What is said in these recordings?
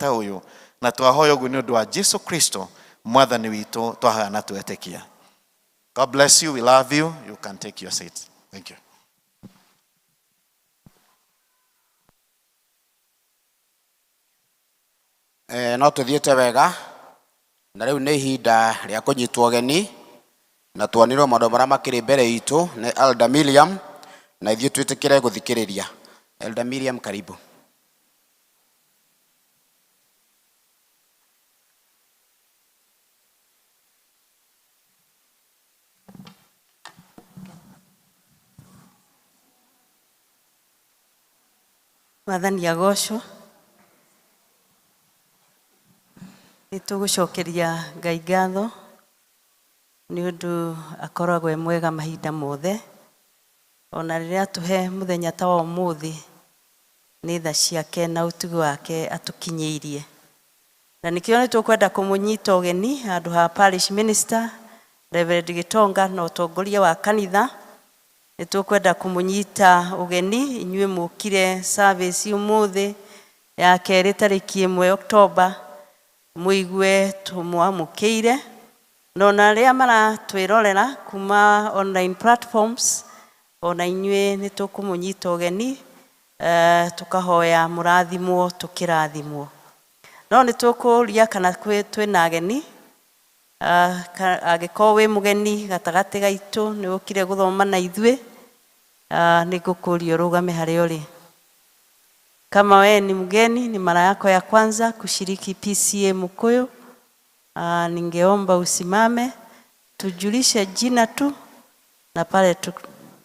Ta ũyũ na twahoya ũguo nĩ ũndũ wa Jesu Kristo mwathani witũ, twahoya na twetĩkia. God bless you. We love you. You can take your seat. Thank you. No tũthiĩte wega na rĩu nĩ ihinda rĩa kũnyitwo ũgeni na tuonirwo maũndũ marĩa makĩrĩ mbere itũ nĩ Elder Miriam, na ithuĩ twĩtĩkĩre gũthikĩrĩria. Elder Miriam, karibu. Mwathani agocwo. Nĩ tũgũcokeria Ngai ngatho nĩ ũndũ akoragwo e mwega mahinda mothe. Ona rĩrĩa atũhe mũthenya ta wa ũmũthĩ, nĩ tha ciake na ũtugi wake atũkinyĩirie. Na nĩkĩo nĩ tũkwenda kũmũnyita ũgeni handũ ha parish minister Reverend Gitonga na ũtongoria wa kanitha. Nĩ tũkwenda kũmũnyita ũgeni inyuĩ mũkire service ũmũthĩ ya kerĩ tarĩki 1 Oktoba, mũigue tũmwamũkĩire. Na ona arĩa maratwĩrorera kuma online platforms, ona inyuĩ nĩ tũkũmũnyita ũgeni, tũkahoya mũrathimwo tũkĩrathimwo. No nĩ tũkũria kana twĩna ageni. Angĩkorwo wĩ mũgeni gatagatĩ gaitũ nĩ ũkire gũthoma na ithuĩ, nĩ ngũkũria ũrũgame harĩa ũrĩ. Kama wewe ni mgeni, ni mara yako ya kwanza kushiriki PCA Mukuyu, ningeomba usimame, tujulishe jina tu na pale tu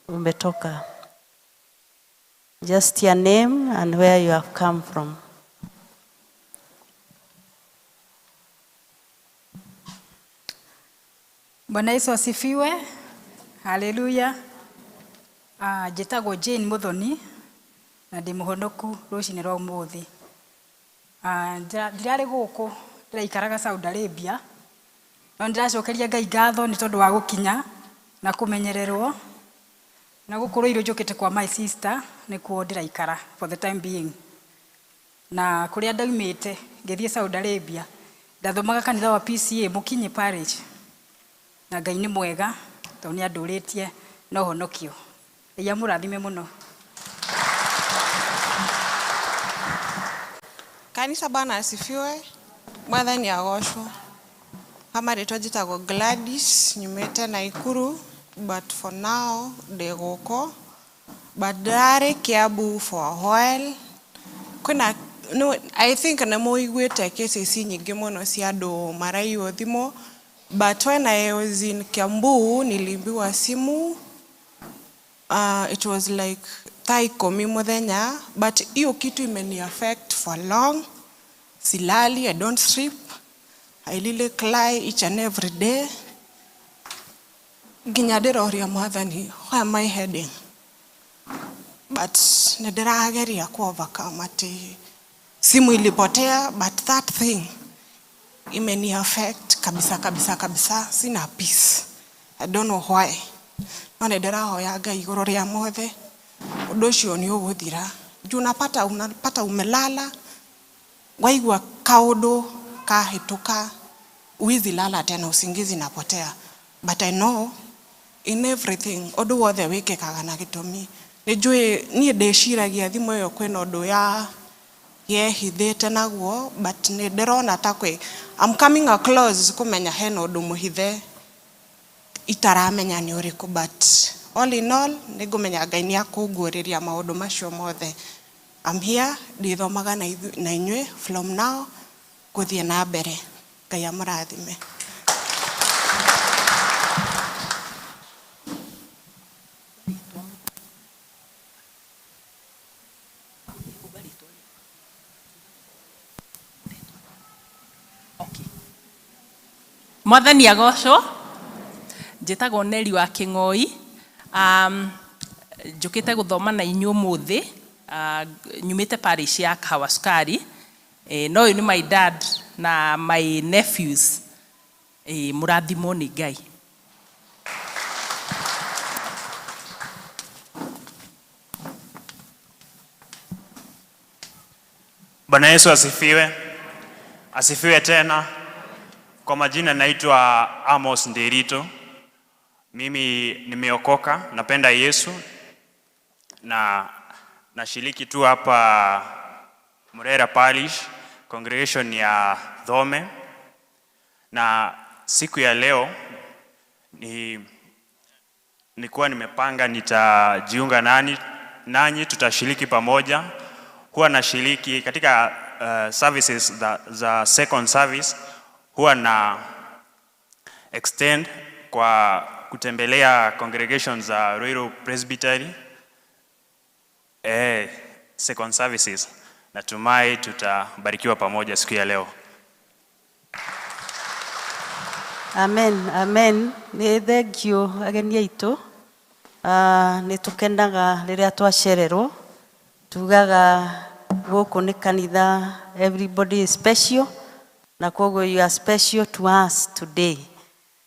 umetoka. Just your name and where you have come from. Bwana Yesu asifiwe. Haleluya. Njĩtagwo Jane Muthoni na ndĩ mũhonoku rũcinĩ rwa ũmũthĩ. Ndirarĩ gũkũ, ndĩraikaraga Saudi Arabia, no nĩndĩracokeria Ngai ngatho nĩ tondũ wa gũkinya na kũmenyererwo na gũkũ Ruiru njũkĩte kwa my sister, nĩkuo ndĩraikara for the time being. Na kũrĩa ndaumĩte ngĩthiĩ Saudi Arabia, ndathomaga kanitha wa PCA Mũkinyi Parish, na Ngai nĩ mwega tondũ nĩ andũrĩtie na ũhonokio. Ngai amũrathime mũno. Kanisa, Bwana asifiwe. Mwathani agocwo. Kama rĩtwa njĩtagwo Gladys, nyumĩte Naikuru, but for now ndĩ gũkũ. But ndarĩ Kiambu for a while. Kwĩna no, I think nĩ mũiguĩte cases nyingĩ mũno cia andũ maraiywo thimũ, but when I was in Kiambu niliibiwa simu. It was like thaa 10 mũthenya, but hiyo kitu imeni affect for long. Silali, I don't sleep. I really cry each and every day. Nginya ndĩroria Mwathani, where am I heading? But nĩ ndĩrageria ku overcome atĩ simu ilipotea, but that thing imeni affect kabisa kabisa kabisa. Sina peace. I don't know why. No nĩ ndĩrahoya Ngai igũrũ rĩa mothe, ũndũ ũcio nĩ ũgũthira. Juu unapata umelala, waigua kaũndũ kahĩtũka, huwezi lala tena, usingizi inapotea. But I know in everything, ũndũ wothe wĩkĩkaga na gĩtũmi. Nĩ njũĩ niĩ ndĩciragia thimũ ĩyo kwĩna ũndũ ya yehithĩte naguo, but nĩ ndĩrona ta kwĩ I'm coming across kũmenya hena ũndũ mũhithe itaramenya nĩ ũrĩkũ, but all in all nĩ ngũmenya Ngai nĩ akũnguũrĩria maũndũ macio mothe. I'm here, ndĩthomaga na inyuĩ from now gũthiĩ na mbere. Ngai amũrathime. Mwathani agocwo. Njĩtagwo Neri wa Kĩng'oi. Njũkĩte gũthoma na inyuĩ ũmũthĩ. Nyumĩte parish ya Kahawa Sukari. No ũyũ nĩ my dad na my nephews. Mũrathimwo nĩ Ngai. Bwana Yesu asifiwe. Asifiwe tena. Kwa majina naitwa Amos Ndirito. Mimi nimeokoka, napenda Yesu na nashiriki tu hapa Murera Parish congregation ya Thome, na siku ya leo nilikuwa nimepanga nitajiunga nanyi, tutashiriki pamoja. Huwa nashiriki katika services za second service, huwa na extend kwa kutembelea congregation za Ruiru Presbytery, second services. Natumai tutabarikiwa pamoja siku ya leo. Amen, amen. Nĩ thengio ageni aitũ. Nĩ tũkenaga rĩrĩa twacererwo. Tugaga gũkũ nĩ kanitha, everybody is special, na koguo you are special to us today.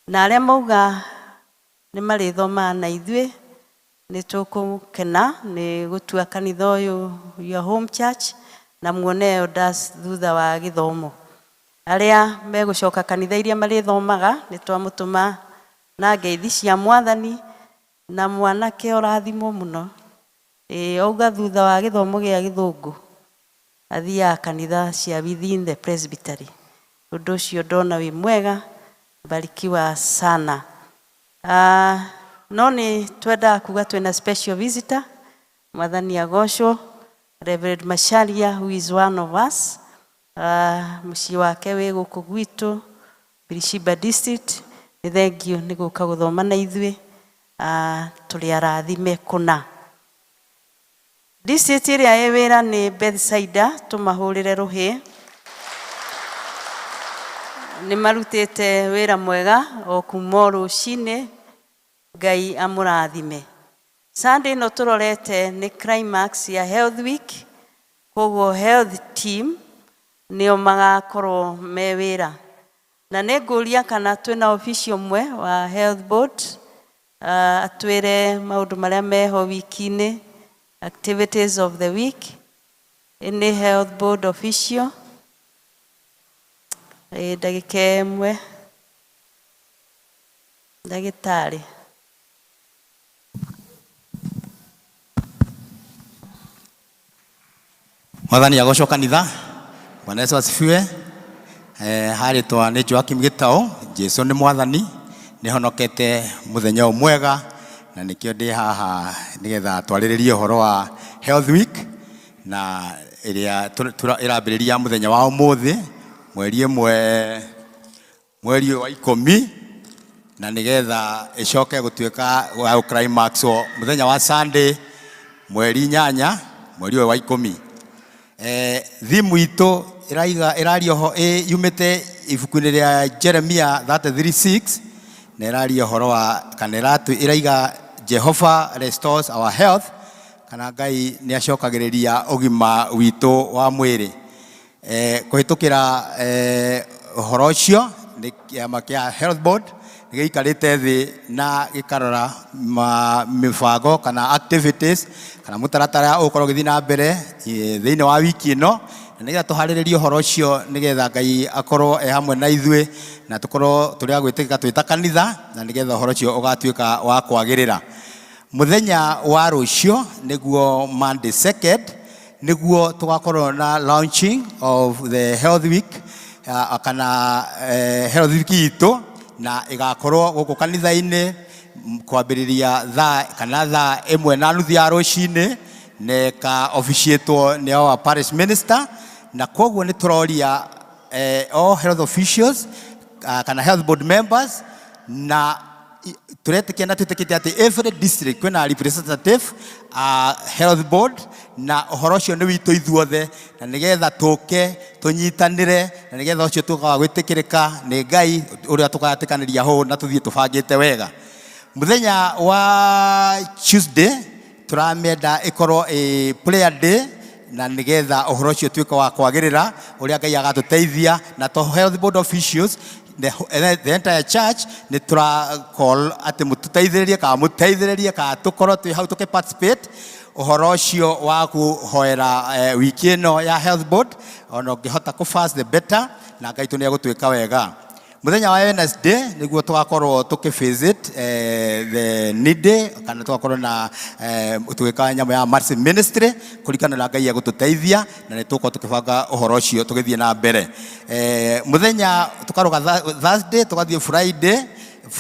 Na arĩa mauga nĩ marĩthomaga na ithuĩ, nĩ tũkũkena nĩ gũtua kanitha ũyũ your home church, na muone elders thutha wa gĩthomo. Arĩa megũcoka kanitha iria marĩthomaga, nĩ twamũtũma na ngeithi cia mwathani, na mwanake ũrathimwo mũno. Ĩĩ, auga thutha wa gĩthomo gĩa gĩthũngũ athiaga kanitha cia within the presbytery. Ũndũ ũcio ndona wĩ mwega, barikiwa sana. No nĩ twendaga kuga twĩna special visitor, mwathani agocwo, Reverend Macharia, who is one of us. Mũciĩ wake wĩ gũkũ gwitũ Birishiba district. Nĩ thengio nĩ gũka gũthoma na ithuĩ. Tũrĩ arathime kũna. District ĩrĩa ĩ wĩra nĩ Bethsaida, tũmahũrĩre rũhĩ. Nĩ marutĩte wĩra mwega o kuma o rũcinĩ, Ngai amũrathime. Sunday ĩno tũrorete nĩ climax ya Health Week, koguo health team nĩo magakorwo me wĩra. Na nĩ ngũria kana twĩna official ũmwe wa Health Board, atwĩre maũndũ marĩa meho wiki-inĩ, activities of the week. Any Health Board official? Ndagĩka ĩmwe. Ndagĩtarĩ. Mwathani agocwo kanitha. Bwana Yesu asifiwe. Harĩtwa nĩ Joakim Gĩtaũ. Jesu nĩ mwathani, nĩ honokete mũthenya ũyũ mwega, na nĩkĩo ndĩ haha nĩgetha twarĩrĩrie ũhoro wa Health Week, na ĩrĩa ĩrambĩrĩria mũthenya wa ũmũthĩ mweri ĩmwe mweri ũyũ wa 10, na nĩgetha ĩcoke gũtuĩka wa climax mũthenya wa Sunday mweri 8 mweri ũyũ wa 10. Thimu itũ ĩraiga ĩraria ho yumĩte ibuku-inĩ rĩa Jeremia 33:6, na ĩraria ũhoro wa kana ĩraiga Jehovah restores our health, kana Ngai nĩ acokagĩrĩria ũgima witũ wa mwĩrĩ. Kũhĩtũkĩra ũhoro ũcio, nĩ kĩama kĩa Health Board nĩ gĩikarĩte thĩ na gĩkarora mĩbango kana activities kana mũtaratara ũgũkorwo ũgĩthiĩ na mbere thĩinĩ wa wiki ĩno, na nĩgetha tũharĩrĩrie ũhoro ũcio nĩgetha Ngai akorwo e hamwe na ithuĩ na tũkorwo tũrĩ a gwĩtĩkĩka twĩ ta kanitha, na nĩgetha ũhoro ũcio ũgatuĩka wa kwagĩrĩra. Mũthenya wa rũciũ, nĩguo Monday 2nd, nĩguo tũgakorwo na launching of the Health Week, kana Health Week itũ, na ĩgakorwo gũkũ kanitha-inĩ kwambĩrĩria thaa kana 1:30 ya rũcinĩ, na ĩka officiatwo nĩ our parish minister. Na koguo nĩ tũroria all health officials, kana health board members, na tũretĩkia na twĩtĩkĩtie atĩ every district kwĩna representative health board, na ũhoro ũcio nĩ witũ ithuothe, na nĩgetha tũke tũnyitanĩre, na nĩgetha ũcio tũkaga gwĩtĩkĩrĩka nĩ Ngai ũrĩa tũgatĩkanĩria hũ na tũthiĩ tũbangĩte wega. Mũthenya wa Tuesday tũramĩenda ĩkorwo ĩ prayer day, na nĩgetha ũhoro ũcio ũtuĩke wa kwagĩrĩra ũrĩa Ngai agatũteithia, na to health board officials. the entire church nĩ tũra call atĩ mũtũteithĩrĩrie kana mũteithĩrĩrie kana tũkorwo twĩ hau tũkĩ participate ũhoro ũcio wa kũhoera wiki ĩno ya health board. Ona ũngĩhota kũ fast, the better, na Ngai tũ nĩ egũtwĩka wega. Muthenya wa Wednesday niguo tugakorwo tukivisit the needy, kana tugakorwo na tugika nyamũ ya mercy ministry kuringana na Ngai egũtũteithia, na nĩ tũgũkorwo tũkĩbanga ũhoro ũcio tũgĩthiĩ na mbere. Muthenya tukaruga Thursday, tugathiĩ Friday.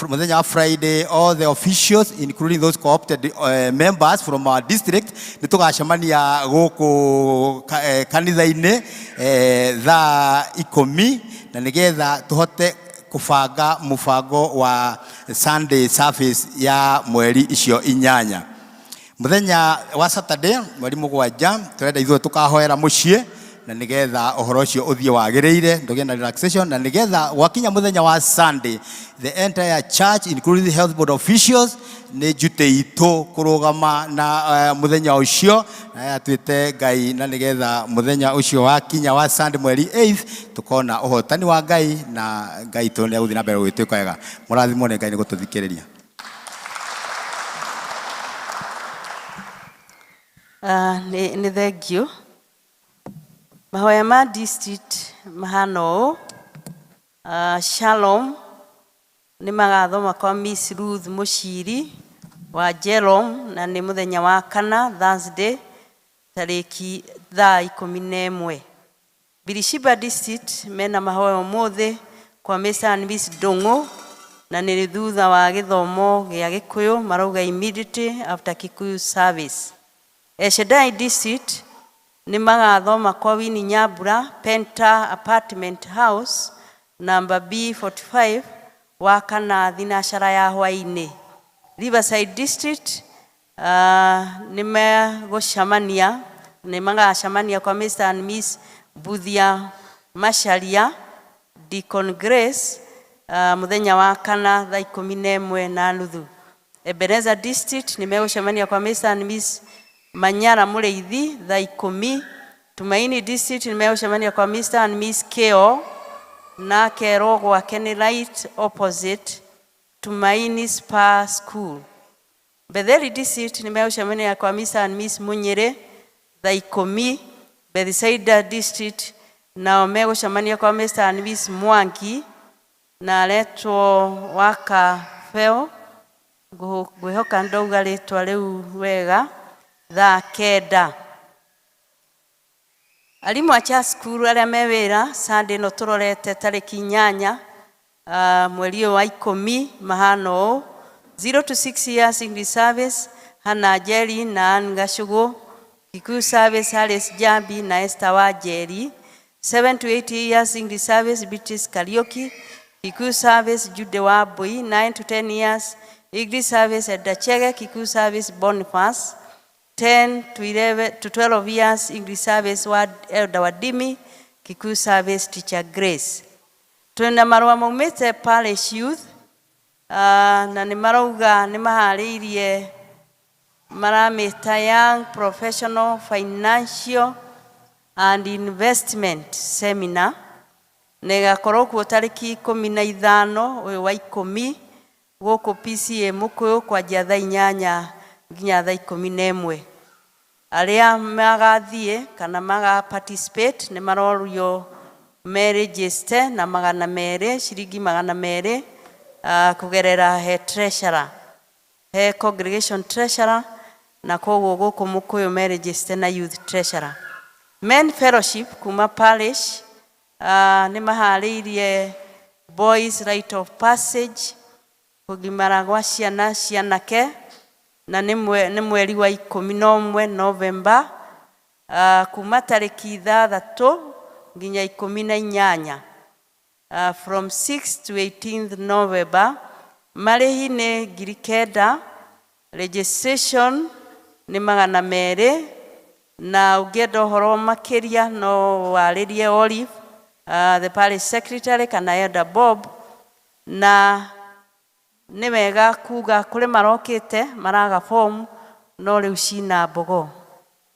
Muthenya wa Friday, all the officials, including those co-opted members from our district, nĩ tũgacemania gũkũ kanitha-inĩ thaa 10, na nĩgetha tũhote kũbanga mũbango wa Sunday service ya mweri icio 8. Muthenya wa Saturday, mweri 7, turenda ithuĩ tukahoera mũciĩ, na nigetha ũhoro ũcio ũthiĩ wagĩrĩire, ndũgĩe na relaxation, na nigetha gwakinya mũthenya wa Sunday, the entire church, including the health board officials, nĩ duty itũ kũrũgama na mũthenya ũcio na twĩte Ngai, na nigetha mũthenya ũcio wakinya wa Sunday mweri 8, tukona ũhotani wa Ngai, na Ngai tũ nĩ egũthiĩ na mbere gũgĩtwĩka wega. Mũrathimwo nĩ Ngai nĩ gũtũthikĩrĩria. Nĩ thengiũ. Mahoya ma district mahana ũũ. Shalom nĩ magathoma kwa Miss Ruth Mushiri wa Jerome, na nĩ mũthenya wa kana, Thursday, tarĩki thaa 11. Birishiba district mena mahoya ũmũthĩ kwa Mr and Miss Ndung'u, na nĩ thutha wa gĩthomo gĩa Gĩkũyũ, marauga immediately after Kikuyu service. Eshedai district nĩ magathoma kwa Winnie Nyambura, Penta Apartment House number B45, wa kana thinacara ya hwaĩ-inĩ. Riverside district nĩ megũcemania, nĩ magacemania kwa Mr and Miss Buthia Macharia, Deacon Grace, mũthenya wa kana thaa 11:30. Ebenezer district nĩ megũcemania kwa Mr and Miss Manyara Mũrĩithi thaa 10. Tumaini district nĩ megũcemania kwa Mr and Miss Keo, na kerwo gwake nĩ right opposite Tumaini Spa School. Betheli district nĩ megũcemania kwa Mr and Miss Munyere thaa 10. Bethsaida district nao megũcemania kwa Mr and Miss Mwangi, na aretwo Wakabeo, ngwĩhoka ndauga rĩtwa rĩu wega, thaa 9. Arimũ a cha cukuru arĩa me wĩra Sunday ĩno tũrorete tarĩki 8 mweri ũyũ wa 10 mahana ũũ: 0 to 6 years English service, Hannah Njeri na Ann Gacugu; Kikuyu service, Harris Jambi na Esther Wanjeri; 7 to 8 years English service, Beatrice Kariuki; Kikuyu service, Jude Wambui; 9 to 10 years English service, Edda Chege; Kikuyu service, Boniface; 10 to 11 to 12 years English service, wa Elder Wadimi; Kikuyu service, Teacher Grace. Twina marũa maumĩte Parish Youth, na nĩ marauga nĩ maharĩirie, maramĩta Young Professional Financial and Investment Seminar, na ĩgakorwo kuo tarĩki 15 ũyũ wa 10 gũkũ PCA Mũkũyũ, kwanjia thaa 8 nginya thaa 11. Arĩa magathiĩ kana maga participate nĩ marorio meregister na 200, ciringi 200, kũgerera he treasurer, he congregation treasurer, na koguo gũkũ Mũkũyũ meregister na youth treasurer. Men Fellowship kuma parish nĩ maharĩirie Boys Rite of Passage, kũgimara gwa ciana cianake, na nĩ mweri wa 11 November, kuma tarĩki 6 nginya 18, from 6 to 18th November. Marĩhi nĩ 9,000, registration nĩ 200, na ũngĩenda ũhoro makĩria no warĩrie Olive, the parish secretary, kana Elder Bob. Na nĩ wega kuga kũrĩ marokĩte maraga form, no rĩu cina Mbogo.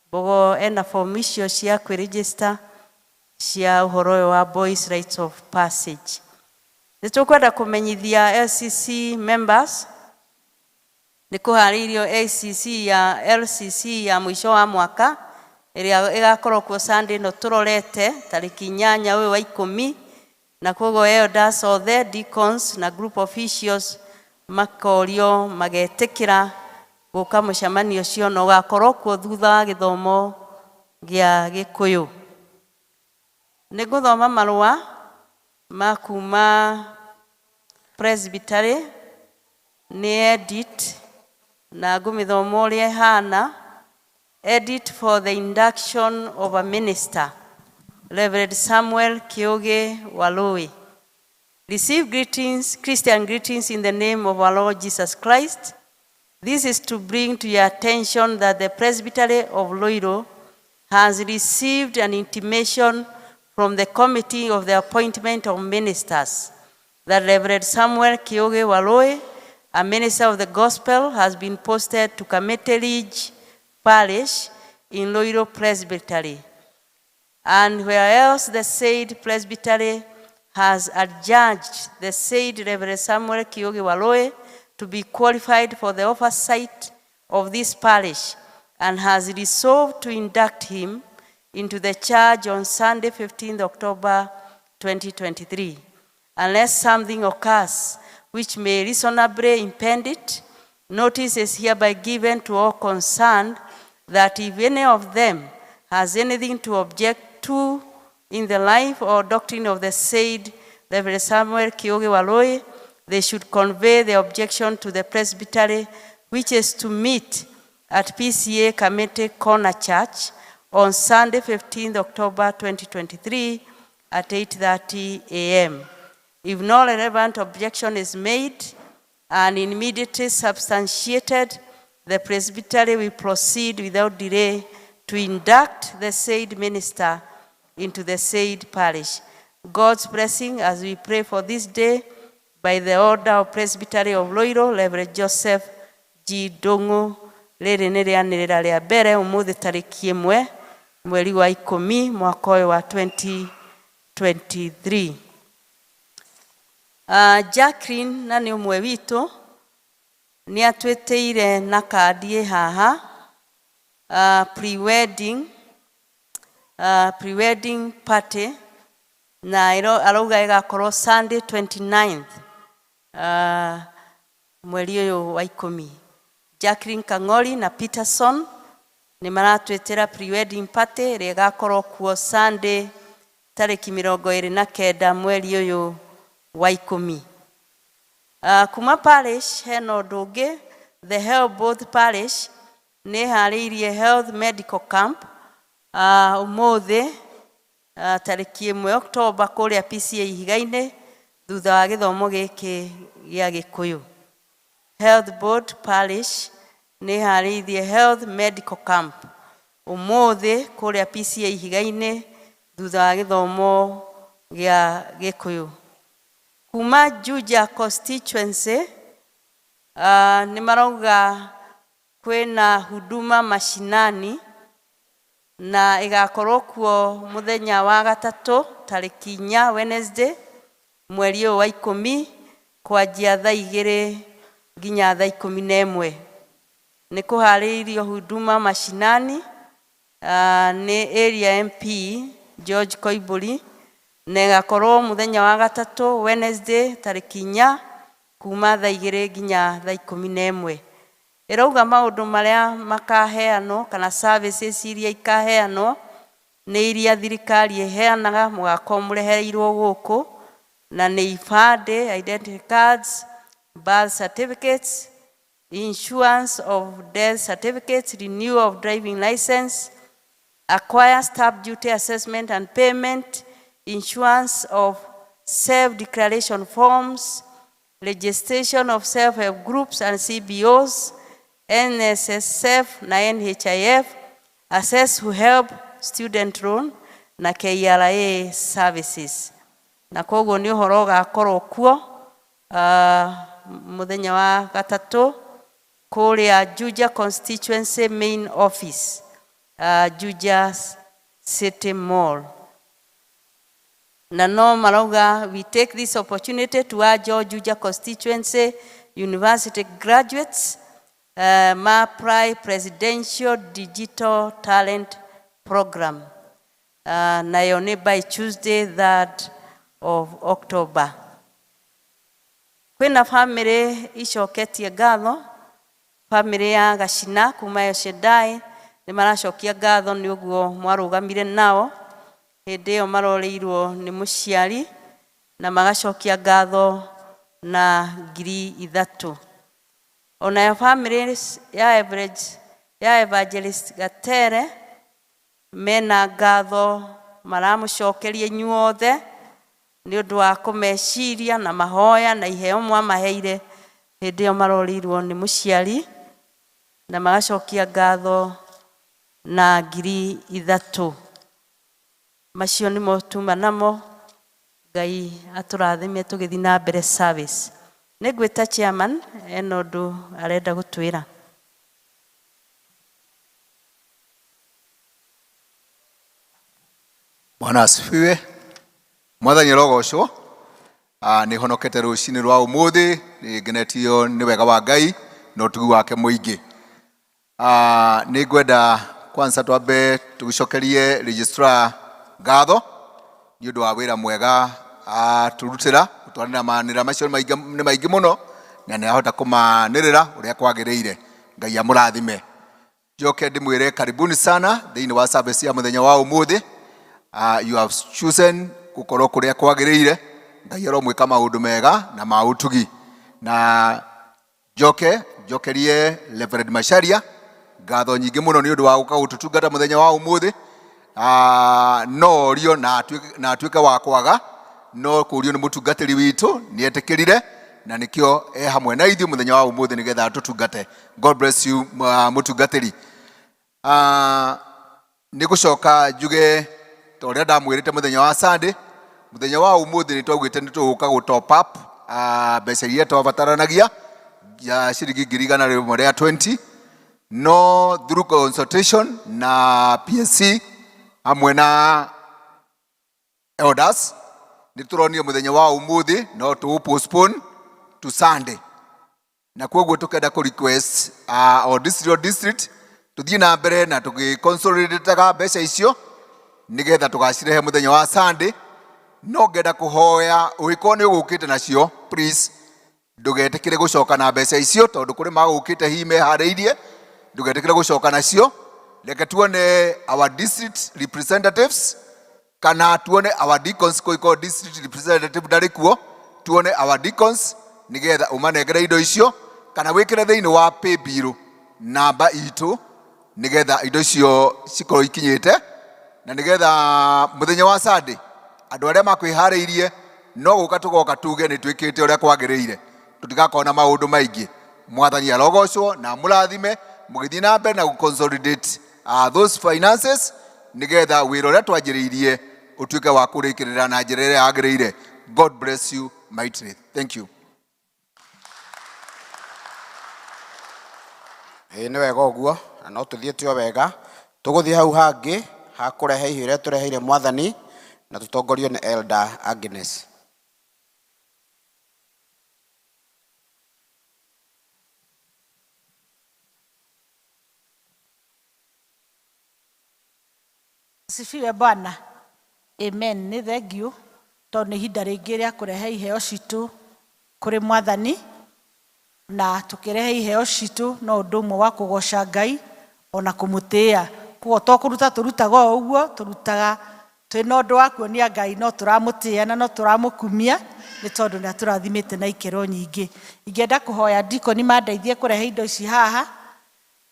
Mbogo ena form icio cia kwĩregister cia ũhoro ũyũ wa Boys Rites of Passage. Nĩ tũkwenda kũmenyithia LCC members nĩ kũharĩirio ACC ya LCC ya mũico wa mwaka ĩrĩa ĩgakorwo kuo Sunday ĩno tũrorete tarĩki 8 ũyũ wa 10, na koguo elders othe, deacons na group officials makorio magetĩkĩra gũka mũcemanio ũcio, na ũgakorwo kuo thutha wa gĩthomo gĩa Gĩkũyũ. Nĩ ngũthoma marũa ma kuma Presbytery, nĩ edit na ngũmĩthoma ũrĩa ĩhana. Edit for the induction of a minister, Reverend Samuel Kioge Waloi. Receive greetings, Christian greetings in the name of our Lord Jesus Christ. This is to bring to your attention that the Presbytery of Ruiru has received an intimation from the Committee of the Appointment of Ministers that Reverend Samuel Kioge Waloi, a minister of the gospel, has been posted to Kamete Ridge Parish in Ruiru Presbytery. And whereas the said Presbytery has adjudged the said Reverend Samuel Kioge Waloi to be qualified for the oversight of this parish and has resolved to induct him into the charge on Sunday, 15th October 2023. Unless something occurs which may reasonably impede it, notice is hereby given to all concerned that if any of them has anything to object to in the life or doctrine of the said Reverend Samuel Kioge Waloi, they should convey the objection to the presbytery, which is to meet at PCEA Kamete Corner Church on Sunday, 15th October 2023 at 8:30 a.m. If no relevant objection is made and immediately substantiated, the presbytery will proceed without delay to induct the said minister into the said parish. God's blessing as we pray for this day, by the order of Presbytery of Ruiru, Reverend Joseph G. Ndung'u. Rĩrĩ nĩ rĩanĩrĩra rĩa mbere ũmũthĩ tarĩki 1 mweri wa 10 mwaka ũyũ wa 2023. Jacqueline na nĩ ũmwe witũ nĩ atwĩtĩire na kandi ĩ haha, pre-wedding party, na arauga ĩgakorwo Sunday 29th mweri ũyũ wa 10. Jacqueline Kang'ori na Peterson nĩ maratwĩtĩra pre-wedding party ĩrĩa ĩgakorwo kuo Sunday tarĩki 29 mweri ũyũ wa 10. Kuma parish hena ũndũ ũngĩ, the Health Board Parish nĩ ĩharĩirie health medical camp ũmũthĩ tarĩki 1 Oktoba kũrĩa PCEA Ihiga-inĩ thutha wa gĩthomo gĩkĩ gĩa Gĩkũyũ. Health Board Parish nĩ ĩharĩirie health medical camp ũmũthĩ kũrĩa PCEA Ihiga-inĩ thutha wa gĩthomo gĩa Gĩkũyũ. Kuma Juja constituency nĩ marauga kwĩna huduma mashinani na ĩgakorwo kuo mũthenya wa gatatũ tarĩki 4, Wednesday, mweri ũyũ wa 10, kwanjia thaa 2 nginya thaa 11. Nĩ kũharĩrĩirio huduma mashinani nĩ area MP George Koimburi, na ĩgakorwo mũthenya wa gatatũ, Wednesday, tarĩki 4, kuma thaa 2 nginya thaa 11. Ĩrauga maũndũ marĩa makaheanwo kana services iria ikaheanwo nĩ iria thirikari ĩheanaga mũgakorwo mũrehereirwo gũkũ, na nĩ ibandĩ, identity cards, birth certificates, insurance of death certificates, renewal of driving license, acquire stamp duty assessment and payment, insurance of self-declaration forms, registration of self-help groups and CBOs, NSSF na NHIF, access to help student loan na KRA services. Na koguo nĩ ũhoro ũgakorwo kuo mũthenya wa gatatũ kũrĩa Juja Constituency Main Office, Juja City Mall. Na no marauga we take this opportunity to urge all Juja constituency university graduates ma apply presidential digital talent program. Nayo nĩ by Tuesday 3rd of October. Kwĩna family icoketie ngatho, family ya Gacina kuma El Shaddai nĩ maracokia ngatho nĩ ũguo mwarũgamire nao hĩndĩ ĩyo marorĩirwo nĩ mũciari, na magacokia ngatho na 3,000. Onayo family ya average ya Evangelist Gatere mena ngatho maramũcokeria inyuothe nĩ ũndũ wa kũmeciria na mahoya na iheo mwamaheire hĩndĩ ĩyo marorĩirwo nĩ mũciari, na magacokia ngatho na 3,000. Macio nĩmo tuma namo. Ngai atũrathime tũgĩthiĩ na mbere service. Nĩ ngwĩta chairman ena ũndũ arenda gũtwĩra. Bwana asifiwe. Mwathani arogocwo. Nĩ honokete rũcinĩ rwa ũmũthĩ, nĩ ngenetio nĩ wega wa Ngai na ũtugi wake mũingĩ. Nĩ ngwenda kwanza twambe tũgĩcokerie registrar ngatho nĩ ũndũ wa wĩra mwega atũrutĩra, gũtwarĩra manĩrĩra macio nĩ maingĩ mũno na nĩ ahota kũmanĩrĩra ũrĩa kwagĩrĩire. Ngai amũrathime. Njoke ndĩmwĩre karibuni sana thĩinĩ wa service ya mũthenya wa ũmũthĩ. You have chosen gũkorwo kũrĩa kwagĩrĩire. Ngai aromwĩka maũndũ mega na ma ũtugi. Na njoke njokerie Reverend Macharia ngatho nyingĩ mũno nĩ ũndũ wa gũka gũtũtungata mũthenya wa ũmũthĩ. No orio na atuĩke wa kwaga, no kũrio nĩ mũtungatĩri witũ nĩ etĩkĩrire na nĩkĩo e hamwe na ithuĩ mũthenya wa ũmũthĩ nĩgetha atũtungate. God bless you mũtungatĩri. Nĩ gũcoka njuge ta ũrĩa ndamwĩrĩte mũthenya wa Sunday, mũthenya wa ũmũthĩ nĩ twaugĩte nĩ tũgũka gũ top up mbeca iria twabataranagia ya ciringi 120,000, no through consultation na PSC hamwe na elders nĩ tũronire mũthenya wa ũmũthĩ no tũ postpone to Sunday, na koguo tukenda kũ request o district tuthiĩ na mbere na tũgĩconsolidataga mbeca icio nĩgetha tũgacirehe mũthenya wa Sunday. No ngenda kũhoya ũngĩkorwo nĩ ũgũkĩte nacio, please ndũgetĩkĩre gũcoka na mbeca icio, tondũ kũrĩ magũkĩte hihi meharĩirie. Ndũgetĩkĩre gũcoka nacio. Reke tuone our district representatives kana tuone our deacons, kũngĩkorwo district representative ndarĩ kuo, tuone our deacons nĩgetha ũmanengere indo icio, kana wĩkĩre thĩinĩ wa pay bill namba itũ nĩgetha indo icio cikorwo ikinyĩte, na nĩgetha mũthenya wa Sunday andũ arĩa makwĩharĩirie no gũka tũgoka tuge nĩ twĩkĩte ũrĩa kwagĩrĩire, tũtigakorwo na maũndũ maingĩ. Mwathani arogocwo na amũrathime mũgĩthiĩ na mbere na gũ-consolidate those finances nĩgetha wĩra ũrĩa twanjĩrĩirie ũtuĩke wa kũrĩkĩrĩra na njĩra ĩrĩa yagĩrĩire. God bless you mightily. Thank you. Ĩĩ nĩ wega ũguo, na no tũthiĩte o wega. Tũgũthiĩ hau hangĩ ha kũrehe irio iria tũreheire Mwathani, na tũtongorio nĩ Elder Agnes. Sifiwe Bwana. Amen. Nĩ thengiũ tondũ nĩ ihinda rĩngĩ rĩa kũrehe iheo citũ kũrĩ Mwathani, na tũkĩrehe iheo citũ no ũndũ ũmwe wa kũgoca Ngai ona kũmũtĩĩa. Koguo to kũruta tũrutaga o ũguo, tũrutaga twĩna ũndũ wa kuonia Ngai no tũramũtĩĩa na no tũramũkumia nĩ tondũ nĩ atũrathimĩte na ikĩro nyingĩ. Ingĩenda kũhoya dikoni mandeithie kũrehe indo ici haha,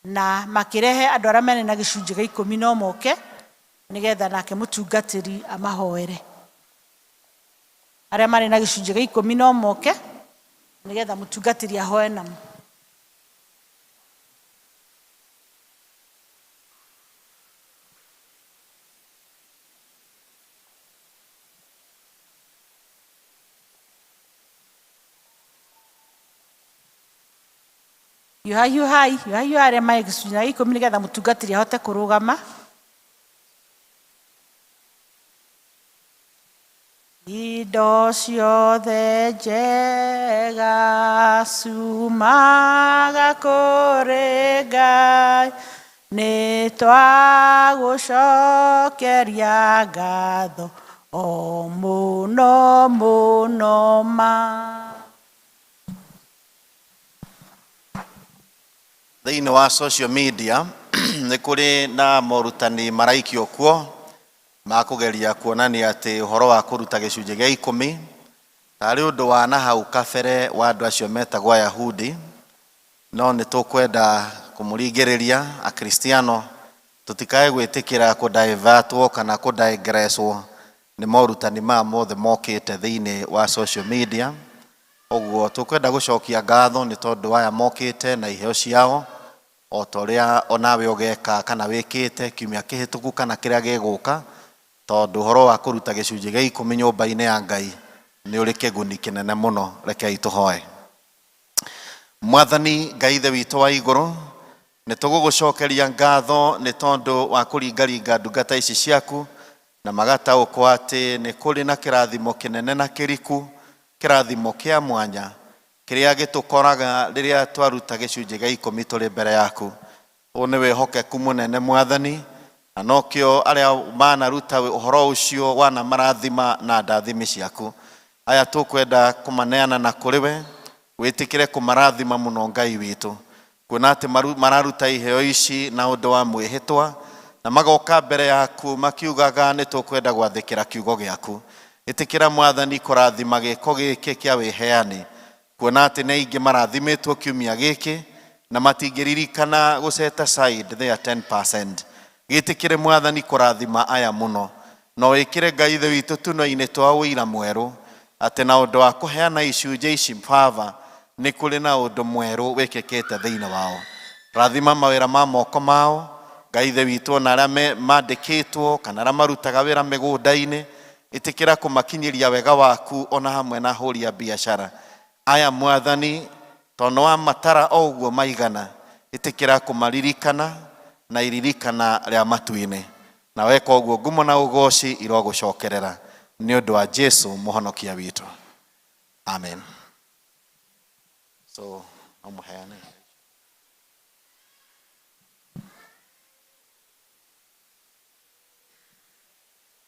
na makĩrehe andũ arĩa mena na gĩcunjĩ gĩa 10 no moke nĩgetha nake mũtungatĩri amahoere. Arĩa marĩ na gĩcunjĩ gĩa 10 no moke nĩgetha mũtungatĩri ahoe namo. Hiuhai, hiuhai, hiuhai arĩa marĩ gĩcunjĩ gĩa 10 nĩgetha mũtungatĩri ahote kũrũgama. Indo ciothe njega ciumaga kũrĩ Ngai, nĩ twagũcokeria ngatho o mũno mũno ma. Thĩinĩ wa social media nĩ kũrĩ na morutani maraikio kuo ma kũgeria kuonania atĩ ũhoro wa kũruta gĩcunjĩ gĩa ikũmi tarĩ ũndũ wa na hau kabere wa andũ acio metagwo Ayahudi, no nĩ tũkwenda kũmũringĩrĩria Akristiano tũtikae gwĩtĩkĩra kũdaivatwo kana kũdigresswo nĩ morutani maya mothe mokĩte thĩinĩ wa social media. Ũguo tũkwenda gũcokia ngatho nĩ tondũ aya mokĩte na iheo ciao o ta ũrĩa onawe ũgeka kana wĩkĩte kiumia kĩhĩtũku kana kĩrĩa gĩgũka, tondũ ũhoro wa kũruta gĩcunjĩ gĩa ikũmi nyũmba-inĩ ya Ngai nĩ ũrĩ kĩguni kĩnene mũno. Rekei tũhoe. Mwathani Ngai Ithe witũ wa igũrũ, nĩ tũgũgũcokeria ngatho nĩ tondũ wa kũringaringa ndungata ici ciaku na magataũkwo atĩ nĩ kũrĩ na kĩrathimo kĩnene na kĩriku, kĩrathimo kĩa mwanya kĩrĩa gĩtũkoraga rĩrĩa twaruta gĩcunjĩ gĩa ikũmi tũrĩ mbere yaku. Ũũ nĩ wĩhokeku mũnene Mwathani, na nokĩo arĩa manaruta ũhoro ũcio wanamarathima na ndathimi ciaku. Aya tũkwenda kũmaneana na kũrĩ we, wĩtĩkĩre kũmarathima mũno Ngai witũ, kuona atĩ mararuta iheo ici na ũndũ wa mwĩhĩtwa na magoka mbere yaku makiugaga nĩ tũkwenda gwathĩkĩra kiugo gĩaku. Ĩtĩkĩra Mwathani kũrathima gĩko gĩkĩ kĩa wĩheani, kuona atĩ nĩ aingĩ marathimĩtwo kiumia gĩkĩ na matingĩririkana gũ set aside their 10%. Gĩtĩkĩre Mwathani kũrathima aya mũno, na wĩkĩre Ngai Ithe witũ tũnua-inĩ twa ũira mwerũ atĩ na ũndũ wa kũheana icunjĩ ici Baba nĩ kũrĩ na ũndũ mwerũ wĩkĩkĩte thĩinĩ wao. Rathima mawĩra ma moko mao Ngai Ithe witũ, ona arĩa mandĩkĩtwo kana arĩa marutaga wĩra mĩgũnda-inĩ, ĩtĩkĩra kũmakinyĩria wega waku ona hamwe na ahũri a biacara aya Mwathani, tondũ wa matara o ũguo maigana, ĩtĩkĩra kũmaririkana na iririkana rĩa matu-inĩ, na weka ũguo ngumo na ũgoci irogũcokerera nĩ ũndũ wa Jesu mũhonokia witũ, amen. So no mũheane.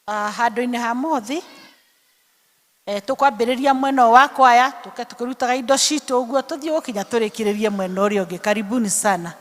Handũ-inĩ ha mũhothi tũkwambĩrĩria mwena ũyũ wa kwaya, tũke tũkĩrutaga indo citũ ũguo tũthiĩ gũkinya tũrĩkĩrĩrie mwena ũrĩa ũngĩ. Karibuni sana.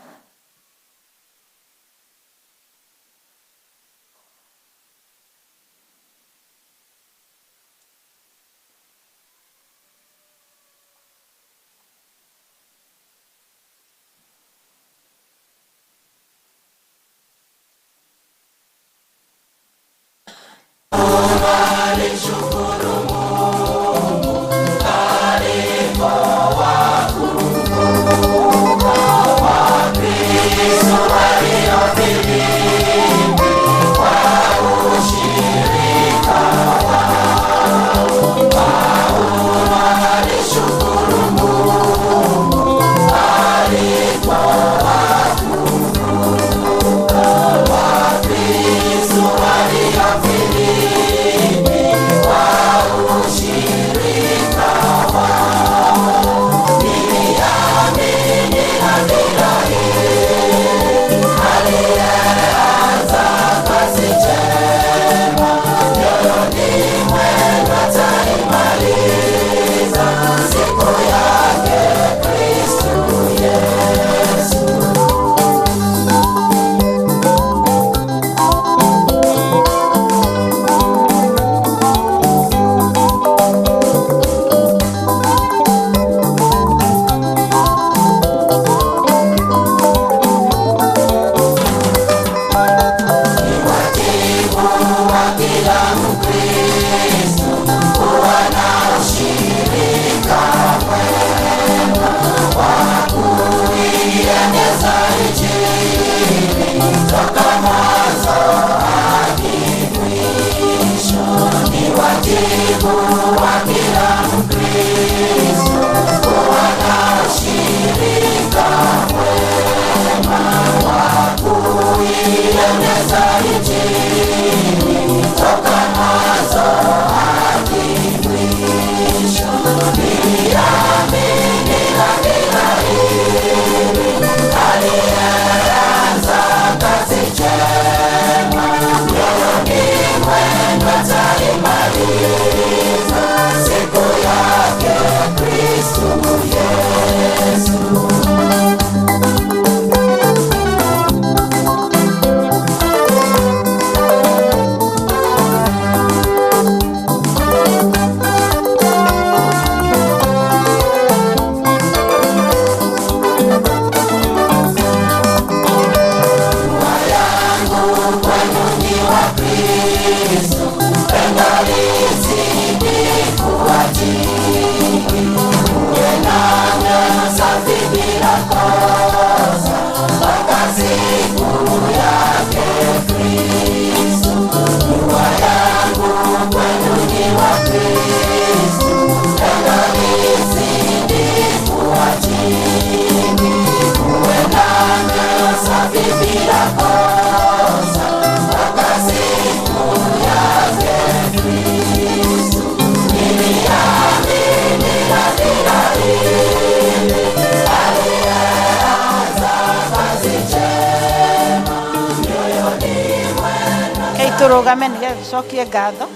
Tũrũgame nĩgetha tũcokie ngatho.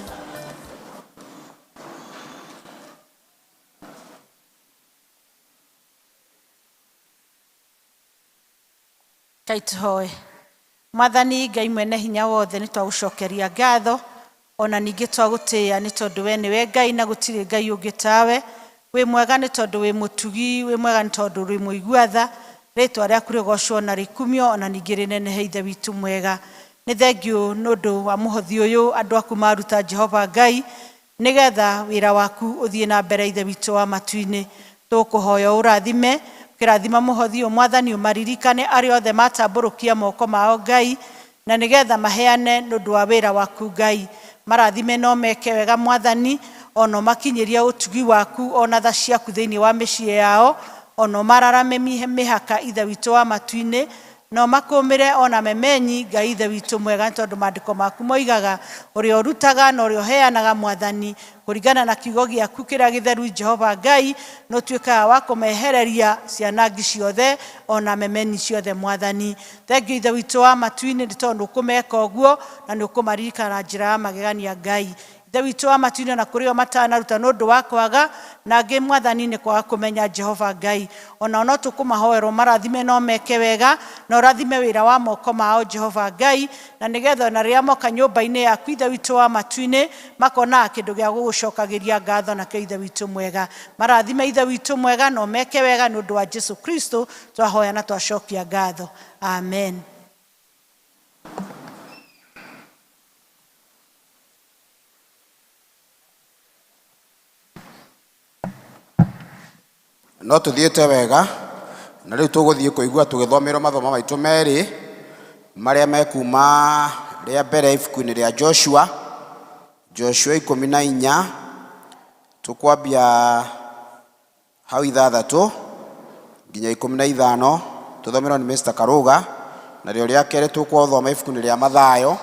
Ngai tũhoe. Mwathani Ngai mwene hinya wothe nĩ twagũcokeria ngatho ona ningĩ twagũtĩĩa nĩ tondũ we nĩwe Ngai na gũtirĩ Ngai ũngĩ tawe. Wĩ mwega nĩ tondũ wĩ mũtugi, wĩ mwega nĩ tondũ wĩ mũigua tha. Rĩtwa rĩaku rĩgocwo na rĩkumio ona ningĩ rĩnenehe Ithe witũ mwega. Nĩ thengiũ nĩ ũndũ wa mũhothi ũyũ andũ aku maruta Jehova Ngai nĩgetha wĩra waku ũthiĩ na mbere Ithe witũ wa matu-inĩ. Tũkũhoya ũrathime, ũkĩrathima mũhothi ũyũ Mwathani ũmaririkane arĩa othe matambũrũkia moko mao Ngai, na nĩgetha maheane nĩ ũndũ wa wĩra waku Ngai. Marathime no meke wega Mwathani, ona ũmakinyĩrie ũtugi waku ona tha ciaku thĩinĩ wa mĩciĩ yao, ona ũmararame mĩhaka Ithe witũ wa matu-inĩ, na ũmakũmĩre ona memenyi Ngai Ithe witũ mwega, nĩ tondũ maandĩko maku moigaga ũrĩa ũrutaga na ũrĩa ũheanaga Mwathani kũringana na kiugo gĩaku kĩrĩa gĩtheru Jehova Ngai, nĩ ũtuĩkaga wa kũmehereria cianangi ciothe ona memenyi ciothe Mwathani. Thengiũ Ithe witũ wa matu-inĩ nĩ tondũ nĩ ũkũmeka ũguo na nĩ ũkũmaririkana na njĩra ya magegania Ngai. Ithe witũ wa matu-inĩ na kũrĩ o matanaruta nĩ ũndũ wa kwaga na angĩ Mwathani nĩ kwaga kũmenya Jehova Ngai. Ona no tũkũmahoera ũmarathime no meke wega na ũrathime wĩra wa moko mao Jehova Ngai, na nĩgetha ona rĩrĩa moka nyũmba-inĩ yaku Ithe witũ wa matu-inĩ makonaga kĩndũ gĩa gũgũcokagĩria ngatho nakĩo Ithe witũ mwega. Marathime Ithe witũ mwega na ũmeke wega nĩ ũndũ wa Jesu Kristo twahoya na twacokia ngatho. Amen. No tũthiĩte wega na rĩu tũgũthiĩ kũigua tũgĩthomerwo mathomo maitũ merĩ marĩa mekuma rĩa mbere ibuku-inĩ rĩa Joshua, Joshua 14, tũkwambia hau 6 nginya 15, tũthomerwo nĩ Mr. Karuga, narĩo rĩa kerĩ tũkũthoma ibuku-inĩ rĩa Mathayo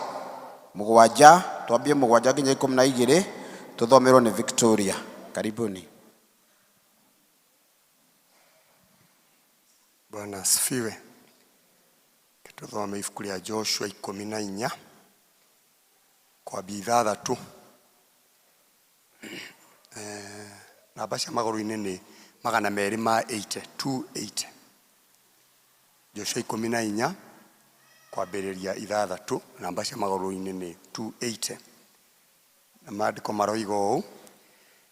7, twambie 7 nginya 12, tũthomerwo nĩ Victoria. Karibuni. Bwana asifiwe. Tuthome ibuku rĩa Joshua 14 kwambia 6. Namba cia magũrũ-inĩ nĩ 280, 280. Joshua 14 kwambĩrĩria 6, namba cia magũrũ-inĩ nĩ 280. Na maandĩko maroiga ũũ: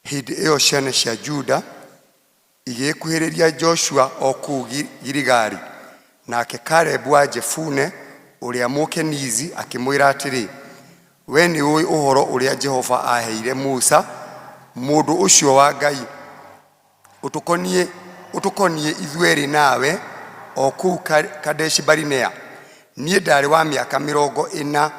hĩndĩ ĩyo ciana cia Juda igĩkuhĩrĩria Joshua o kũu Giligali, nake Kalebu wa Jefune ũrĩa Mũkenizi akĩmwĩra atĩrĩ, we nĩ ũĩ ũhoro ũrĩa Jehova aaheire Musa mũndũ ũcio wa Ngai ũtũkoniĩ ithuerĩ nawe o kũu Kadeshi Barinea. Niĩ ndarĩ wa mĩaka 40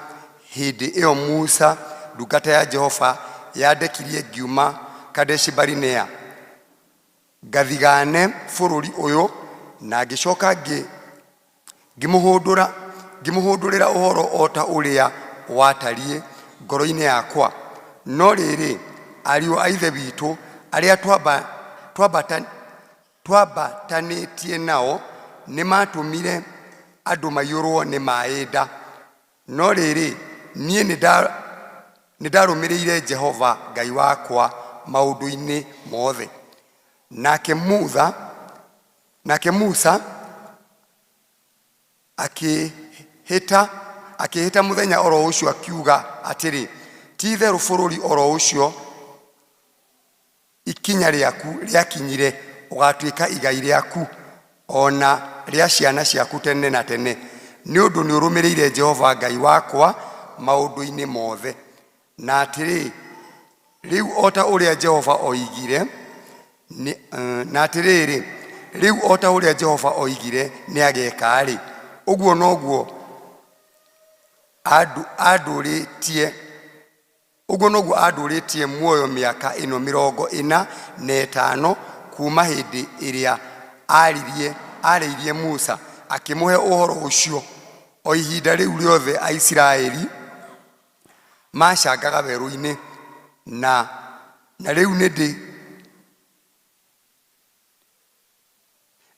hĩndĩ ĩyo Musa ndungata ya Jehova yandekirie ngiuma Kadeshi Barinea ngathigane bũrũri ũyũ, na ngĩcoka ngĩmũhũndũrĩra ũhoro o ta ũrĩa watariĩ ngoro-inĩ yakwa. No rĩrĩ, ariũ a ithe witũ arĩa twambatanĩtie nao nĩmatũmire andũ maiyũrwo nĩ maĩ nda. No rĩrĩ, niĩ nĩndarũmĩrĩire Jehova Ngai wakwa maũndũ-inĩ mothe. Nake Musa akĩhĩta mũthenya oro ũcio akiuga atĩrĩ, ti-itherũ bũrũri oro ũcio ikinya rĩaku rĩakinyire ũgatuĩka igai rĩaku o na rĩa ciana ciaku tene na tene, nĩ ũndũ nĩũrũmĩrĩire Jehova Ngai wakwa maũndũ-inĩ mothe. Na atĩrĩ, rĩu o ta ũrĩa Jehova oigire, na atĩrĩrĩ, rĩu o ta ũrĩa Jehova oigire nĩageka-rĩ, ũguo noguo andũrĩtie, ũguo noguo andũrĩtie muoyo mĩaka ĩno 45 kuma hĩndĩ ĩrĩa arĩirie Musa akĩmũhe ũhoro ũcio. O ihinda rĩu rĩothe Aisiraeli macangaga werũ-inĩ, na rĩu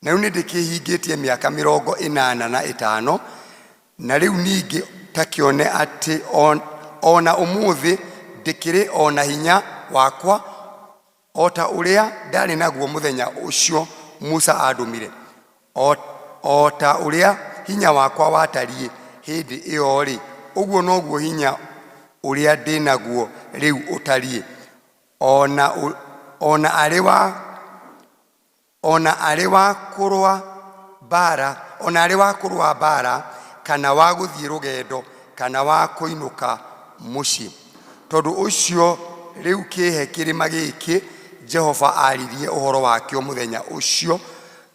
nĩndĩkĩhingĩtie mĩaka 85, na rĩu ningĩ ta kĩone atĩ O na ũmũthĩ ndĩkĩrĩ o na hinya wakwa o ta ũrĩa ndarĩ naguo mũthenya ũcio Musa andũmire. O ta ũrĩa hinya wakwa watariĩ hĩndĩ ĩyo-rĩ, ũguo noguo hinya ũrĩa ndĩ naguo rĩu ũtariĩ, o na arĩ wa kũrũa mbara, o na arĩ wa kũrũa mbara, kana wa gũthiĩ rũgendo, kana wa kũinũka mũciĩ. Tondũ ũcio rĩu kĩhe kĩrĩma gĩkĩ Jehova aaririe ũhoro wakĩo mũthenya ũcio,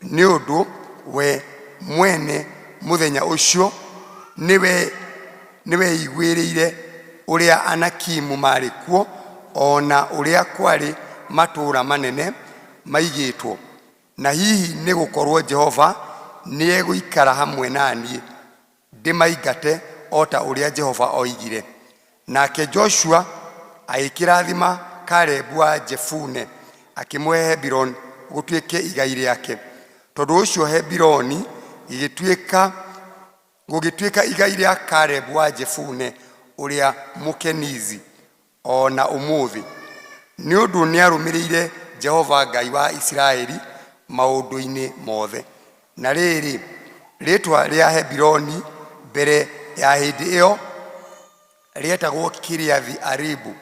nĩ ũndũ we mwene mũthenya ũcio nĩweiguĩrĩire ũrĩa Anakimu marĩ kuo, o na ũrĩa kwarĩ matũũra manene maigĩtwo. Na hihi nĩ gũkorwo Jehova nĩegũikara hamwe na niĩ ndĩmaingate o ta ũrĩa Jehova oigire. Nake Joshua agĩkĩrathima Kalebu wa Jefune, akĩmũhe Hebironi gũtuĩke igai rĩake. Tondũ ũcio Hebironi gĩgĩtuĩka gũgĩtuĩka igai rĩa Kalebu wa Jefune ũrĩa Mũkenizi o na ũmũthĩ, nĩ ũndũ nĩarũmĩrĩire Jehova Ngai wa Isiraeli maũndũ-inĩ mothe. Na rĩrĩ, rĩĩtwa rĩa Hebironi mbere ya hĩndĩ ĩyo rĩetagwo Kiriathi Aribu,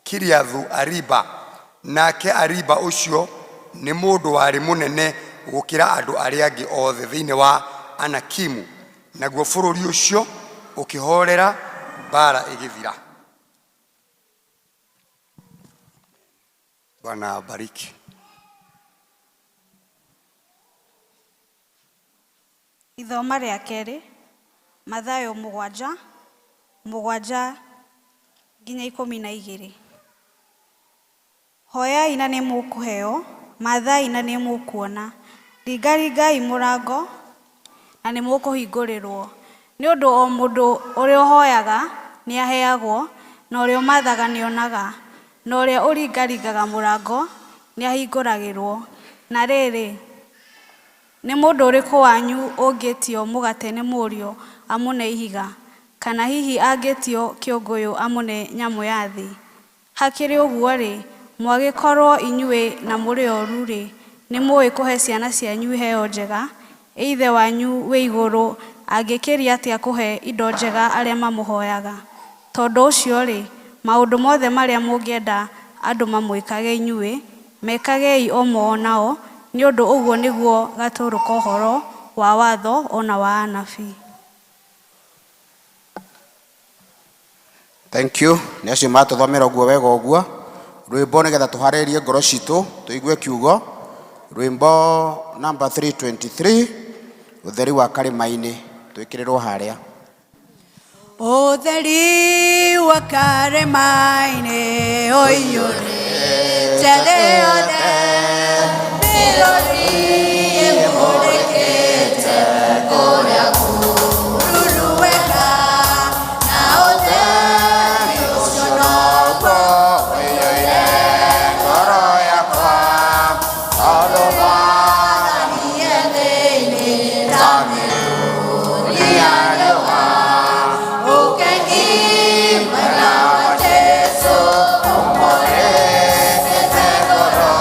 Kiriathu Ariba. Nake Ariba ũcio nĩ mũndũ warĩ mũnene gũkĩra andũ arĩa angĩ othe thĩinĩ wa Anakimu. Naguo bũrũri ũcio ũkĩhoorera, mbaara ĩgĩthira. Bwana abariki. Ithoma rĩa kerĩ, Mathayo 7:7-12. Hoyai na nĩ mũkũheo, mathai na nĩ mũkuona, ringaringai mũrango na nĩ mũkũhingũrĩrwo. Nĩ ũndũ o mũndũ ũrĩa ũhoyaga nĩ aheagwo, na ũrĩa ũmathaga nĩ onaga, na ũrĩa ũringaringaga mũrango nĩ ahingũragĩrwo. Na rĩrĩ, nĩ mũndũ ũrĩkũ wanyu ũngĩtio mũgate nĩ mũriũ amũne ihiga, kana hihi angĩtio kĩũngũyũ amũne nyamũ ya thĩ? Hakĩrĩ ũguo-rĩ, mwagĩkorwo inyuĩ na mũrĩ oru-rĩ, nĩ mũĩ kũhe ciana cianyu iheo njega, ĩ Ithe wanyu wĩ igũrũ angĩkĩria atĩa kũhe indo njega arĩa mamũhoyaga? Tondũ ũcio-rĩ, maũndũ mothe marĩa mũngĩenda andũ mamwĩkage inyuĩ, mekagei o mo nao, nĩ ũndũ ũguo nĩguo gatũrũ ka ũhoro wa watho o na wa anabii. Thank you. Nĩ acio matũthomera ũguo wega ũguo. Rwĩmbo nĩgetha tũharĩrie ngoro citũ tũigue kiugo. Rwĩmbo namba 323, ũtheri wa karĩma-inĩ, twĩkĩrĩrwo harĩa. Ũtheri wa karĩma-inĩ ũiyũrĩte thĩ yothe, mĩrũri ĩmũrĩkĩte kũrĩa kũruru wega, na ũtheri ũcio noguo ũiyũire ngoro yakwa, tondũ Mwathani e thĩinĩ ta mĩrũri ya riũa. Ũkengi mwega wa Jesũ ũmũrĩkĩte ngoro.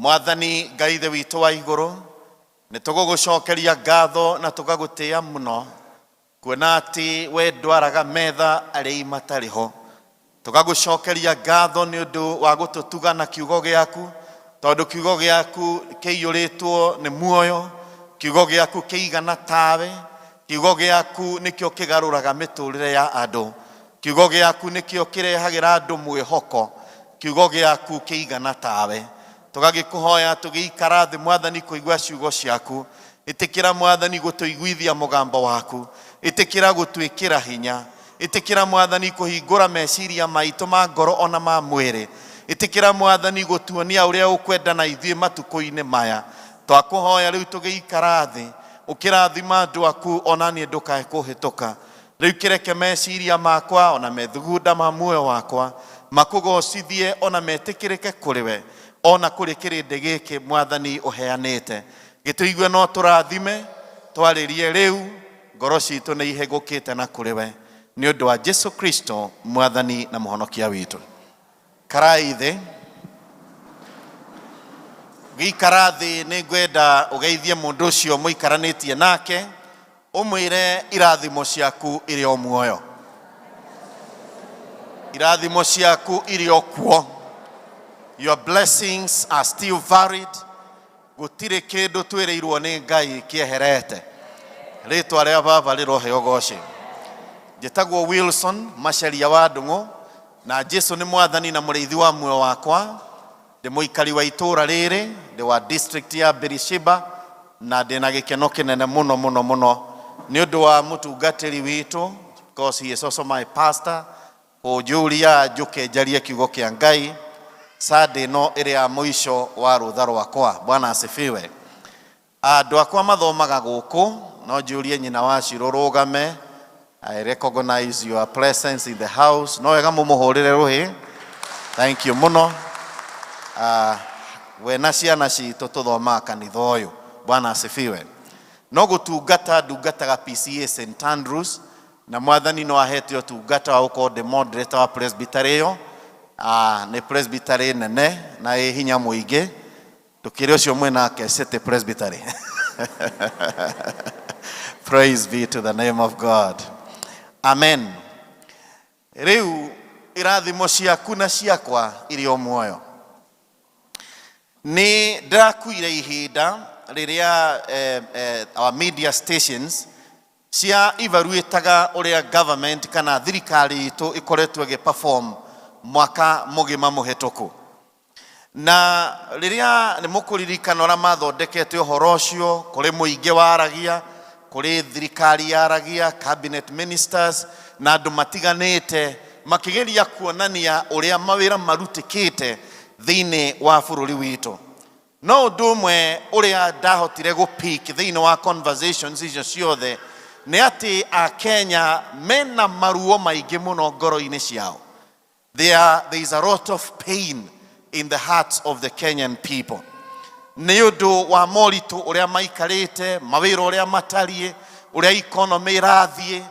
Mwathani Ngai Ithe witũ wa igũrũ, nĩ tũgũgũcokeria ngatho na tũgagũtĩa mũno, kuona atĩ we ndwaraga metha arĩi matarĩ ho. Tũgagũcokeria ngatho nĩ ũndũ wa gũtũtuga na kiugo gĩaku, tondũ kiugo gĩaku kĩiyũrĩtwo nĩ muoyo, kiugo gĩaku kĩigana tawe, kiugo gĩaku nĩkĩo kĩgarũraga mĩtũrĩre ya andũ, kiugo gĩaku nĩkĩo kĩrehagĩra andũ mwĩhoko, kiugo gĩaku kĩigana tawe. Tũgagĩkũhoya tũgĩikara thĩ Mwathani kũigua ciugo ciaku, ĩtĩkĩra Mwathani gũtũiguithia mũgambo waku, ĩtĩkĩra gũtwĩkĩra hinya, ĩtĩkĩra Mwathani kũhingũra meciria maitũ ma ngoro ona ma mwĩrĩ, ĩtĩkĩra Mwathani gũtuonia ũrĩa ũkwenda na ithuĩ matukũ-inĩ maya. Twakũhoya rĩu tũgĩikara thĩ, ũkĩrathima andũ aku ona niĩ ndũkae kũhĩtũka. Rĩu kĩreke meciria makwa ona methugunda ma muoyo wakwa makũgocithie ona metĩkĩrĩke kũrĩ we, ona kũrĩ kĩrĩndĩ gĩkĩ Mwathani ũheanĩte. Gĩtũigue no tũrathime, twarĩrie rĩu, ngoro citũ nĩ ihĩgũkĩte na kũrĩ we, nĩ ũndũ wa Jesu Kristo Mwathani na Mũhonokia witũ. Karai thĩ. Gĩikara thĩ nĩ ngwenda ũgeithie mũndũ ũcio mũikaranĩtie nake, ũmwĩre irathimo ciaku irĩ o muoyo, irathimo ciaku irĩ o kuo. Your blessings are still valid. Gũtirĩ kĩndũ twĩrĩirwo nĩ Ngai kĩeherete. Rĩtwa rĩa Baba rĩroheo goci. Njĩtagwo Wilson Macharia wa Ndung'u, na Jesu nĩ Mwathani na mũrĩithi wa muoyo wakwa. Ndĩ mũikari wa itũũra rĩrĩ, ndĩ wa district ya Beersheba, na ndĩ na gĩkeno kĩnene mũno mũno mũno nĩ ũndũ wa mũtungatĩri witũ, because he is also my pastor, kũnjũria njũke njarie kiugo kĩa Ngai Sunday ĩno ĩrĩ ya mũico wa rũtha rwakwa. Bwana asifiwe. Andũ akwa mathomaga gũkũ, no njũrie nyina wa Shiro rũgame. I recognize your presence in the house. No wega mũmũhũrĩre rũhĩ. Thank you mũno. We na ciana citũ tũthomaga kanitha ũyũ. Bwana asifiwe. No gũtungata ndungataga PCA St Andrews, na Mwathani no ahete ũtungata wa gũkorwo ndĩ moderator wa presbytery ĩyo. Nĩ presbytery nene na ĩ hinya mũingĩ, ndũkĩrĩ ũcio mwĩnake City Presbytery. Praise be to the name of God. Amen. Rĩu irathimo ciaku na ciakwa irĩ o muoyo. Nĩ ndĩrakuire ihinda rĩrĩa our media stations cia evaluataga ũrĩa government kana thirikari itũ ĩkoretwo ĩgĩ-perform mwaka mũgima mũhĩtũku. Na rĩrĩa nĩ mũkũririkana ũrĩa mathondekete ũhoro ũcio, kũrĩ mũingĩ waragia, kũrĩ thirikari yaragia, cabinet ministers na andũ matiganĩte makĩgeria kuonania ũrĩa mawĩra marutĩkĩte thĩinĩ wa bũrũri witũ. No ũndũ ũmwe ũrĩa ndahotire gũpick thĩinĩ wa conversations icio ciothe nĩ atĩ Akenya mena maruo maingĩ mũno ngoro-inĩ ciao. There is a lot of pain in the hearts of the Kenyan people. Nĩ ũndũ wa moritũ ũrĩa maikarĩte, mawĩra ũrĩa matariĩ, ũrĩa economy ĩrathiĩ,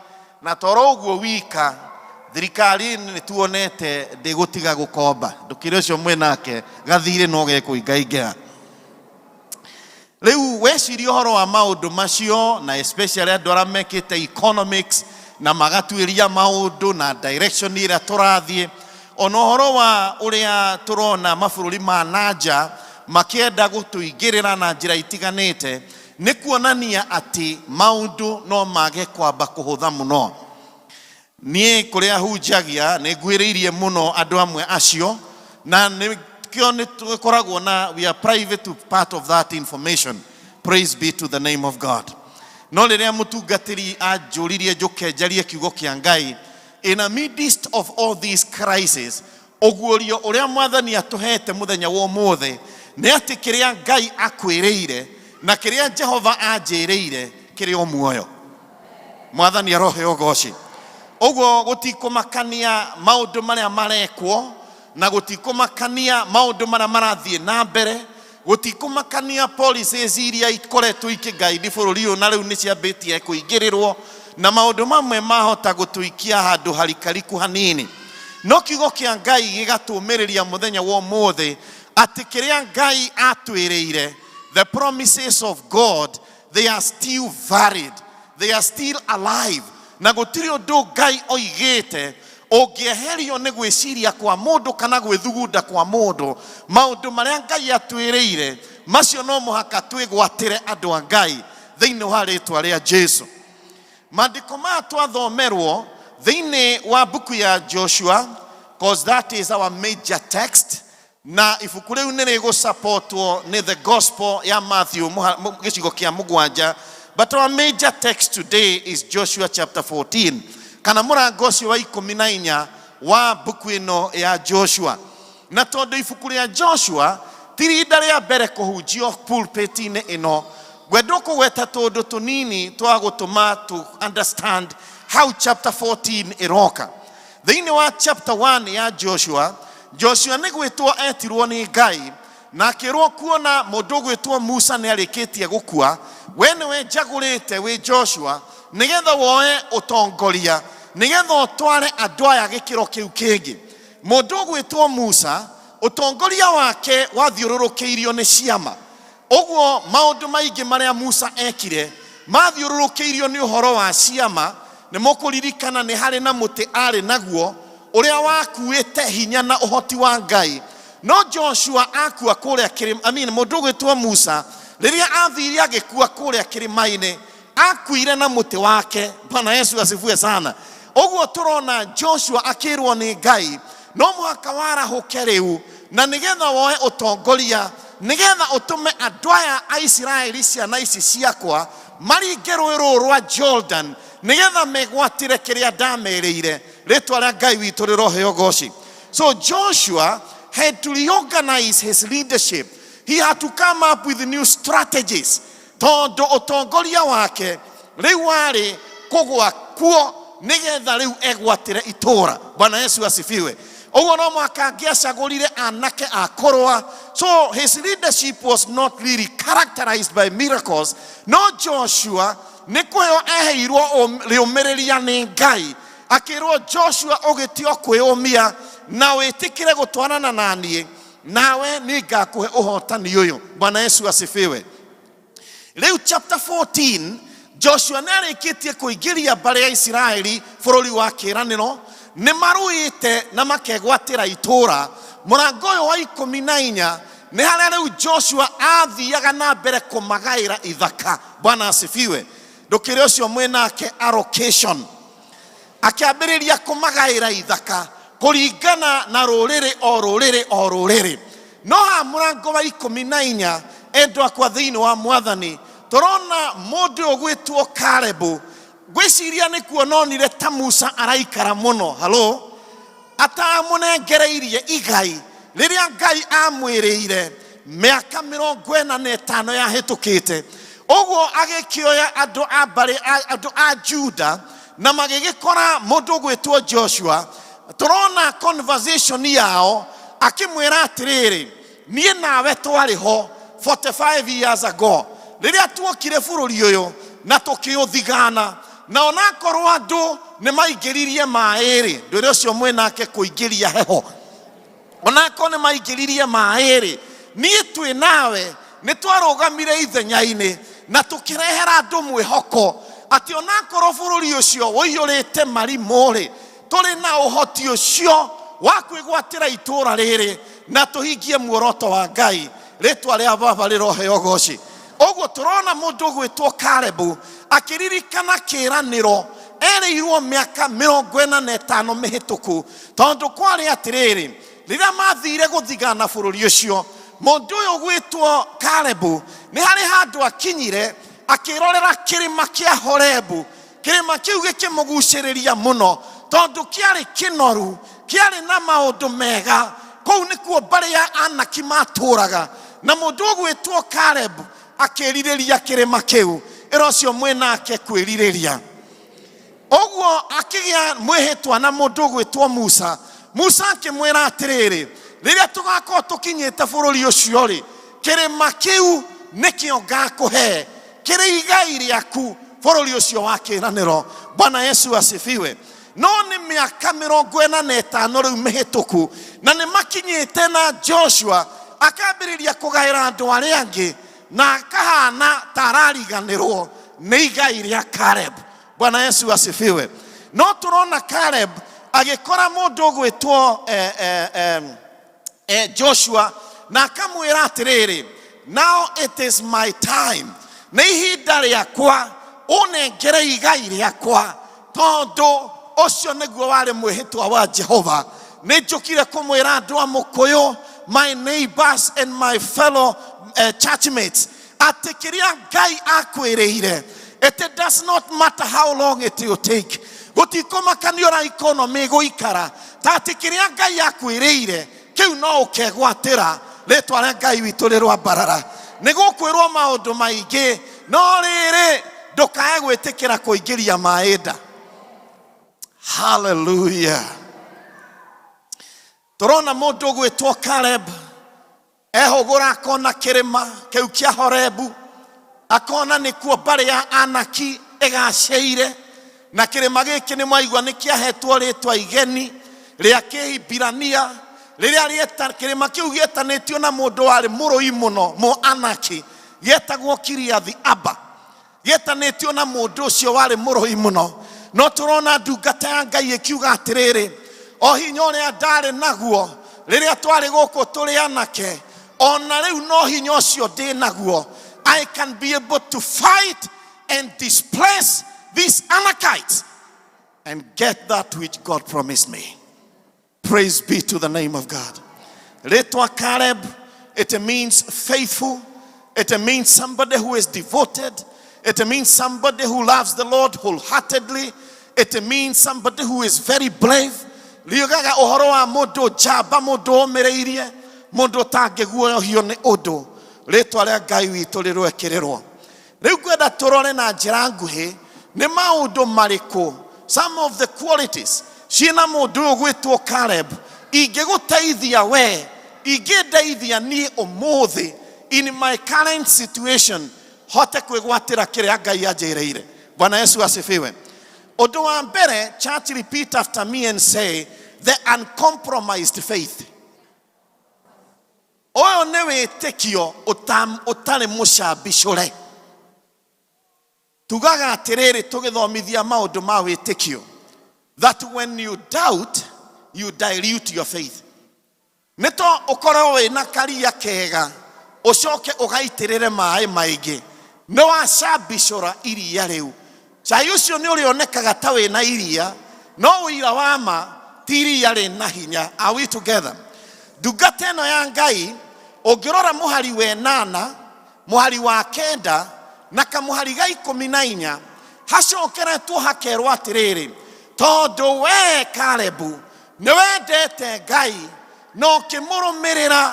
na toro ũguo wika thirikari nĩ tuonete ndĩgũtiga gũkomba. Ndũkĩrĩ ũcio mwĩnake gathirĩ no gekũingaingĩha. Rĩu weciria ũhoro wa maũndũ macio, na especially andũ arĩa mekĩte economics na magatuĩria maũndũ na direction ĩrĩa tũrathiĩ, ona ũhoro wa ũrĩa tũrona mabũrũri ma nanja makĩenda gũtũingĩrĩra na njĩra itiganĩte, nĩ kuonania atĩ maũndũ no mage kwamba kũhũtha mũno. Niĩ kũrĩa hunjagia nĩ nguhĩrĩirie mũno andũ amwe acio, na nĩkĩo nĩ tũkoragwo na we are private to part of that information. Praise be to the name of God. No rĩrĩa mũtungatĩri anjũririe njũke njarie kiugo kĩa Ngai in a midst of all these crises, ũguũrio ũrĩa Mwathani atũhete mũthenya wa ũmũthĩ nĩ atĩ kĩrĩa Ngai akwĩrĩire na kĩrĩa Jehova anjĩrĩire kĩrĩ o muoyo. Mwathani aroheo ũgoci. Ũguo gũtikũmakania maũndũ marĩa marekwo, na gũtikũmakania maũndũ marĩa marathiĩ na mbere, gũtikũmakania policies iria ikoretwo ikĩguide bũrũri ũyũ na rĩu nĩ ciambĩtie kũingĩrĩrwo, na maũndũ mamwe mahota gũtũikia handũ harikariku hanini. No kiugo kĩa Ngai gĩgatũmĩrĩria mũthenya wa ũmũthĩ Atĩ kĩrĩa Ngai atwĩrĩire, the promises of God, they are still valid, they are still alive. Na gũtirĩ ũndũ Ngai oigĩte ũngĩeherio nĩ gwĩciria kwa mũndũ kana gwĩthugunda kwa mũndũ. Maũndũ marĩa Ngai atwĩrĩire, macio no mũhaka twĩgwatĩre andũ a Ngai thĩinĩ wa rĩtwa rĩa Jesu. Maandĩko maya twathomerwo thĩinĩ wa mbuku ya Joshua, cause that is our major text, na ibuku rĩu nĩ rĩgũsupportwo nĩ the gospel ya Matthew gĩcigo kĩa mũgwanja, but our major text today is Joshua chapter 14, kana mũrango ũcio wa 14 wa mbuku ĩno ya Joshua. Na tondũ ibuku rĩa Joshua ti rinda rĩa mbere kũhunjio pulpit-inĩ ĩno, ngwenda kũgweta tũndũ tũnini twa gũtũma to understand how chapter 14 ĩroka. Thĩinĩ wa chapter 1 ya Joshua, Joshua nĩ gwĩtwo etirwo nĩ Ngai na akĩrwo kuona mũndũ ũgwĩtwo Musa nĩ arĩkĩtie gũkua, we nĩwe njagũrĩte wĩ Joshua nĩgetha woe ũtongoria, nĩgetha ũtware andũ aya gĩkĩro kĩu kĩngĩ. Mũndũ ũgwĩtwo Musa, ũtongoria wake wathiũrũrũkĩirio nĩ ciama. Ũguo maũndũ maingĩ marĩa Musa ekire mathiũrũrũkĩirio nĩ ũhoro wa ciama. Nĩ mũkũririkana nĩ harĩ na mũtĩ arĩ naguo ũrĩa wakuĩte hinya na ũhoti wa Ngai. No Joshua akua kũrĩa kĩrĩma, I mean, mũndũ ũgwĩtwo Musa rĩrĩa athire agĩkua kũrĩa kĩrĩma-inĩ, akuire na mũtĩ wake. Bwana Yesu asifiwe sana. Ũguo tũrona Joshua akĩrwo nĩ Ngai no mũhaka warahũke rĩu, na nĩgetha woe ũtongoria, nĩgetha ũtũme andũ aya a Isiraeli, ciana ici ciakwa, maringe rũĩ rũrũ rwa Jordan nĩgetha megwatĩre kĩrĩa ndamerĩire. Rĩtwa rĩa Ngai witũ rĩroheo goci. So Joshua had to reorganize his leadership. He had to come up with new strategies, tondũ ũtongoria wake rĩu warĩ kũgwa kuo nĩgetha rĩu egwatĩre itũũra. Bwana Yesu asifiwe. Ũguo no mũhaka angĩacagũrire anake a kũrũa. So his leadership was not really characterized by miracles. No Joshua nĩ kũheo eheirwo rĩũmĩrĩria nĩ Ngai, akĩrwo, Joshua, ũgĩtio kwĩũmia na wĩtĩkĩre gũtwarana na niĩ, nawe nĩ ngakũhe ũhotani ũyũ. Bwana Yesu asifiwe. Rĩu chapter 14, Joshua nĩ arĩkĩtie kũingĩria mbarĩ ya Isiraeli bũrũri wa kĩĩranĩro, nĩ marũĩte na makegwatĩra itũũra. Mũrango ũyũ wa 14 nĩ harĩa rĩu Joshua athiaga na mbere kũmagaĩra ithaka. Bwana asifiwe. Ndũkĩre ũcio mwĩnake allocation. Akĩambĩrĩria kũmagaĩra ithaka kũringana na rũrĩrĩ o rũrĩrĩ o rũrĩrĩ. No haha mũrango wa 14, endwa akwa thĩinĩ wa Mwathani, tũrona mũndũ ũyũ ũgwĩtwo Kalebu. Ngwĩciria nĩ kuona onire ta Musa araikara mũno, halo, atamũnengereirie igai rĩrĩa Ngai amwĩrĩire mĩaka 45 yahĩtũkĩte. Ũguo agĩkĩoya andũ a mbarĩ, andũ a Juda, na magĩgĩkora mũndũ ũgwĩtwo Joshua. Tũrona conversation yao, akĩmwĩra atĩrĩrĩ, niĩ nawe twarĩ ho 45 years ago rĩrĩa tuokire bũrũri ũyũ na tũkĩũthigana, na onakorwo andũ nĩ maingĩririe maĩ-rĩ, ndwĩre ũcio mwĩnake kũingĩria heho, onakorwo nĩ maingĩririe maĩ-rĩ, niĩ twĩ nawe nĩ twarũgamire ithenya-inĩ na tũkĩrehera andũ mwĩhoko atĩ onakorwo bũrũri ũcio ũiyũrĩte marimũ-rĩ, tũrĩ na ũhoti ũcio wa kwĩgwatĩra itũũra rĩrĩ na tũhingie muoroto wa Ngai. Rĩtwa rĩa Baba rĩroheo goci. Ũguo tũrona mũndũ ũgwĩtwo Kalebu akĩririkana kĩĩranĩro erĩirwo mĩaka 45 mĩhĩtũku, tondũ kwarĩ atĩrĩrĩ, rĩrĩa mathire gũthigana bũrũri ũcio, mũndũ ũyũ ũgwĩtwo Kalebu nĩ harĩ handũ akinyire akĩrorera kĩrĩma kĩa Horebu. Kĩrĩma kĩu gĩkĩmũgucĩrĩria mũno tondũ kĩarĩ kĩnoru, kĩarĩ na maũndũ mega. Kũu nĩkuo mbarĩ ya Anaki matũũraga, na mũndũ ũgwĩtwo Caleb akĩrirĩria kĩrĩma kĩu. Ĩra ũcio mwĩnake kwĩrirĩria. Ũguo akĩgĩa mwĩhĩtwa na mũndũ ũgwĩtwo Musa. Musa akĩmwĩra atĩrĩrĩ, rĩrĩa tũgakorwo tũkinyĩte bũrũri ũcio rĩ, kĩrĩma kĩu nĩkĩo ngakũhe kĩrĩ igai rĩaku bũrũri ũcio wa kĩĩranĩro. Bwana Yesu asifiwe. No nĩ mĩaka 45 rĩu mĩhĩtũku, na nĩ makinyĩte na Joshua Akambĩrĩria kũgaĩra andũ arĩa angĩ na akahana ta arariganĩrwo nĩ igai rĩa Caleb. Bwana Yesu asifiwe. No tũrona Caleb agĩkora mũndũ ũgwĩtwo eh, eh, eh, eh, Joshua na akamwĩra atĩrĩrĩ, now it is my time, nĩ ihinda rĩakwa, ũnengere igai rĩakwa, tondũ ũcio nĩguo warĩ mwĩhĩtwa wa Jehova. Nĩ njũkire kũmwĩra andũ a Mũkũyũ, my neighbors and my fellow churchmates, atĩ kĩrĩa Ngai akwĩrĩire, it does not matter how long it will take, gũtikũmakania ũrĩa economy ĩgũikara, ta atĩ kĩrĩa Ngai akwĩrĩire kĩu no ũkegwatĩra. Rĩtwa rĩa Ngai witũ rĩrwambarara. Nĩ gũkwĩrwo maũndũ maingĩ, no rĩrĩ, ndũkae gwĩtĩkĩra kũingĩria maĩ nda. Haleluya. Tũrona mũndũ ũgwĩtwo Caleb ehũgũra akona kĩrĩma kĩu kĩa Horebu, akona nĩkuo mbarĩ ya Anaki ĩgacĩire, na kĩrĩma gĩkĩ nĩ mwaigua nĩ kĩahetwo rĩtwa igeni rĩa Kĩhibirania, rĩrĩa rĩeta kĩrĩma kĩu gĩetanĩtio na mũndũ warĩ mũrũi mũno mũ Anaki, gĩetagwo Kiriathi Aba, gĩetanĩtio na mũndũ ũcio warĩ mũrũi mũno. No tũrona ndungata ya Ngai ĩkiuga atĩrĩrĩ, o hinya ũrĩa ndarĩ naguo rĩrĩa twarĩ gũkũ tũrĩ anake, ona rĩu no hinya ũcio ndĩ naguo. I can be able to fight and displace these Anakites and get that which God promised me. Praise be to the name of God. Rĩtwa Caleb, it means faithful. It means somebody who is devoted. It means somebody who loves the Lord wholeheartedly. It means somebody who is very brave. Riugaga ũhoro wa mũndũ njamba, mũndũ ũmĩrĩirie, mũndũ ũtangĩguoyohio nĩ ũndũ. Rĩtwa rĩa Ngai witũ rĩrwekĩrĩrwo. Rĩu ngwenda tũrore na njĩra nguhĩ nĩ maũndũ marĩkũ, some of the qualities ciĩna mũndũ ũyũ gwĩtwo Caleb ingĩgũteithia we, ingĩndeithia niĩ ũmũthĩ in my current situation hote kwĩgwatĩra kĩrĩa Ngai anjĩrĩire. Bwana Yesu asifiwe. Ũndũ wa mbere, church, repeat after me and say, the uncompromised faith. Ũyũ nĩ wĩtĩkio ũtarĩ mũcambicũre. Tugaga atĩrĩrĩ tũgĩthomithia maũndũ ma wĩtĩkio, that when you doubt, you dilute your faith. Nĩ to ũkorwo wĩna karia kega, ũcoke ũgaitĩrĩre maĩ maingĩ, nĩ wacambicũra iria rĩu. Cai ũcio nĩ ũrĩonekaga ta wĩna iria, no ũira wa ma ti iria rĩna hinya. Are we together? Ndungata ĩno ya Ngai, ũngĩrora mũhari wa ĩnana, mũhari wa 9 na kamũhari ga 14, hacokeretwo hakerwo atĩrĩrĩ, tondũ we Kalebu nĩ wendete Ngai na ũkĩmũrũmĩrĩra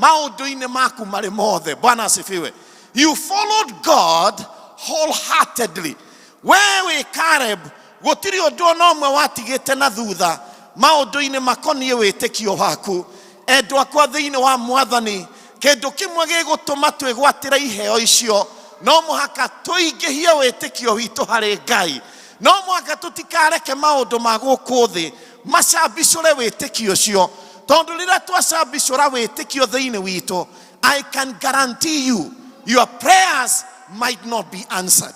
maũndũ-inĩ maku marĩ mothe. Bwana asifiwe. You followed God wholeheartedly. We wĩ Caleb, gũtirĩ ũndũ ona ũmwe watigĩte na thutha maũndũ-inĩ makoniĩ wĩtĩkio waku. Endwa akwa thĩinĩ wa Mwathani, kĩndũ kĩmwe gĩgũtũma twĩgwatĩre iheo icio, no mũhaka tũingĩhie wĩtĩkio witũ harĩ Ngai. No mũhaka tũtikareke maũndũ ma gũkũ thĩ macambicũre wĩtĩkio ũcio, tondũ rĩrĩa twacambicũra wĩtĩkio thĩinĩ witũ, I can guarantee you, your prayers might not be answered,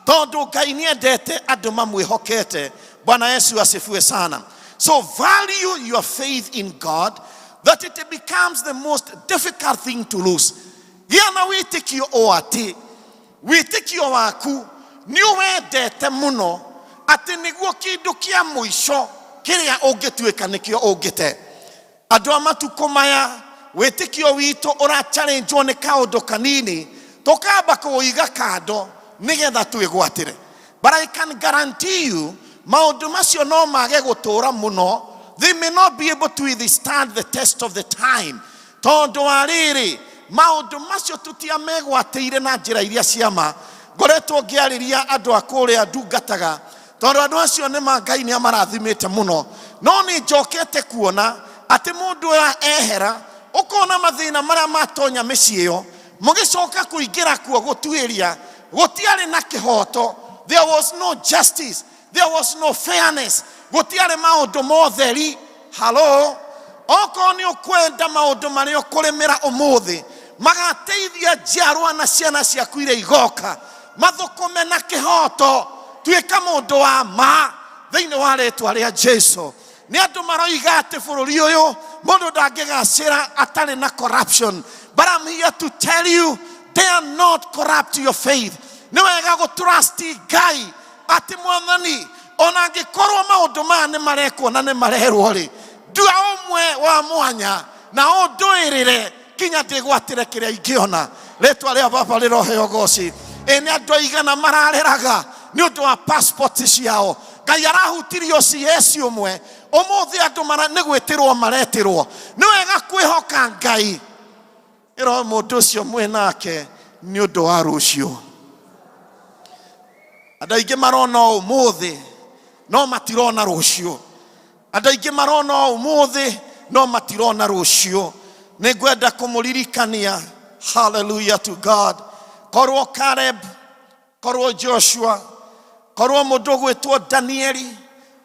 tondũ Ngai nĩendete andũ mamwĩhokete. Bwana Yesu asifiwe sana. So value your faith in God that it becomes the most difficult thing to lose. Gĩa na wĩtĩkio o atĩ wĩtĩkio waku nĩ ũwendete mũno atĩ nĩguo kĩndũ kĩa mũico kĩrĩa ũngĩtuĩka nĩkĩo ũngĩte. Andũ a matukũ maya, wĩtĩkio witũ ũrachallengewo nĩ kaũndũ kanini, tũkamba kũũiga kando nĩgetha twĩgwatĩre. But I can guarantee you, maũndũ macio no mage gũtũũra mũno. They may not be able to withstand the test of the time, tondũ wa rĩrĩ, maũndũ macio tũtiamegwatĩire na njĩra iria ciama. Ngoretwo ngĩarĩria andũ a kũrĩa ndungataga, tondũ andũ acio nĩ ma Ngai nĩ amarathimĩte mũno, no nĩ njokete kuona atĩ mũndũ ũyũ ehera, ũkona mathĩna marĩa matonya mĩciĩ ĩyo, mũgĩcoka kũingĩra kuo gũtuĩria, gũtiarĩ na kĩhoto. There was no justice, there was no fairness, gũtiarĩ maũndũ motheri. Halo, Okorwo nĩ ũkwenda maũndũ marĩa ũkũrĩmĩra ũmũthĩ magateithia njiarwa na ciana ciaku iria igoka, mathũkũme na kĩhoto, tuĩka mũndũ wa ma thĩinĩ wa rĩtwa rĩa Jesu. Nĩ andũ maroiga atĩ bũrũri ũyũ mũndũ ndangĩgacĩra atarĩ na corruption, but I'm here to tell you they are not corrupt your faith. Nĩ wega gũtrust Ngai atĩ Mwathani, ona angĩkorwo maũndũ maya nĩ marekwo na nĩ marerwo rĩ, ndua ũmwe wa mwanya na ũndũĩrĩre kinya ndĩgwatĩre kĩrĩa ingĩona. Rĩtwa rĩa Baba rĩroheo goci. Ĩ nĩ andũ aigana mararĩraga nĩ ũndũ wa passport ciao? Ngai arahutirie CS ũmwe ũmũthĩ, andũ nĩ gwĩtĩrwo maretĩrwo. Nĩ wega kwĩhoka Ngai. Ĩro mũndũ ũcio mwĩ nake nĩ ũndũ wa rũciũ. Andũ aingĩ marona ũmũthĩ no matirona rũciũ. Andũ aingĩ marona ũmũthĩ no matirona rũciũ. Nĩ ngwenda kũmũririkania, hallelujah to God, korwo Caleb, korwo Joshua, korwo mũndũ ũgwĩtwo Danieli,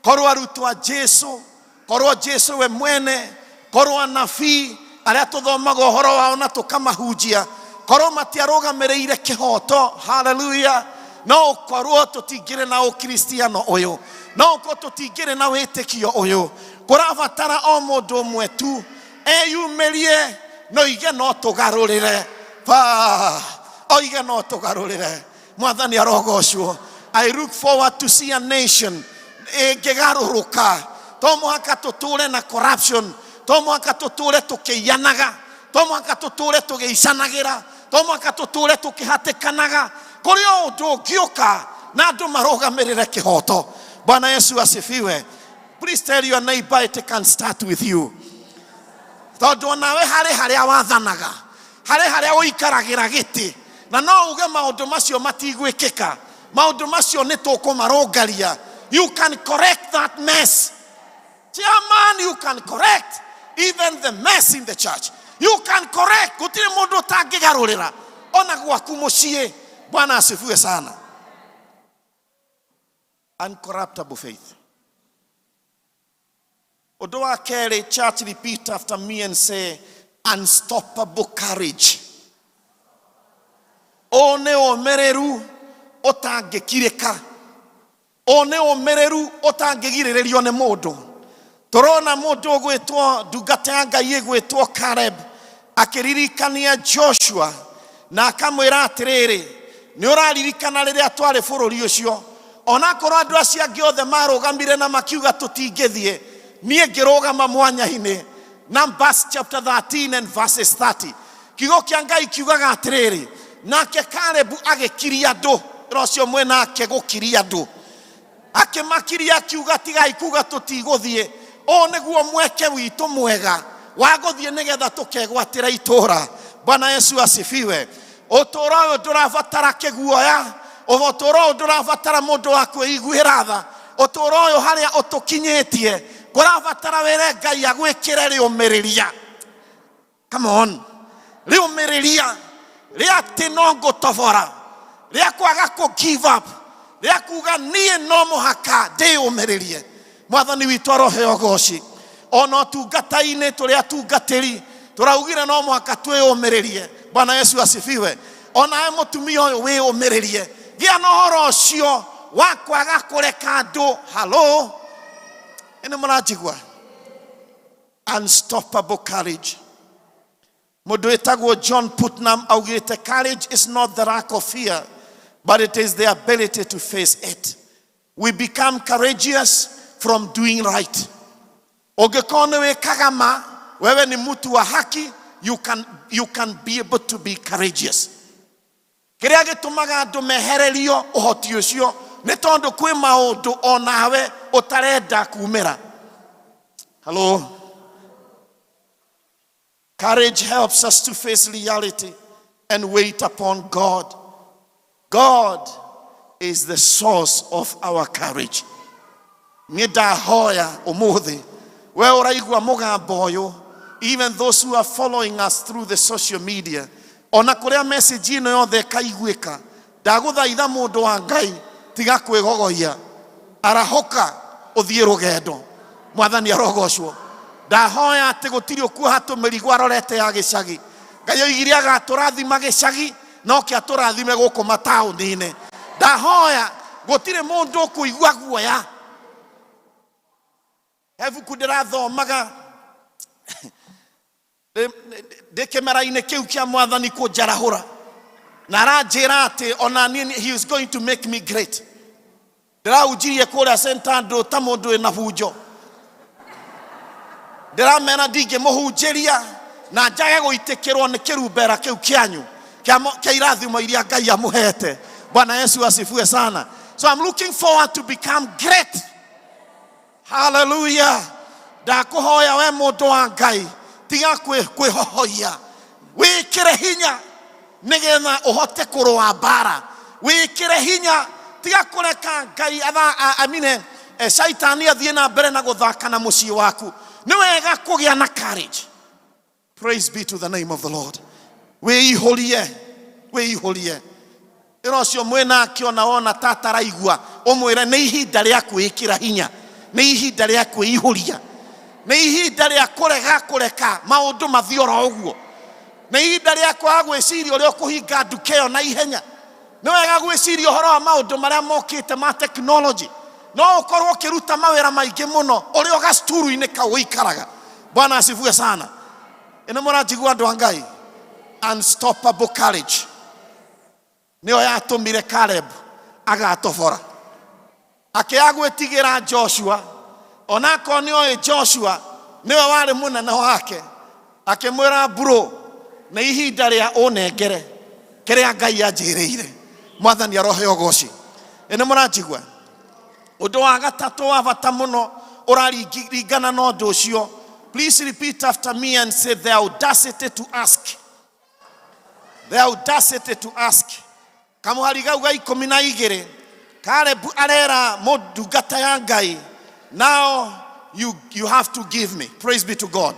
korwo arutwo a Jesu, korwo Jesu we mwene, korwo anabii arĩa tũthomaga ũhoro wao na tũkamahunjia, korwo matiarũgamĩrĩire kĩhoto, haleluya, no ũkorwo tũtingĩrĩ na ũkristiano ũyũ, no ũkorwo tũtingĩrĩ na wĩtĩkio ũyũ. Kũrabatara o mũndũ ũmwe tu eyumĩrie no ige no tũgarũrĩre ba oige no tũgarũrĩre. Mwathani arogocwo. I look forward to see a nation ĩngĩgarũrũka. To mũhaka tũtũre na corruption, to mũhaka tũtũre tũkĩiyanaga, to mũhaka tũtũre tũgĩicanagĩra, to mũhaka tũtũre tũkĩhatĩkanaga. Kũrĩ o ũndũ ũngĩũka na andũ marũgamĩrĩre kĩhoto. Bwana Yesu asifiwe. Please tell your neighbor it can start with you, tondũ onawe harĩ harĩa wathanaga, harĩ harĩa ũikaragĩra gĩtĩ, na no uge maũndũ macio matigwĩkĩka, maũndũ macio nĩ tũkũmarũngaria. You can correct that mess, chairman. You can correct even the mess in the church. You can correct. Gũtirĩ mũndũ ũtangĩgarũrĩra ona gwaku mũciĩ. Bwana asifiwe sana. Uncorruptible faith. Ũndũ wa kerĩ, church, repeat after me and say, unstoppable courage. Ũũ nĩ ũmĩrĩru ũtangĩkirĩka, ũũ nĩ ũmĩrĩru ũtangĩgirĩrĩrio nĩ mũndũ. Tũrona mũndũ ũgwĩtwo ndungata ya Ngai ĩgwĩtwo Caleb akĩririkania Joshua na akamwĩra atĩrĩrĩ, nĩ ũraririkana rĩrĩa twarĩ bũrũri ũcio, onakorwo andũ acio angĩ othe marũgamire na makiuga tũtingĩthiĩ, niĩ ngĩrũgama mwanya-inĩ. Numbers chapter 13 and verses 30, kiugo kĩa Ngai kiugaga atĩrĩrĩ, nake Kalebu agĩkiria andũ. Ĩra ũcio mwĩnake gũkiria andũ. Akĩmakiria akiuga, tigai kuga tũtigũthiĩ, ũũ nĩguo mweke witũ mwega wa gũthiĩ nĩgetha tũkegwatĩra itũũra. Bwana Yesu asifiwe. Ũtũũro ũyũ ndũrabatara kĩguoya, ũtũũro ũyũ ndũrabatara mũndũ wa kwĩiguĩra tha. Ũtũũro ũyũ harĩa ũtũkinyĩtie kũrabatara wĩre Ngai agwĩkĩre rĩũmĩrĩria. Come on, rĩũmĩrĩria rĩa atĩ no ngũtobora, rĩa kwaga kũ give up, rĩa kuga niĩ no mũhaka ndĩyũmĩrĩrie. Mwathani witũ aroheo goci. Ona ũtungata-inĩ tũrĩ atungatĩri tũraugire no mũhaka twĩyũmĩrĩrie. Bwana Yesu asifiwe. Onawe mũtumia ũyũ wĩyũmĩrĩrie, gĩa na ũhoro ũcio wa kwaga kũreka andũ. Halo, ĩ nĩ mũranjigua? Unstoppable courage. Mũndũ wĩtagwo John Putnam augĩte, "Courage is not the lack of fear, but it is the ability to face it." We become courageous from doing right. Ũngĩkorwo nĩ wĩkaga ma, wewe ni mtu wa haki, you can be able to be courageous. Kĩrĩa gĩtũmaga andũ mehererio ũhoti ũcio nĩ tondũ kwĩ maũndũ onawe ũtarenda kumĩra. Hello. Courage helps us to face reality and wait upon God. God is the source of our courage. Nĩ ndahoya ũmũthĩ, we ũraigua mũgambo ũyũ, even those who are following us through the social media, ona kũrĩa message ĩno yothe ĩkaiguĩka, ndagũthaitha mũndũ wa Ngai, tiga kwĩgogoia, arahũka ũthiĩ rũgendo. Mwathani arogocwo. Ndahoya atĩ gũtirĩ ũkuoha tũmĩrigo arorete ya gĩcagi. Ngai oigire agatũrathima gĩcagi no ke atũrathime gũkũ mataũni-inĩ. Ndahoya gũtirĩ mũndũ ũkũigua guoya. He ibuku ndĩrathomaga ndĩ kĩmera-inĩ kĩu kĩa mwathani kũnjarahũra, na aranjĩra atĩ ona niĩ he is going to make me great. Ndĩrahunjirie kũrĩa St. Andrew ta mũndũ wĩna bunjo. Ndĩramera ndingĩmũhunjĩria na njage gũitĩkĩrwo nĩ kĩrumbera kĩu kĩanyu kĩa irathimo iria Ngai amũhete. Bwana Yesu asifiwe sana. So I'm looking forward to become great. Hallelujah. Ndakũhoya we mũndũ wa Ngai, tiga kwĩhohoia, wĩkĩre hinya nĩgetha ũhote kũrũa mbara. Wĩkĩre hinya, tiga kũreka Ngai amine caitani athiĩ na mbere na gũthaka na mũciĩ waku. Nĩ wega kũgĩa na courage. Praise be to the name of the Lord. Wĩihũrie, wĩihũrie. Ĩra ũcio mwĩnake ona wona ta ataraigua, ũmwĩre nĩ ihinda rĩa kwĩĩkĩra hinya, nĩ ihinda rĩa kwĩihũria, nĩ ihinda rĩa kũrega kũreka maũndũ mathiĩ oro ũguo, nĩ ihinda rĩa kwaga gwĩciria ũrĩa ũkũhinga nduka ĩyo na ihenya. Nĩ wega gwĩciria ũhoro wa maũndũ marĩa mokĩte ma technology. No ũkorwo ũkĩruta mawĩra maingĩ mũno ũrĩ o gacukuru-inĩ kau ũikaraga. Bwana asifiwe sana. Ĩno mũranjigua andũ a Ngai? Unstoppable courage nĩyo yatũmire Caleb agatobora akĩaga gwĩtigĩra Joshua, onakorwo nĩ oĩ Joshua nĩwe warĩ mũnene wake. Akĩmwĩra, bro, nĩ ihinda rĩa ũnengere kĩrĩa Ngai anjĩrĩire. Mwathani arohe ũgoci. Ĩ nĩ mũranjigua? Ũndũ wa gatatũ wa bata mũno ũraringana na ũndũ ũcio, please repeat after me and say, the audacity to ask. The audacity to ask. Kamũhari gau ga 12, Caleb arera mũndungata ya Ngai, now you have to give me. Praise be to God.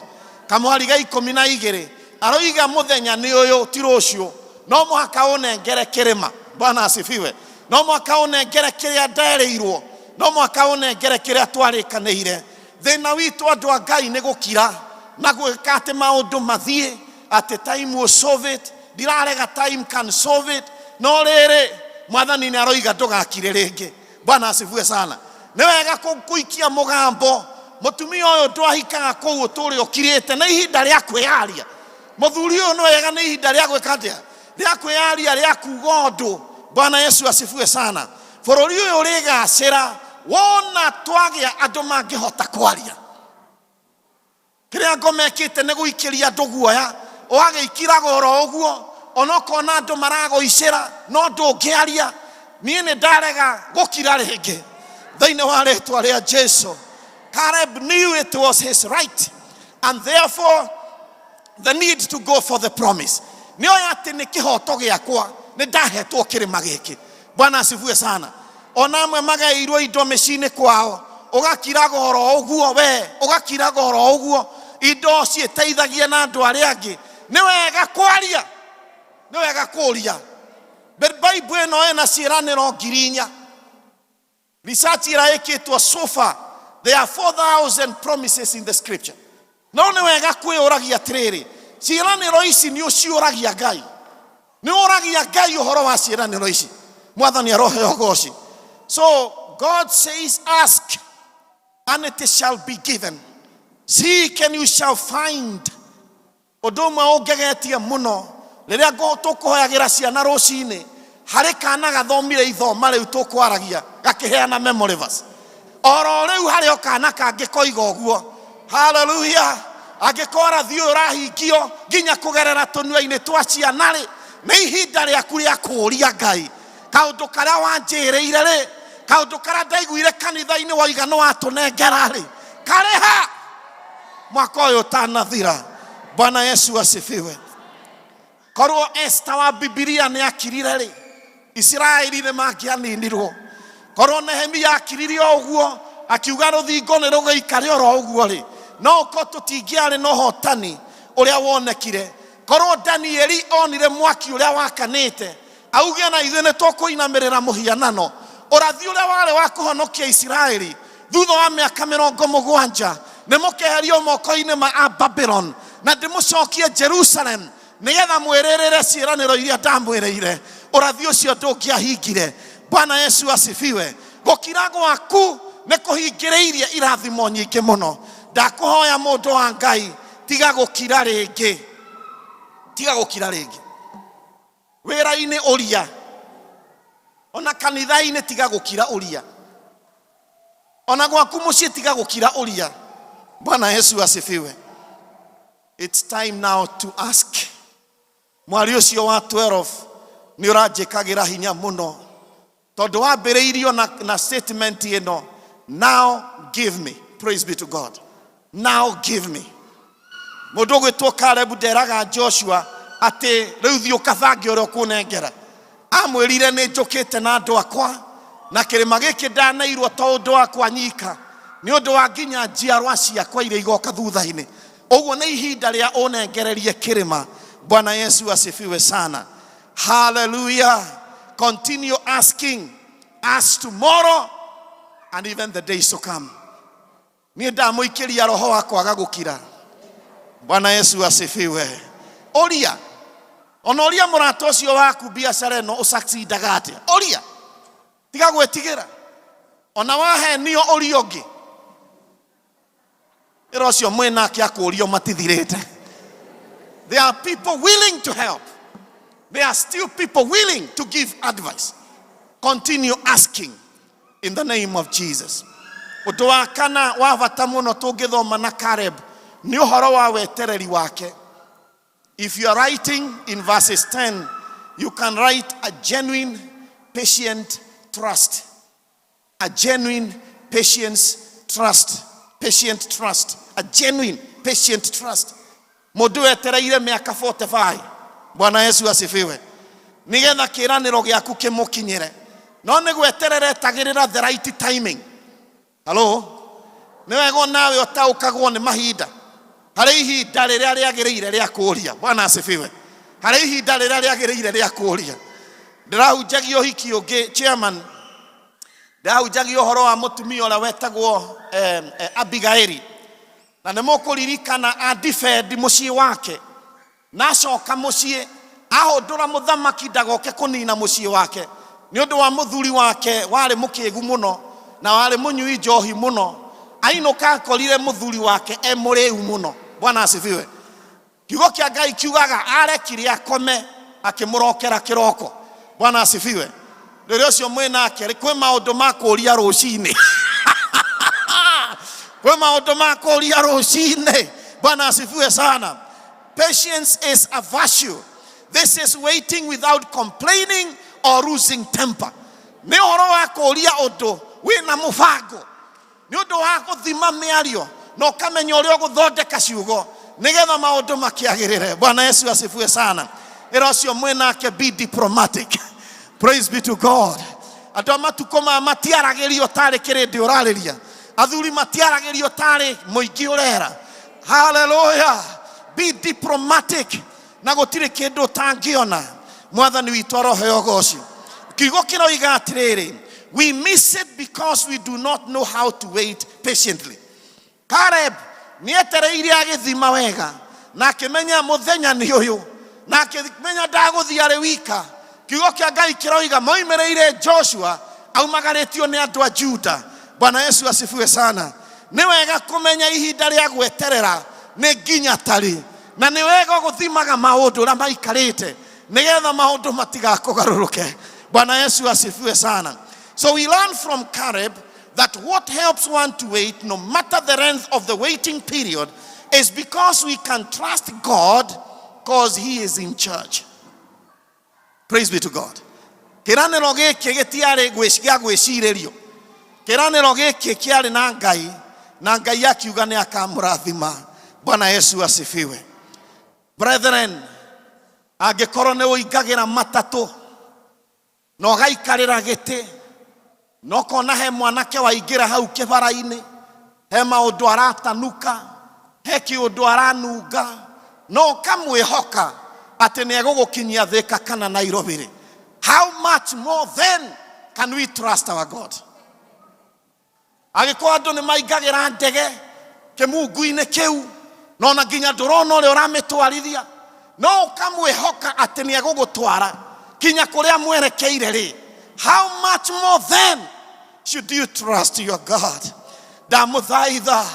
Kamũhari ga 12 aroiga mũthenya nĩ ũyũ ti rũciũ, no mũhaka ũnengere kĩrĩma. Bwana asifiwe. No mũhaka ũnengere kĩrĩa nderĩirwo, no mũhaka ũnengere kĩrĩa twarĩkanĩire. Thĩna witũ andũ a Ngai nĩ gũkira na gwĩka atĩ maũndũ mathiĩ, atĩ time will solve it. Ndirarega time can solve it, no rĩrĩ mwathani nĩ aroiga ndũgakire rĩngĩ. Bwana asifiwe sana. Nĩ wega kũikia mũgambo. Mũtumia ũyũ ndwahikaga kũu ũtũre ũkirĩte, nĩ ihinda rĩa kwĩyaria. Mũthuri ũyũ nĩ wega, nĩ ihinda rĩa gwĩka atĩa? Rĩa kwĩyaria, rĩa kuga ũndũ. Bwana Yesu asifiwe sana. Bũrũri ũyũ ũrĩgacĩra wona twagĩa andũ mangĩhota kwaria. Kĩrĩa ngomekĩte nĩ gũikĩria andũ guoya, ũgagĩikiraga oro ũguo, onokorwo na andũ maragũicĩra no ndũngĩaria. Niĩ nĩ ndarega gũkira rĩngĩ thĩinĩ wa rĩtwa rĩa Jesu. Caleb knew it was his right and therefore the need to go for the promise. Nĩ oĩ atĩ nĩ kĩhoto gĩakwa, nĩ ndahetwo kĩrĩma gĩkĩ. Bwana asifiwe sana. Ona amwe magaĩirwo indo mĩciĩ-inĩ kwao, ũgakiraga oro ũguo, we ũgakiraga oro ũguo, indo ciĩteithagia na andũ arĩa angĩ. Nĩ wega kwaria, nĩ wega kũria. Bible ĩno ĩna ciĩranĩro ngiri inya. Research ĩrĩa ĩkĩtwo so far, there are 4,000 promises in the scripture. No nĩ wega kwĩyũragia atĩrĩrĩ, ciĩranĩro ici nĩ ũciũragia Ngai? Nĩ ũragia Ngai ũhoro wa ciĩranĩro ici? Mwathani arohe ũgoci. So God says, ask and it shall be given, seek and you shall find. Ũndũ ũmwe ũngegetie mũno rĩrĩa tũkũhoyagĩra ciana rũcinĩ, harĩ kana gathomire ithoma rĩu tũkwaragia gakĩheana memory verse. Oro rĩu harĩ o kana kangĩ koiga ũguo. Hallelujah. Angĩkorwo ũrathi ũyũ ũrahingio nginya kũgerera tũnua-inĩ twa ciana rĩ, nĩ ihinda rĩaku rĩa kũũria Ngai kaũndũ karĩa wanjĩrĩire rĩ, kaũndũ karĩa ndaiguire kanitha-inĩ woiga nĩ watũnengera rĩ, karĩ ha mwaka ũyũ ũtanathira? Bwana Yesu asifiwe. Korwo Esther wa Bibilia nĩ akirire rĩ, Isiraeli nĩ mangĩaninirwo. Korwo Nehemia akirire o ũguo akiuga rũthingo nĩ rũgĩikare oro ũguo rĩ, no ũkorwo tũtingĩarĩ na ũhotani ũrĩa wonekire. Korwo Danieli onire mwaki ũrĩa wakanĩte auge na ithuĩ nĩ tũkũinamĩrĩra mũhianano, ũrathi ũrĩa warĩ wa kũhonokia Isiraeli thutha wa mĩaka mĩrongo mũgwanja Nĩ mũkeherio moko-inĩ ma a Babylon na ndĩmũcokie Jerusalem nĩgetha mwĩrĩrĩre ciĩranĩro iria ndamwĩrĩire. Ũrathi ũcio ndũngĩahingire. Bwana Yesu asifiwe. Gũkira gwaku nĩ kũhingĩrĩirie irathimo nyingĩ mũno. Ndakũhoya mũndũ wa Ngai, tiga gũkira rĩngĩ, tiga gũkira rĩngĩ. Wĩra-inĩ ũria, ona kanitha-inĩ tiga gũkira ũria, ona gwaku mũciĩ tiga gũkira ũria. Bwana Yesu asifiwe. It's time now to ask. Mwari ũcio wa 12 nĩ ũranjĩkagĩra hinya mũno tondũ wambĩrĩirio na statement ĩno, now give me. Praise be to God. Now give me. Mũndũ ũgwĩtwo Caleb nderaga Joshua atĩ rĩu thiĩ ũkabange ũrĩa ũkũnengera. Amwĩrire nĩ njũkĩte na andũ akwa na kĩrĩma gĩkĩ ndaneirwo to ũndũ wakwa nyika, nĩ ũndũ wa nginya njiarwa ciakwa iria igoka thutha-inĩ. Ũguo nĩ ihinda rĩa ũnengererie kĩrĩma. Bwana Yesu asifiwe sana. Hallelujah. Continue asking. Ask tomorrow and even the days to come. Niĩ ndamũikĩria roho wa kwaga gũkira. Bwana Yesu asifiwe. Ũria, ona ũria mũrata ũcio waku biacara ĩno ũsucceedaga atĩa. Ũria, tiga gwĩtigĩra. Ona wahenio ũria ũngĩ. Ĩra ũcio mwĩnake akũrio matithirĩte. There are people willing to help. There are still people willing to give advice. Continue asking in the name of Jesus. Ũndũ wa kana wa bata mũno tũngĩthoma na Caleb nĩ ũhoro wa wetereri wake. If you are writing in verses 10, you can write a genuine patient trust. A genuine patience trust. Patient trust. A genuine patient trust. Mũndũ wetereire mĩaka 45. Bwana Yesu asifiwe. Nĩgetha kĩĩranĩro gĩaku kĩmũkinyĩre. No nĩ gweterera etagĩrĩra the right timing. Hello? Nĩ wega nawe ũtaũkagwo nĩ mahinda. Harĩ ihinda rĩrĩa rĩagĩrĩire rĩa kũũria. Bwana asifiwe. Harĩ ihinda rĩrĩa rĩagĩrĩire rĩa kũũria. Ndĩrahunjagia ũhiki ũngĩ, chairman, ndĩrahunjagia ũhoro wa mũtumia ũrĩa wetagwo Abigaili. Na nĩ mũkũririkana a defend mũciĩ wake. Na acoka mũciĩ ahũndũra mũthamaki ndagoke kũnina mũciĩ wake nĩ ũndũ wa mũthuri wake warĩ mũkĩgu mũno na warĩ mũnyui njohi mũno. Ainũka akorire mũthuri wake e mũrĩu mũno. Bwana asifiwe. Kiugo kĩa Ngai kiugaga arekire akome akĩmũrokera kĩroko. Bwana asifiwe. Rĩrĩa ũcio mwĩnake kwĩ maũndũ ma kũũria rũcinĩ. Kwĩ maũndũ ma kũũria rũcinĩ. Bwana asifiwe sana. Patience is a virtue. This is waiting without complaining or losing temper. Nĩ ũhoro wa kũũria ũndũ wĩna mũbango. Nĩ ũndũ wa gũthima mĩario na ũkamenya ũrĩa ũgũthondeka ciugo nĩgetha maũndũ makĩagĩrĩre. Bwana Yesu asifiwe sana. Ĩra ũcio mwĩnake be diplomatic. Praise be to God. Andũ a matukũ maya matiaragĩrio tarĩ kĩrĩndĩ ũrarĩria. Athuri matiaragĩrio tarĩ mũingĩ ũrera. Hallelujah. Be diplomatic. Na gũtirĩ kĩndũ ũtangĩona. Mwathani witũ aroheo ũgoci. Kiugo kĩroiga atĩrĩrĩ, we miss it because we do not know how to wait patiently. Caleb nĩetereire agĩthima wega na akĩmenya mũthenya nĩ ũyũ na akĩmenya ndagũthiĩ arĩ wika. Kiugo kĩa Ngai kĩroiga moimĩrĩire Joshua aumagarĩtio nĩ andũ a Juda. Bwana Yesu asifiwe sana. Nĩ wega kũmenya ihinda rĩa gweterera nĩ nginya tarĩ, na nĩ wega gũthimaga maũndũ ũrĩa maikarĩte nĩgetha maũndũ matigakũgarũrũke. Bwana Yesu asifiwe sana. So we learn from Caleb that what helps one to wait, no matter the length of the waiting period, is because we can trust God because he is in charge. Praise be to God. Kĩranĩro gĩkĩ gĩtiarĩ gĩa gwĩcirĩrio. Kĩranĩro gĩkĩ kĩarĩ na Ngai, na Ngai akiuga nĩ akamũrathima. Bwana Yesu asifiwe. Brethren, angĩkorwo nĩ ũingagĩra matatũ na ũgaikarĩra gĩtĩ na ũkona he mwanake waingĩra hau kĩbara-inĩ, he maũndũ aratanuka, he kĩũndũ aranunga, na ũkamwĩhoka atĩ nĩ egũgũkinyia Thĩka kana Nairobi rĩ, how much more then can we trust our God? Angĩkorwo andũ nĩ maingagĩra ndege Kĩmungu-inĩ kĩu na ona nginya ndũrona ũrĩa ũramĩtwarithia, no ũkamwĩhoka atĩ nĩ egũgũtwara kinya kũrĩa mwerekeire rĩ, how much more then should you trust your God? Ndamũthaitha,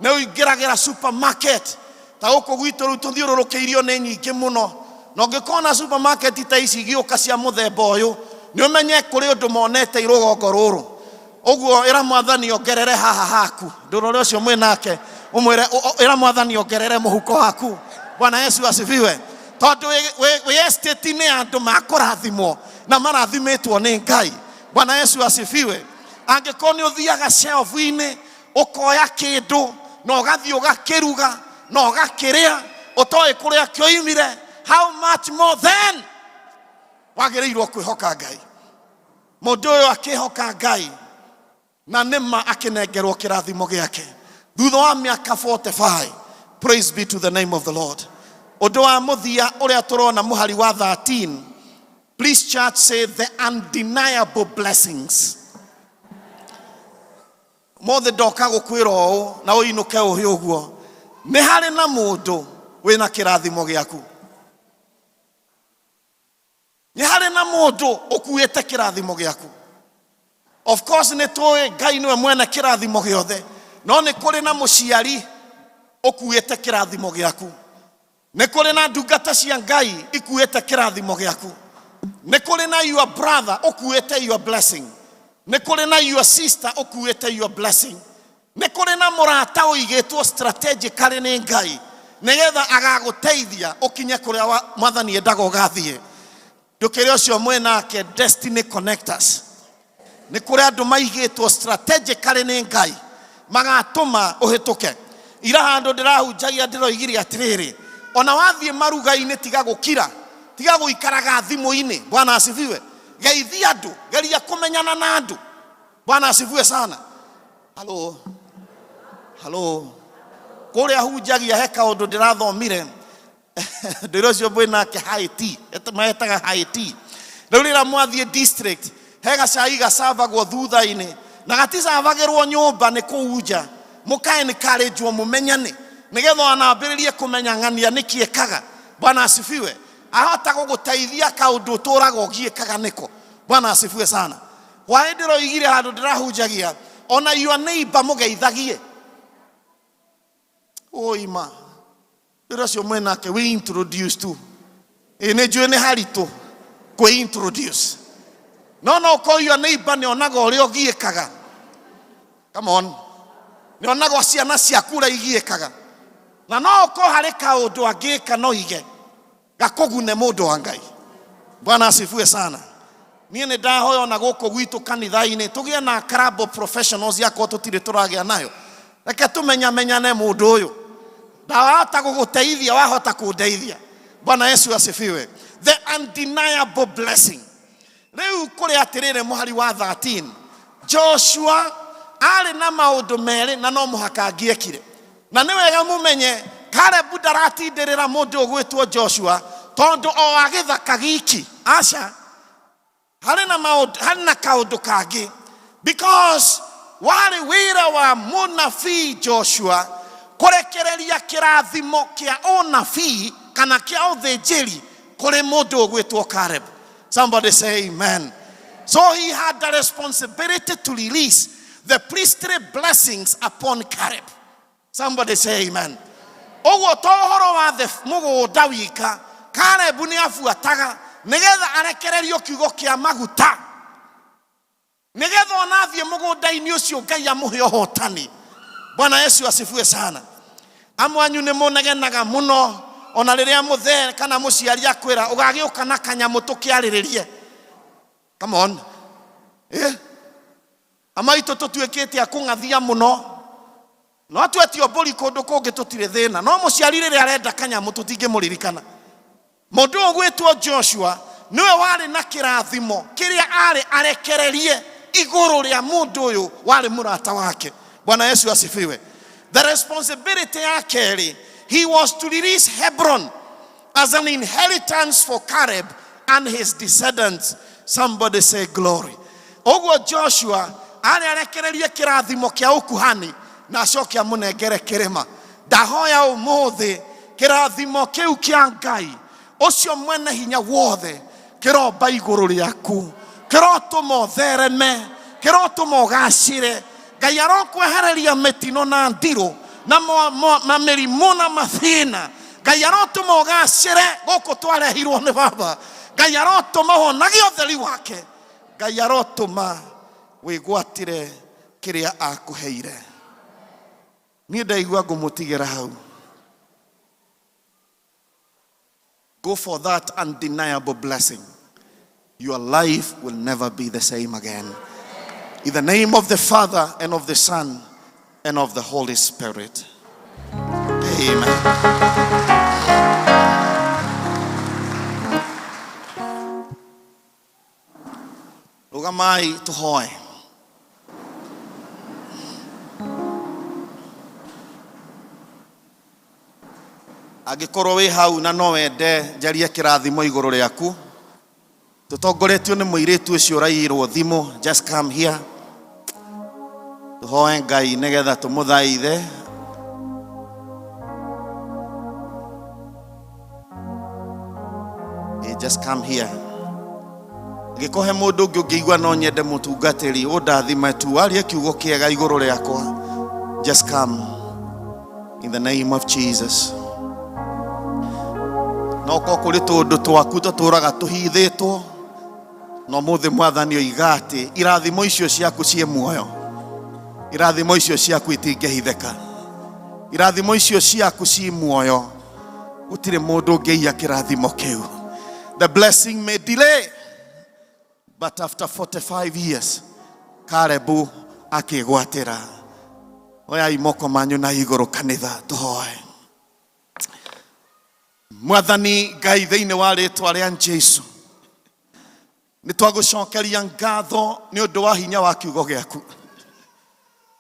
nĩ ũingĩragĩra supermarket ta gũkũ gwitũ rĩu tũthiũrũrũkĩirio nĩ nyingĩ mũno, na ũngĩkona supermarket ta ici igĩũka cia mũthemba ũyũ, nĩ ũmenye kũrĩ ũndũ monete irũgongo rũrũ. Ũguo ĩra Mwathani ongerere haha haku, ndũrore ũcio mwĩ nake ũmwĩre, ĩra Mwathani ongerere mũhuko waku. Bwana Yesu asifiwe. Tondũ wĩ estate-inĩ ya andũ makũrathimwo na marathimĩtwo nĩ Ngai. Bwana Yesu asifiwe. Angĩkorwo nĩ ũthiaga shelf-inĩ ũkoya kĩndũ na ũgathiĩ ũgakĩruga na ũgakĩrĩa ũtoĩ kũrĩa kĩoimire, how much more then wagĩrĩirwo kwĩhoka Ngai. Mũndũ ũyũ akĩhoka Ngai na nĩma akĩnengerwo kĩrathimo gĩake thutha wa mĩaka 45. Praise be to the name of the Lord. Ũndũ wa mũthia ũrĩa tũrona mũhari wa 13, please church, say the undeniable blessings. Mothe ndoka gũkwĩra ũũ na ũinũke ũhĩ ũguo, nĩ harĩ na mũndũ wĩna kĩrathimo gĩaku, nĩ harĩ na mũndũ ũkuĩte kĩrathimo gĩaku. Of course nĩ tũĩ Ngai nĩwe mwene kĩrathimo gĩothe, no nĩ kũrĩ na mũciari ũkuĩte kĩrathimo gĩaku, nĩ kũrĩ na ndungata cia Ngai ikuĩte kĩrathimo gĩaku, nĩ kũrĩ na your brother ũkuĩte your blessing, nĩ kũrĩ na your sister ũkuĩte your blessing, nĩ kũrĩ na mũrata ũigĩtwo strategically nĩ Ngai nĩgetha agagũteithia ũkinye kũrĩa Mwathani endaga ũgathiĩ. Ndũkĩre ũcio mwĩnake destiny connectors. Nĩ kũrĩ andũ maigĩtwo strategically nĩ Ngai magatũma ũhĩtũke. Ira handũ ndĩrahunjagia ndĩroigire atĩrĩrĩ, ona wathiĩ maruga-inĩ tiga gũkira, tiga gũikaraga thimũ-inĩ. Bwana asifiwe. Geithia andũ, geria kũmenyana na andũ. Bwana asifiwe sana. Halo halo, kũrĩa hunjagia he kaũndũ ndĩrathomire ndĩra ũcio mwĩnake high tea, maetaga high tea. Rĩu rĩrĩa mwathiĩ district he gacai gacabagwo thutha-inĩ na gaticabagĩrwo nyũmba, nĩ kũu nja mũka encourage mũmenyane nĩgetha onambĩrĩrie kũmenya ng'ania nĩkĩ ekaga. Bwana asifiwe. Ahota gũgũteithia kaũndũ ũtũraga ũgiĩkaga nĩko. Bwana asifiwe sana. Hwaĩ ndĩroigire handũ ndĩrahunjagia, ona your neighbor mũgeithagie ũima ndĩra ũcio mwenake we introduce tu. Ĩ nĩ njũĩ nĩ haritũ kwĩ introduce, no no ũkorwo your neighbor nĩ onaga ũrĩa ũgiĩkaga. Come on, nĩ onaga ciana ciaku ũrĩa igiĩkaga, na no ũkorwo harĩ kaũndũ angĩka no ige gakũgune mũndũ wa Ngai. Bwana asifiwe sana. Niĩ nĩ ndahoya ona gũkũ gwitũ kanitha-inĩ tũgĩe na club of professionals, akorwo tũtirĩ tũragĩa nayo, reke tũmenyamenyane. Mũndũ ũyũ ndawahota gũgũteithia, wahota kũndeithia. Bwana Yesu asifiwe. The undeniable blessing. Rĩu kũrĩ atĩrĩrĩ, mũhari wa 13, Joshua arĩ na maũndũ merĩ na no mũhaka angĩekire, na nĩ wega mũmenye Caleb ndaratindĩrĩra mũndũ ũgwĩtwo Joshua tondũ o agĩthaka giki, aca. Harĩ na maũndũ, harĩ na kaũndũ kangĩ, because warĩ wĩra wa mũnabii Joshua kũrekereria kĩrathimo kĩa ũnabii kana kĩa ũthĩnjĩri kũrĩ mũndũ ũgwĩtwo Caleb. Somebody say amen. So he had the responsibility to release the priestly blessings upon Caleb. Somebody say amen. Ũguo to ũhoro wa the mũgũnda wika Caleb nĩ abuataga nĩgetha arekererio kiugo kĩa maguta, nĩgetha ona athiĩ mũgũnda-inĩ ũcio Ngai amũhe ũhotani. Bwana Yesu asifiwe sana. Amwe anyu nĩ mũnegenaga mũno, ona rĩrĩa mũthee kana mũciari akwĩra ũgagĩũka na kanyamũ tũkĩarĩrĩrie. Come on, eh? Amaitũ tũtuĩkĩte a kũng'athia mũno, no twetio mbũri kũndũ kũngĩ tũtirĩ thĩna, no mũciari rĩrĩa arenda kanyamũ tũtingĩmũririkana. Mũndũ ũyũ ũgwĩtwo Joshua nĩwe warĩ na kĩrathimo kĩrĩa arĩ arekererie igũrũ rĩa mũndũ ũyũ warĩ mũrata wake. Bwana Yesu asifiwe. The responsibility ya kerĩ, he was to release Hebron as an inheritance for Caleb and his descendants. Somebody say glory. Ũguo Joshua arĩ arekererie kĩrathimo kĩa ũkuhani. Na acoke amũnengere kĩrĩma. Ndahoya ũmũthĩ kĩrathimo kĩu kĩa Ngai ũcio mwene hinya wothe kĩromba igũrũ rĩaku, kĩrotũma ũthereme, kĩrotũma ũgacĩre. Ngai arokwehereria mĩtino na ndirũ na, na mĩrimũ na mathĩna. Ngai arotũma ũgacĩre gũkũ twarehirwo nĩ baba. Ngai arotũma wonage ũtheri wake. Ngai arotũma wĩgwatĩre kĩrĩa akũheire. Niĩ ndaigua ngũmũtigĩra hau. Go for that undeniable blessing. Your life will never be the same again. In the name of the Father and of the Son and of the Holy Spirit. Amen. Rũgamai tũhoe. Angĩkorwo wĩ hau na no wende njarie kĩrathimo igũrũ rĩaku, tũtongoretio nĩ mũirĩtu ũcio ũraiyĩrwo thimũ, just come here. Tũhoe Ngai nĩgetha tũmũthaithe. Just come here. Angĩkorwo he mũndũ ũngĩ ũngĩigua no nyende mũtungatĩri ũndathime tu arie kiugo kĩega igũrũ rĩakwa, just come in the name of Jesus. No korwo kũrĩ tũndũ twaku tũtũraga tũhithĩtwo, no mũthĩ mwathani oiga atĩ irathimo icio ciaku ciĩ muoyo, irathimo icio ciaku itingĩhithĩka, irathimo icio ciaku ciĩ muoyo, gũtirĩ mũndũ ũngĩiya kĩrathimo kĩu. The blessing may delay, but after 45 years Kalebu akĩgwatĩra. Oyai moko manyu na igũrũ kanitha, tũhoe. Mwathani Ngai, thĩinĩ wa rĩtwa rĩa Jesu, nĩ twagũcokeria ngatho nĩ ũndũ wa hinya wa kiugo gĩaku,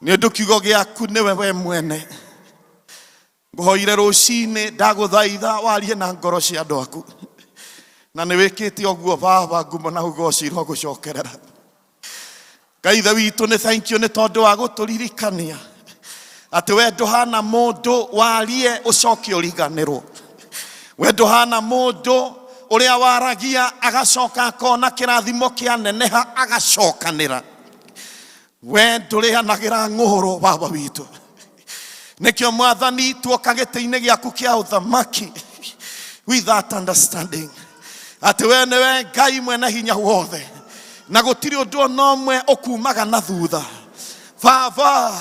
nĩ ũndũ kiugo gĩaku nĩwe we mwene. Ngũhoire rũcinĩ, ndagũthaitha warie na ngoro cia andũ aku, na nĩ wĩkĩte ũguo baba. Ngumo na ũgoci irogũcokerera. Ngai ithe witũ, nĩ thank you nĩ tondũ wa gũtũririkania atĩ we ndũhana mũndũ warie ũcoke ũriganĩrwo. We ndũhana mũndũ ũrĩa waragia agacoka akona kĩrathimo kĩaneneha agacokanĩra. We ndũrĩanagĩra ng'ũrũ, baba witũ. Nĩkĩo mwathani tuoka gĩtĩ-inĩ gĩaku kĩa ũthamaki with that understanding atĩ we nĩwe Ngai mwene hinya wothe, na gũtirĩ ũndũ ona ũmwe ũkumaga na thutha. Baba,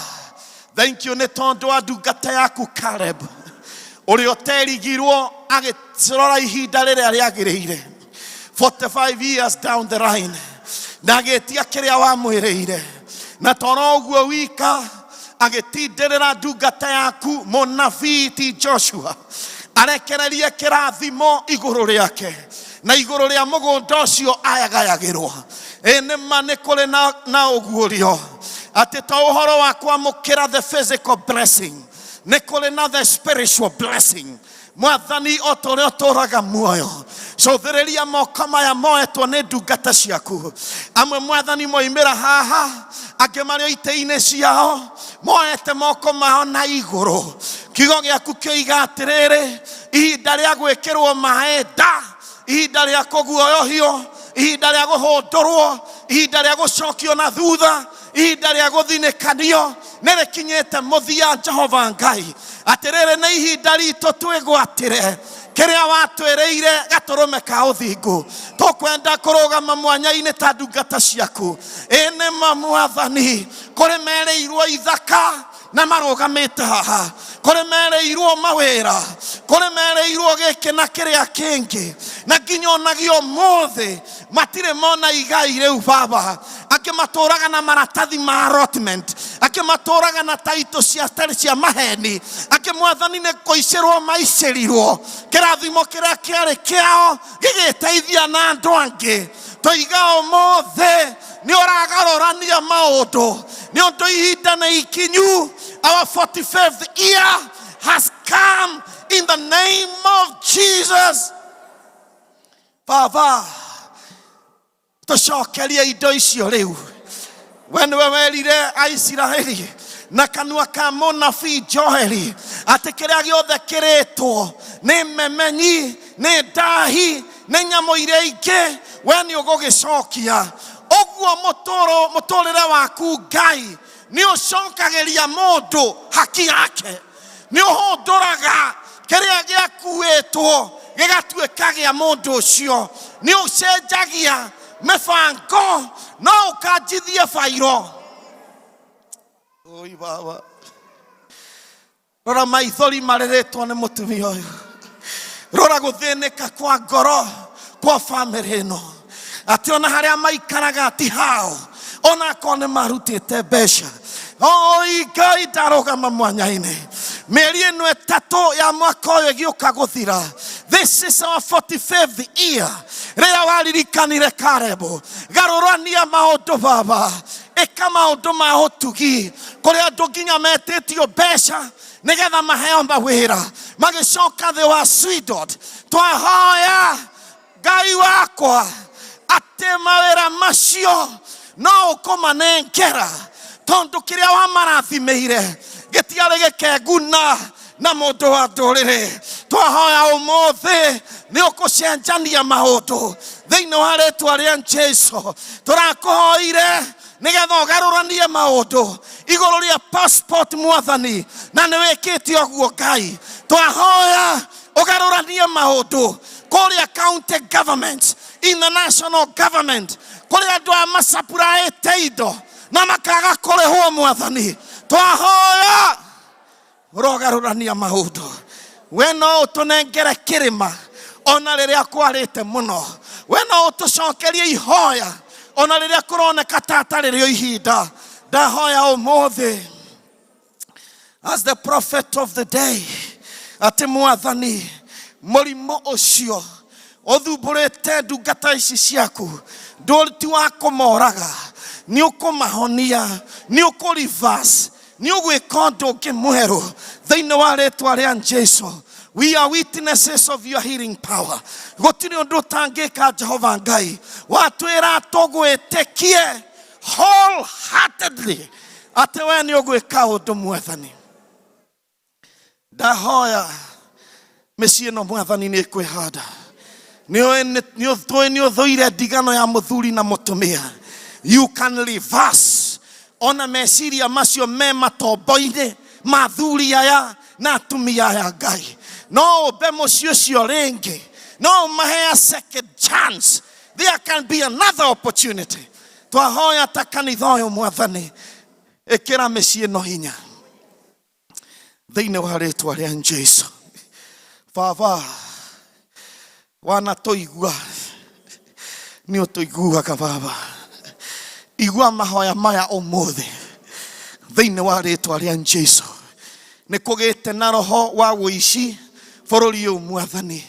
thank you nĩ tondũ wa ndungata yaku Caleb, ũrĩa ũterigirwo agĩrora ihinda rĩrĩa rĩagĩrĩire, 45 years down the line, na agĩtia kĩrĩa wamwĩrĩire. Na toro ũguo wika, agĩtindĩrĩra ndungata yaku mũnabii ti Joshua arekererie kĩrathimo igũrũ rĩake na igũrũ rĩa mũgũnda ũcio ayagayagĩrwo. Ĩ nĩ ma nĩ kũrĩ na ũguũrio atĩ to ũhoro wa kwamũkĩra the physical blessing, nĩ kũrĩ na the spiritual blessing. Mwathani, o ta ũrĩa ũtũũraga muoyo, cũthĩrĩria moko maya moetwo nĩ ndungata ciaku. Amwe mwathani moimĩra haha, angĩ marĩ o itĩ-inĩ ciao moete moko mao na igũrũ. Kiugo gĩaku kĩoiga atĩrĩrĩ, ihinda rĩa gwĩkĩrwo maĩ nda, ihinda rĩa kũguoyohio, ihinda rĩa kũhũndũrwo, ihinda rĩa gũcokio na thutha, ihinda rĩa gũthinĩkanio nĩ rĩkinyĩte mũthia. Jehova Ngai, atĩrĩrĩ, nĩ ihinda ritũ twĩgwatĩre kĩrĩa watwĩrĩire, gatũrũme ka ũthingu. Tũkwenda kũrũgama mwanya-inĩ ta ndungata ciaku. Ĩ nĩ ma mwathani, kũrĩ merĩirwo ithaka na marũgamĩte haha, kũrĩ merĩirwo mawĩra, kũrĩ merĩirwo gĩkĩ na kĩrĩa kĩngĩ, na nginya onagia ũmũthĩ matirĩ mona igai rĩu baba. Angĩ matũraga na maratathi ma allotment, angĩ matũraga na taitũ cia tarĩ cia maheni, angĩ mwathani nĩ kũicĩrwo maicĩrirwo kĩrathimo kĩrĩa kĩarĩ kĩao gĩgĩteithia na andũ angĩ. Toiga ũmũthĩ nĩ ũragarũrania maũndũ, nĩ ũndũ ihinda nĩ ikinyu. Our 45th year has come in the name of Jesus. Baba, tũcokerie indo icio rĩu. We nĩwe werire Aisiraeli Na kanua ka mũnabii Joeli atĩ kĩrĩa gĩothe kĩrĩtwo nĩ memenyi, nĩ ndahi, nĩ nyamũ iria ingĩ, we nĩ ũgũgĩcokia. Ũguo mũtũrũ mũtũrĩre waku Ngai nĩ ũcokagĩria mũndũ haki yake, nĩ ũhũndũraga kĩrĩa gĩakuĩtwo gĩgatuĩka gĩa mũndũ ũcio, nĩ ũcenjagia mĩbango, no ũkanjithie bairo. Oi baba, rora maithori marĩrĩtwo nĩ mũtumia ũyũ, rora gũthĩnĩka kwa ngoro kwa bamĩrĩ ĩno, atĩ ona harĩa maikaraga ti hao, ona akorwo nĩ marutĩte mbeca. Oi Ngai, ndarũgama mwanya-inĩ mĩeri ĩno ĩtatũ ya mwaka ũyũ ĩgĩũka gũthira. This is our 45th year rĩrĩa waririkanire Karebu. Garũrania maũndũ baba, ĩka maũndũ ma ũtugi kũrĩ andũ nginya metĩtio mbeca nĩgetha maheo mawĩra magĩcoka thĩ wa Swidot. Twahoya Ngai wakwa atĩ mawĩra macio no ũkũmanengera, tondũ kĩrĩa wamarathimĩire gĩtiarĩ gĩkenguna na mũndũ wa ndũrĩrĩ. Twahoya ũmũthĩ nĩ ũkũcenjania maũndũ thĩinĩ wa rĩtwa rĩa Jesu. Tũrakũhoire nĩgetha ũgarũranie maũndũ igũrũ rĩa passport mwathani, na nĩ wĩkĩte ũguo Ngai. Twahoya ũgarũranie maũndũ kũrĩa county government, in the national government, kũrĩa andũ aya macapuraĩte indo na makaga kũrĩhwo mwathani. Twahoya ũrogarũrania maũndũ, we no ũtũnengere kĩrĩma ona rĩrĩa kwarĩte mũno, we no ũtũcokerie ihoya ona rĩrĩa kũroneka ta atarĩ rĩo ihinda. Ndahoya ũmũthĩ as the prophet of the day atĩ mwathani, mũrimũ ũcio ũthumbũrĩte ndungata ici ciaku ndũ ti wa kũmoraga, nĩ ũkũmahonia, nĩ ũkũ reverse, nĩ ũgwĩka ũndũ ũngĩ mwerũ thĩinĩ wa rĩtwa rĩa Jesu. We are witnesses of your healing power. Gũtirĩ ũndũ ũtangĩka Jehova Ngai, watwĩra tũgwĩtĩkie wholeheartedly atĩ we nĩ ũgwĩka ũndũ mwathani. Ndahoya mĩciĩ ĩno mwathani nĩ ĩkwĩhanda, nĩ ũthũire ndigano ya mũthuri na mũtumia. You can reverse ona meciria macio me matombo-inĩ ma athuri aya na atumia aya Ngai. No ũmbe mũciĩ ũcio rĩngĩ, no ũmahe a second chance. There can be another opportunity. Twahoya ta kanitha ũyũ mwathani, ĩkĩra mĩciĩ ĩno hinya thĩinĩ wa rĩtwa rĩa Jesu. Baba, wanatũigua, nĩ ũtũiguaga baba, igua mahoya maya ũmũthĩ thĩinĩ wa rĩtwa rĩa Jesu. Nĩ kũgĩte na roho wa ũici bũrũri ũyũ mwathani,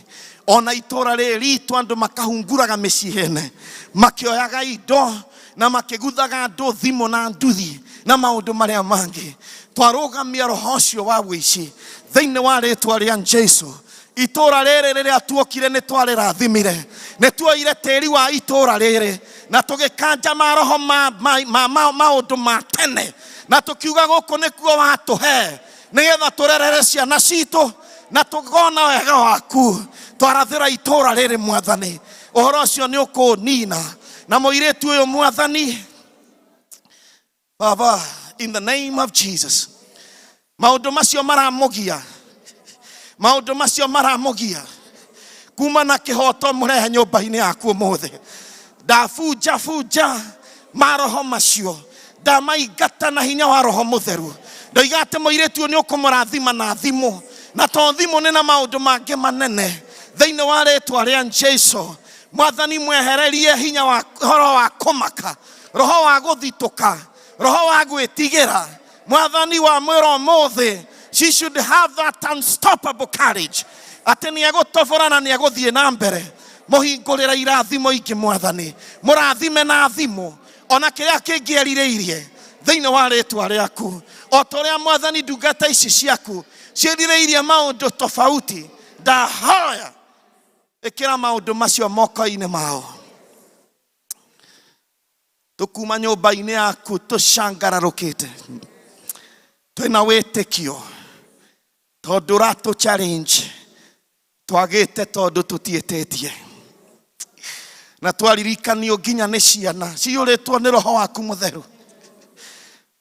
ona itũra rĩrĩ ritũ andũ makahunguraga mĩciĩ ene, makĩoyaga indo na makĩguthaga andũ thimũ na nduthi na maũndũ marĩa mangĩ. Twarũgamia roho ũcio wa ũici thĩinĩ wa rĩtwa rĩa Jesu. Itũra rĩrĩ rĩrĩa tuokire nĩ twarĩrathimire, nĩ tuoire tĩri wa itũra rĩrĩ na tũgĩkanja maroho ma, ma, ma, ma, maũndũ ma tene, na tũkiuga gũkũ nĩkuo watũhe nĩgetha tũrerere ciana citũ na tũkona wega waku. Twarathĩra itũra rĩrĩ mwathani, ũhoro ũcio nĩ ũkũnina na mũirĩtu ũyũ mwathani. Baba, in the name of Jesus, maũndũ macio maramũgia, maũndũ macio maramũgia kuma na kĩhoto mũrehe nyũmba-inĩ yaku ũmũthĩ. Ndabunja bunja maroho macio, ndamaingata na hinya wa roho mũtheru. Ndoiga atĩ mũirĩtu ũyũ nĩ ũkũmũrathima na thimũ, na to thimũ, nĩ na maũndũ mangĩ manene thĩinĩ wa rĩtwa rĩa Jesu. Mwathani, mwehererie hinya wa roho wa kũmaka, roho wa gũthitũka, roho wa gwĩtigĩra. Mwathani, wa mwĩra ũmũthĩ she should have that unstoppable courage atĩ nĩ egũtobora na nĩ egũthiĩ na mbere. Mũhingũrĩre irathimo ingĩ mwathani, mũrathime na thimũ ona kĩrĩa kĩngĩ erirĩirie thĩinĩ wa rĩtwa rĩaku. O ta ũrĩa mwathani ndungata ici ciaku ciĩrirĩirie maũndũ tofauti, ndahoya ĩkĩra maũndũ macio moko-inĩ mao. Tũkuma nyũmba-inĩ yaku tũcangararũkĩte. Twĩna wĩtĩkio tondũ ũratũ challenge twagĩte tondũ tũtiĩtĩtie na twaririkanio nginya nĩ ciana ciyũrĩtwo nĩ roho waku mũtheru.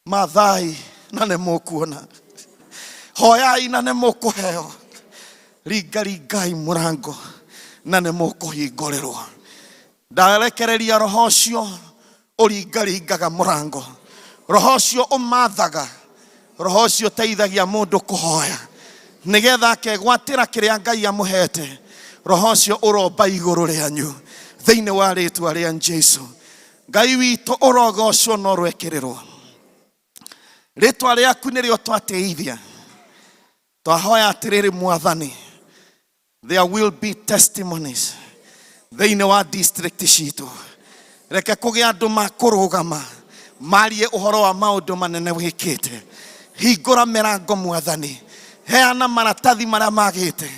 Mathai na nĩ mũkuona, hoyai na nĩ mũkũheo, ringaringai mũrango na nĩ mũkũhingũrĩrwo. Ndarekereria roho ũcio ũringaringaga mũrango, roho ũcio ũmathaga, roho ũcio ũteithagia mũndũ kũhoya nĩgetha akegwatĩra kĩrĩa Ngai amũhete. Roho ũcio ũromba igũrũ rĩanyu thĩinĩ wa rĩtwa rĩa Jesu. Ngai witũ ũrogocwo na ũrwekĩrĩrwo. Rĩtwa rĩaku nĩrĩo twatĩithia. Twahoya atĩrĩrĩ Mwathani, there will be testimonies thĩinĩ wa district citũ. Reke kũgĩe andũ makũrũgama marie ũhoro wa maũndũ manene wĩkĩte. Hingũra mĩrango Mwathani, heana maratathi marĩa magĩte,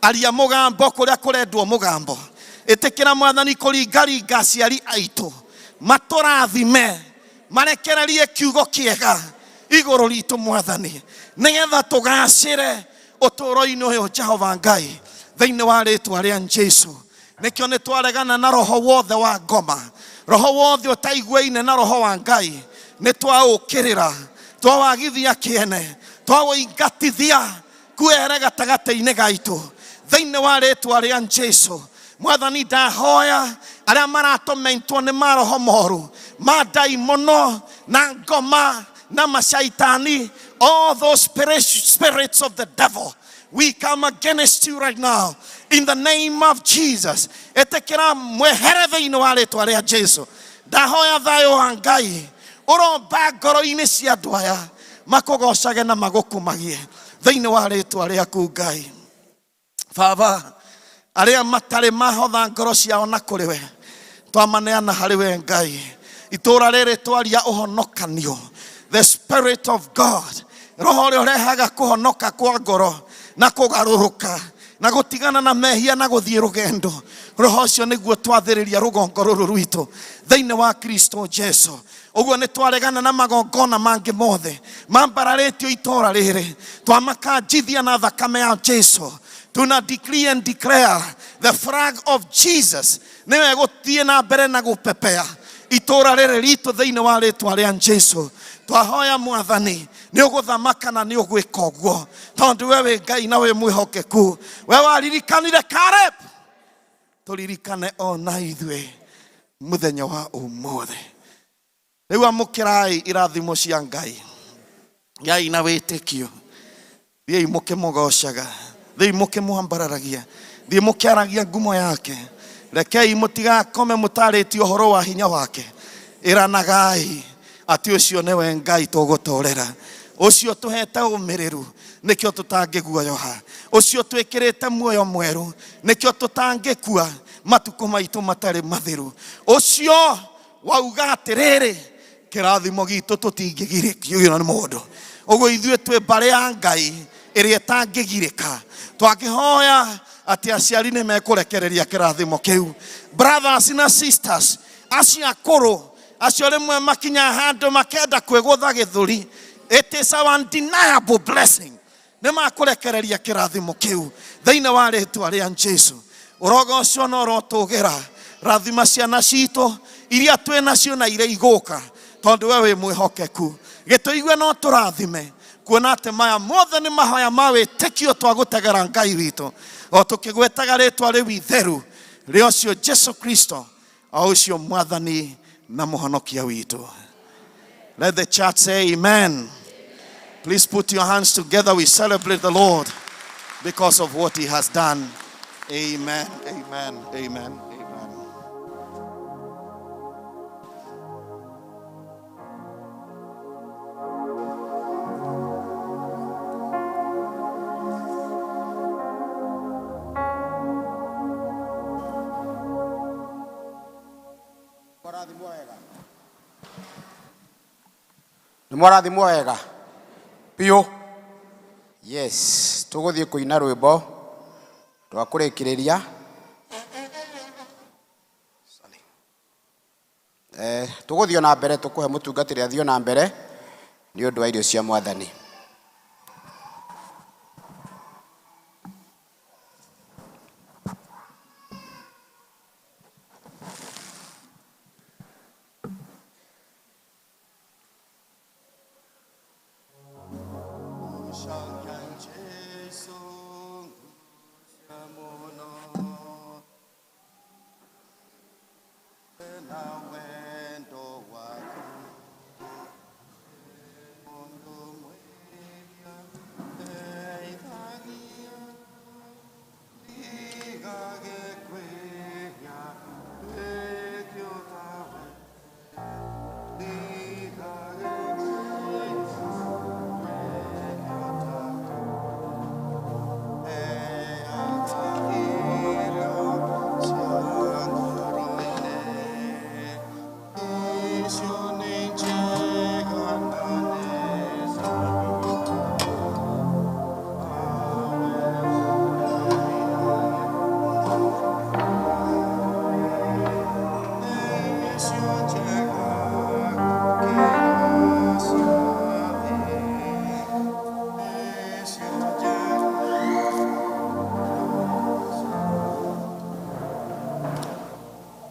aria mũgambo kũrĩa kũrendwo mũgambo. Ĩtĩkĩra Mwathani kũringaringa aciari aitũ matũrathime, marekererie kiugo kĩega igũrũ ritũ Mwathani, nĩgetha tũgacĩre ũtũũro-inĩ ũyũ Jehova Ngai, thĩinĩ wa rĩtwa rĩa Jesu. Nĩkĩo nĩ twaregana na roho wothe wa ngoma, roho wothe ũtaiguaine na roho wa Ngai, nĩ twaũkĩrĩra, twawagithia kĩene, twaũingatithia kuere gatagatĩ-inĩ gaitũ thĩinĩ wa rĩtwa rĩa Jesu. Mwathani ndahoya arĩa maratomentwo nĩ maroho moru ma ndaimono na ngoma na mashaitani, all those spirits of the devil, we come against you right now in the name of Jesus. Ĩtĩkĩra mwehere thĩinĩ wa rĩtwa rĩa Jesu. Ndahoya thayũ wa Ngai ũromba ngoro-inĩ cia andũ aya makũgocage na magũkumagie thĩinĩ wa rĩtwa rĩaku Ngai. Baba, arĩa matarĩ mahotha ngoro ciao na kũrĩ we, twamaneana harĩ we Ngai. Itũũra rĩrĩ twaria ũhonokanio, the spirit of God, roho ũrĩa ũrehaga kũhonoka kwa ngoro na kũgarũrũka na gũtigana na mehia na gũthiĩ rũgendo, roho ũcio nĩguo twathĩrĩria rũgongo rũrũ rwitũ thĩinĩ wa Kristo Jesu. Ũguo nĩ twaregana na magongona mangĩ mothe mambararĩtio itũũra rĩrĩ, twamakanjithia na thakame ya Jesu. Tuna decree and declare the flag of Jesus nĩwe gũthiĩ na mbere na gũpepea itũũra rĩrĩ ritũ thĩinĩ wa rĩtwa rĩa Jesu. Twahoya Mwathani nĩ ũgũthamaka na nĩ ũgwĩka ũguo, tondũ we wĩ Ngai na wĩ mwĩhokeku. We waririkanire Caleb, tũririkane ona ithuĩ mũthenya wa ũmũthĩ. Rĩu amũkĩrai irathimo cia Ngai, Ngai na wĩtĩkio, thiĩi mũkĩmũgocaga, thiĩi mũkĩmwambararagia, thiĩ mũkĩaragia ngumo yake. Rekei mũtigakome mũtarĩtie ũhoro wa hinya wake. Ĩranagai atĩ ũcio nĩwe Ngai tũgũtũrĩra, ũcio tũhete ũmĩrĩru nĩkĩo tũtangĩguoyoha, ũcio twĩkĩrĩte muoyo mwerũ nĩkĩo tũtangĩkua matukũ maitũ matarĩ mathiru, ũcio wauga atĩrĩrĩ kĩrathimo gitũ tũtingĩgirĩkio nĩ mũndũ. Ũguo ithuĩ twĩ mbarĩ ya Ngai ĩrĩa ĩtangĩgirĩka. Twakĩhoya atĩ aciari nĩ mekũrekereria kĩrathimo kĩu. Brothers na sisters acio akũrũ, acio rĩmwe makinya handũ makenda kwĩgũtha gĩthũri, it is our undeniable blessing, nĩ makũrekereria kĩrathimo kĩu thĩinĩ wa rĩtwa rĩa Jesu. Ũrogocwo na ũrotũgĩra. Rathima ciana citũ iria twĩ nacio na iria igũka, tondũ we wĩ mwĩhokeku. Gĩtũigue no tũrathime, kuona atĩ maya mothe nĩ mahoya ma wĩtĩkio twagũtegera Ngai witũ, o tũkĩgwetaga rĩtwa rĩu itheru rĩa ũcio Jesu Kristo, o ũcio Mwathani na Mũhonokia witũ. Let the church say amen. Please put your hands together. We celebrate the Lord because of what he has done. Amen, amen, amen, amen. Nĩ mwarathimwo wega biũ. Yes, tũgũthiĩ kũina rwĩmbo rwa kũrĩkĩrĩria. Tũgũthiĩ na mbere, tũkũhe mũtungatĩri athiĩ na mbere nĩ ũndũ wa irio cia Mwathani. Ngucagia Jesu ngucia mũno na wendo waku mũndũ mwĩhia ndeithagia ndigage kwĩhia twĩke o tawe ndigage kwĩhia twĩke o tawe heaga irio cia ngoro-inĩ icio nĩ njega na nĩ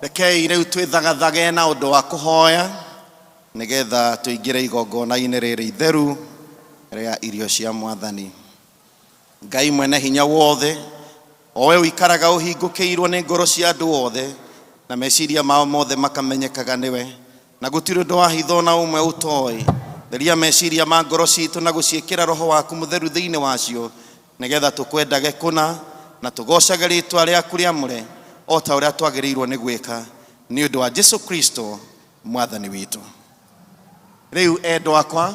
Rekei rĩu twĩthagathage na ũndũ wa kũhoya nĩgetha tũingĩre igongona-inĩ rĩrĩ itheru rĩa irio cia mwathani. Ngai mwene hinya wothe, o we ũikaraga ũhingũkĩirwo nĩ ngoro cia andũ othe na meciria mao mothe makamenyekaga nĩwe, na gũtirĩ ũndũ wa hitho na ũmwe ũtoĩ. Theria meciria ma ngoro citũ na gũciĩkĩra roho waku mũtheru thĩinĩ wacio, nĩgetha tũkwendage kũna na tũgocage rĩtwa rĩaku rĩamũre o ta ũrĩa twagĩrĩirwo nĩ gwĩka nĩ ũndũ wa Jesu Kristo mwathani witũ. Rĩu endwa akwa,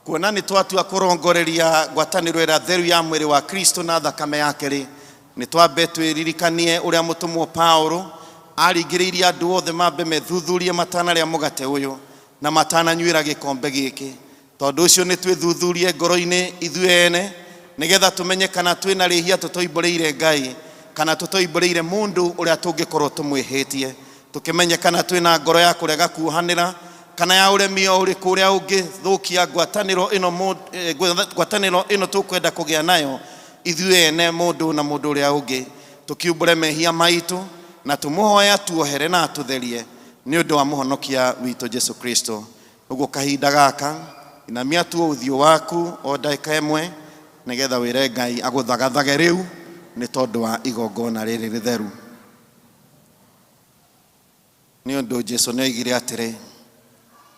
kuona nĩ twatua kũrongoreria ngwatanĩro ĩrĩa theru ya mwĩrĩ wa Kristo na thakame yake rĩ, nĩ twambe twĩririkanie ũrĩa mũtũmwo Paulo aringĩrĩirie andũ othe mambe methuthurie matanarĩa mũgate ũyũ na matananyuĩra gĩkombe gĩkĩ. Tondũ ũcio nĩ twĩthuthurie ngoro-inĩ ithuĩ ene nĩgetha tũmenye kana twĩna rĩhia tũtoimbũrĩire Ngai kana tũtoimbũrĩire mũndũ ũrĩa tũngĩkorwo tũmwĩhĩtie, tũkĩmenye kana twĩna ngoro ya kũrega kuohanĩra kana ya ũremi o ũrĩkũ ũrĩa ũngĩthũkia ngwatanĩro ĩno ngwatanĩro ĩno tũkwenda kũgĩa nayo ithuĩ ene mũndũ na mũndũ ũrĩa ũngĩ, tũkiumbũre mehia maitũ na tũmũhoe atuohere na atũtherie nĩ ũndũ wa mũhonokia witũ Jesu Kristo. Ũguo kahinda gaka inamia tu ũthiũ waku o ndagĩka ĩmwe nĩgetha wĩre Ngai agũthagathage rĩu nĩ tondũ wa igongona rĩrĩ rĩtheru. Nĩ ũndũ Jesu nĩ oigire atĩrĩ,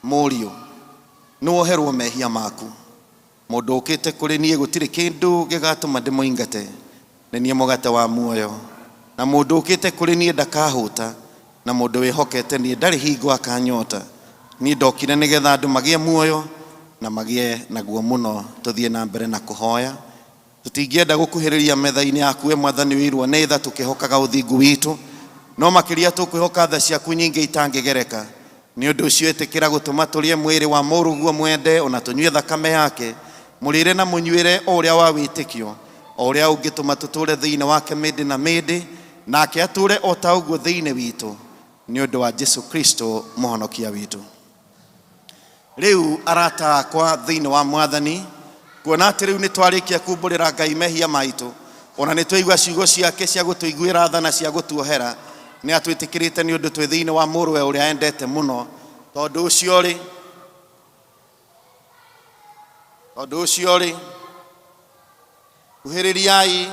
mũriũ nĩ woherwo mehia maku, mũndũ ũkĩte kũrĩ niĩ gũtirĩ kĩndũ gĩgatũma ndĩmũingate, nĩ niĩ mũgate wa muoyo, na mũndũ ũkĩte kũrĩ niĩ ndakahũta, na mũndũ wĩhokete niĩ ndarĩ hingo akanyota. Niĩ ndokire nĩgetha andũ magĩe muoyo na magĩe naguo mũno. Tũthiĩ na mbere na kũhoya. Tũtingĩenda gũkuhĩrĩria metha-inĩ yaku we mwathani wĩirwo nĩ tha tũkĩhokaga ũthingu witũ, no makĩria tũkwĩhoka tha ciaku nyingĩ itangĩgereka. Nĩ ũndũ ũcio ĩtĩkĩra gũtũma tũrĩe mwĩrĩ wa mũrũguo mwende ona tũnyue thakame yake, mũrĩre na mũnyuĩre o ũrĩa wa wĩtĩkio, o ũrĩa ũngĩtũma tũtũũre thĩinĩ wake mĩndĩ na mĩndĩ, nake atũũre o ta ũguo thĩinĩ witũ, nĩ ũndũ wa Jesu Kristo mũhonokia witũ. Rĩu arata akwa thĩinĩ wa mwathani, kuona atĩ rĩu nĩ twarĩkia kumbũrĩra Ngai mehia maitũ, ona nĩ twaigua ciugo ciake cia gũtũiguĩra tha na cia gũtuohera, nĩ atwĩtĩkĩrĩte nĩ ũndũ twĩ thĩinĩ wa mũrũwe ũrĩa endete mũno. Tondũ ũcio rĩ, tondũ ũcio rĩ, kuhĩrĩriai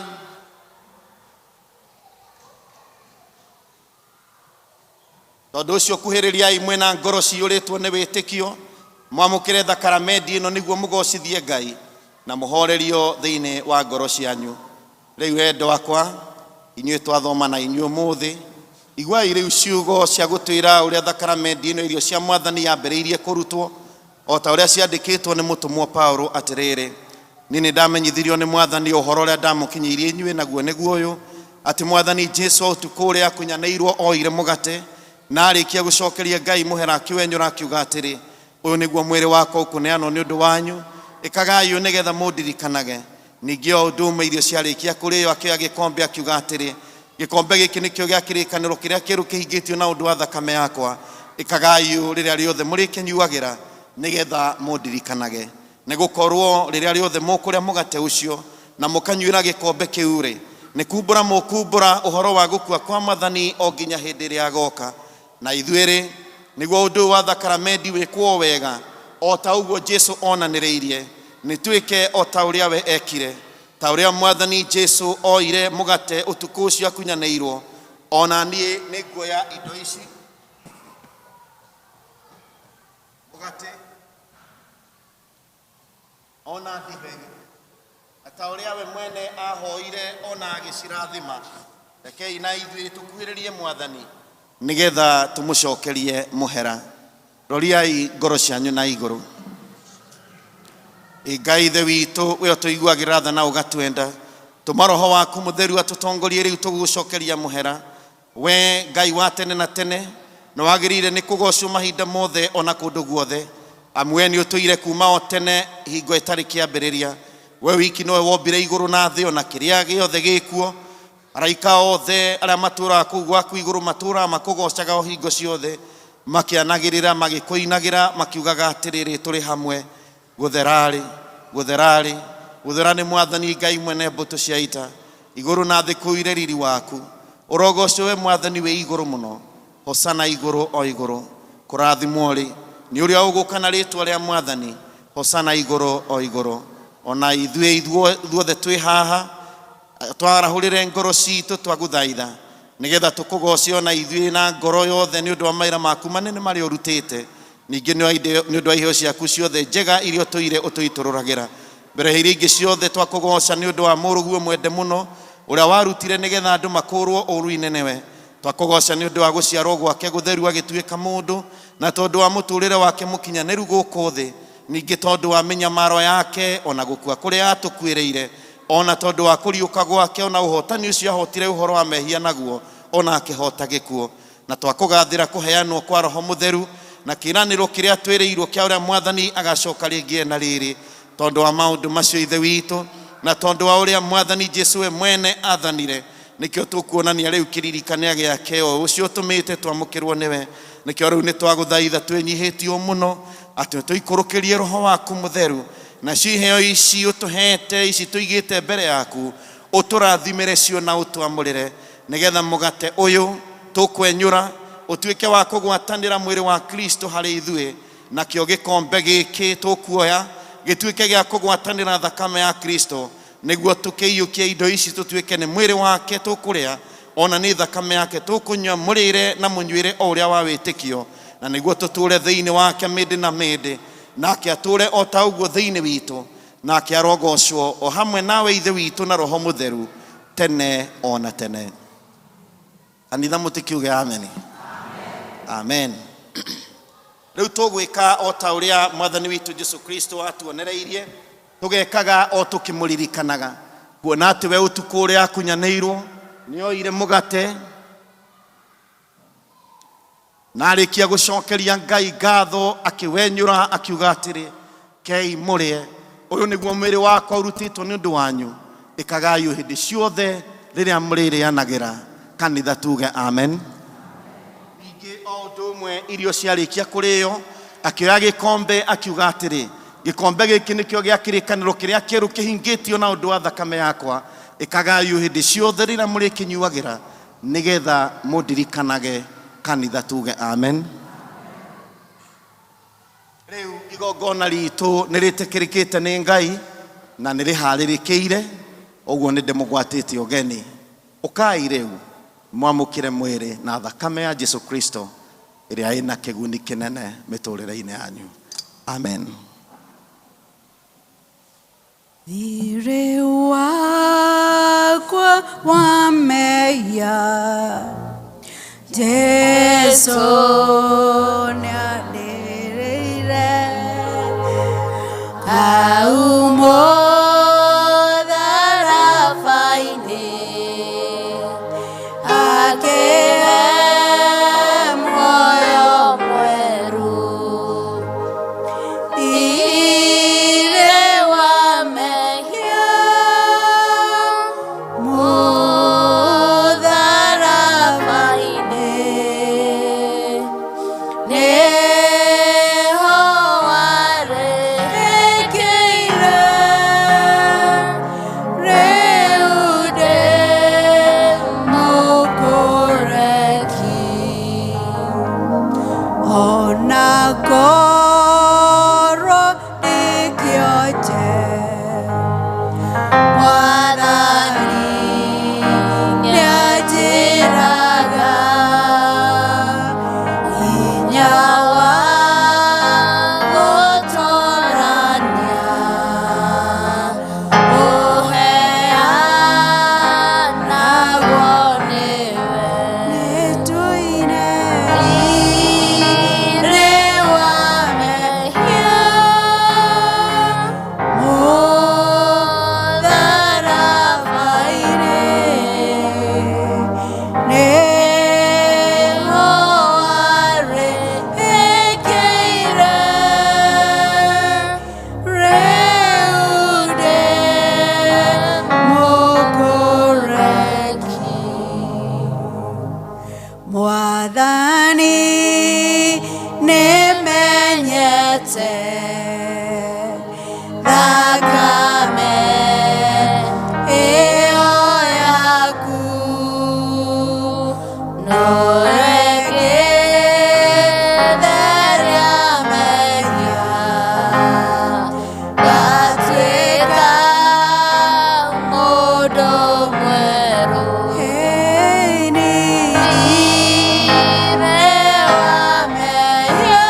tondũ ũcio kuhĩrĩriai mwĩna ngoro ciyũrĩtwo nĩ wĩtĩkio, mwamũkĩre thakaramendi ĩno nĩguo mũgocithie Ngai na mũhorerio thĩinĩ wa ngoro cianyu. Rĩu endwa akwa, inyuĩ twathoma na inyuĩ ũmũthĩ, iguai rĩu ciugo cia gũtwĩra ũrĩa thakaramendi ĩno irio cia mwathani yambĩrĩirie kũrutwo o ta ũrĩa ciandĩkĩtwo nĩ mũtũmwo Paulo atĩrĩrĩ, niĩ nĩ ndamenyithirio nĩ mwathani ũhoro ũrĩa ndamũkinyĩirie inyuĩ naguo nĩguo ũyũ, atĩ mwathani Jesu ũtukũ ũrĩa akunyanĩirwo oire mũgate na arĩkia gũcokeria Ngai mũhera akĩwenyũra akiuga atĩrĩ, ũyũ nĩguo mwĩrĩ wakwa ũkũneanwo nĩ ũndũ wanyu, ĩkagai ũũ nĩgetha mũndirikanage. Ningĩ o ũndũ ũmwe irio ciarĩkia kũrĩo akĩoya gĩkombe akiuga atĩrĩ, gĩkombe gĩkĩ nĩkĩo gĩa kĩrĩkanĩro kĩrĩa kĩerũ kĩhingĩtio na ũndũ wa thakame yakwa, ĩkagai ũũ rĩrĩa rĩothe mũrĩkĩnyuagĩra nĩgetha mũndirikanage. Nĩ gũkorwo rĩrĩa rĩothe mũkũrĩa mũgate ũcio na mũkanyuĩra gĩkombe kĩu rĩ, nĩ kumbũra mũkumbũra ũhoro wa gũkua kwa mwathani o nginya hĩndĩ ĩrĩa agoka. Na ithuĩ rĩ, nĩguo ũndũ ũyũ wa thakaramendi wĩkwo wega o ta ũguo Jesu onanĩrĩirie, Nĩ twĩke o ta ũrĩa we ekire, ta ũrĩa Mwathani Jesu oire mũgate ũtukũ ũcio akunyanĩirwo, ona niĩ nĩ nguoya indo ici, mũgate ona ndibei, na ta ũrĩa we mwene ahoire ona agĩcirathima, rekei na ithuĩ tũkuhĩrĩrie Mwathani nĩgetha tũmũcokerie mũhera. Roriai ngoro cianyu na igũrũ. Ĩ Ngai Ithe witũ, we ũtũiguagĩra tha na ũgatwenda, tũma Roho waku mũtheru atũtongorie rĩu tũgũcokeria mũhera. We Ngai wa tene na tene, na wagĩrĩire nĩ kũgocwo mahinda mothe ona kũndũ guothe, amu we nĩ ũtũire kuma o tene hingo ĩtarĩ kĩambĩrĩria. We wiki nowe wombire igũrũ na thĩ ona kĩrĩa gĩothe gĩkuo. Araika othe arĩa matũraga kũu gwaku igũrũ matũraga makũgocaga o hingo ciothe, makĩanagĩrĩra magĩkũinagĩra makiugaga atĩrĩrĩ, tũrĩ hamwe, gũtherarĩ, gũtherarĩ, gũthera nĩ Mwathani Ngai mwene mbũtũ cia ita. Igũrũ na thĩ kũire riri waku. Ũrogocwo we Mwathani wĩ igũrũ mũno. Hosana igũrũ o igũrũ. Kũrathimwo rĩ nĩ ũrĩa ũgũka na rĩtwa rĩa Mwathani. Hosana igũrũ o igũrũ. Ona ithuĩ ithuothe twĩ haha twarahũrĩre ngoro citũ twagũthaitha nĩgetha tũkũgoce ona ithuĩ na ngoro yothe nĩ ũndũ wa mawĩra maku manene marĩa ũrutĩte, ningĩ nĩ ũndũ wa iheo ciaku ciothe njega iria ũtũire ũtũitũrũragĩra. Mbere ya iria ingĩ ciothe twakũgoca nĩ ũndũ wa mũrũguo mwende mũno ũrĩa warutire nĩgetha andũ makũrwo ũũru-inĩ nĩwe. Twakũgoca nĩ ũndũ wa gũciarwo gwake gũtheru agĩtuĩka mũndũ, na tondũ wa mũtũrĩre wake mũkinyanĩru gũkũ thĩ, ningĩ tondũ wa mĩnyamaro yake ona gũkua kũrĩa atũkuĩrĩire, ona tondũ wa kũriũka gwake ona ũhotani ũcio ahotire ũhoro wa mehia naguo ona akĩhota gĩkuũ. Na twakũgathĩra kũheanwo kwa Roho Mũtheru na kĩĩranĩro kĩrĩa twĩrĩirwo kĩa ũrĩa Mwathani agacoka rĩngĩ na rĩrĩ, tondũ wa maũndũ macio Ithe witũ, na tondũ wa ũrĩa Mwathani Jesu we mwene athanire, nĩkĩo tũkuonania rĩu kĩririkania gĩake o ũcio ũtũmĩte twamũkĩrwo nĩwe. Nĩkĩo rĩu nĩ twagũthaitha twĩnyihĩtio mũno atĩ tũikũrũkĩrie Roho waku Mũtheru, nacio iheo ici ũtũhete ici tũigĩte mbere yaku, ũtũrathimĩre cio na ũtwamũrĩre, nĩgetha mũgate ũyũ tũkwenyũra ũtuĩke wa kũgwatanĩra mwĩrĩ wa Kristo harĩ ithuĩ, nakĩo gĩkombe gĩkĩ tũkuoya gĩtuĩke gĩa kũgwatanĩra thakame ya Kristo, nĩguo tũkĩiyũkie indo ici tũtuĩke nĩ mwĩrĩ wake tũkũrĩa ona nĩ thakame yake tũkũnyua, mũrĩre na mũnyuĩre o ũrĩa wa wĩtĩkio, na nĩguo tũtũre thĩinĩ wake mĩndĩ na mĩndĩ, nake atũre o ta ũguo thĩinĩ witũ, nake arogocwo o hamwe nawe Ithe witũ na Roho Mũtheru tene ona tene. Kanitha mũtikiuge amen. Amen. Rĩu tũgwĩka o ta ũrĩa Mwathani witũ Jesu Kristo atuonereirie, tũgekaga o tũkĩmũririkanaga, kuona atĩ we ũtukũ ũrĩa akunyanĩirwo nĩ oire mũgate na arĩkia gũcokeria Ngai ngatho akĩwenyũra akiuga atĩrĩ, kei mũrĩe, ũyũ nĩguo mwĩrĩ wakwa ũrutĩtwo nĩ ũndũ wanyu, ĩkagai hĩndĩ ciothe rĩrĩa mũrĩrĩanagĩra. Kanitha tuge amen. Ningĩ o ũndũ ũmwe irio ciarĩkia kũrĩo akĩoya gĩkombe akiuga atĩrĩ, gĩkombe gĩkĩ nĩkĩo gĩa kĩrĩkanĩro kĩrĩa kĩerũ kĩhingĩtio na ũndũ wa thakame yakwa, ĩkagai hĩndĩ ciothe rĩrĩa mũrĩkĩnyuagĩra nĩgetha mũndirikanage. Kanitha tuge amen. Rĩu igongona ritũ nĩ rĩtĩkĩrĩkĩte nĩ Ngai na nĩ rĩharĩrĩkĩire, ũguo nĩ ndĩmũgwatĩte ũgeni. Ũkai rĩu mwamũkĩre mwĩrĩ na thakame ya Jesu Kristo ĩrĩa ĩna kĩguni kĩnene mĩtũrĩre-inĩ yanyu. Amen. Thirĩ wakwa wa mehia Jesu nĩandĩrĩire, hau mũtharaba-inĩ akĩhe muoyo mwerũ. Thirĩ wa mehia mũtharaba-inĩ nĩho warĩkĩire. Nyendete thakame ĩyo yaku noyo ĩngĩtheria mehia ngatuĩka mũndũ mwerũ. Ndirĩ wa mehia.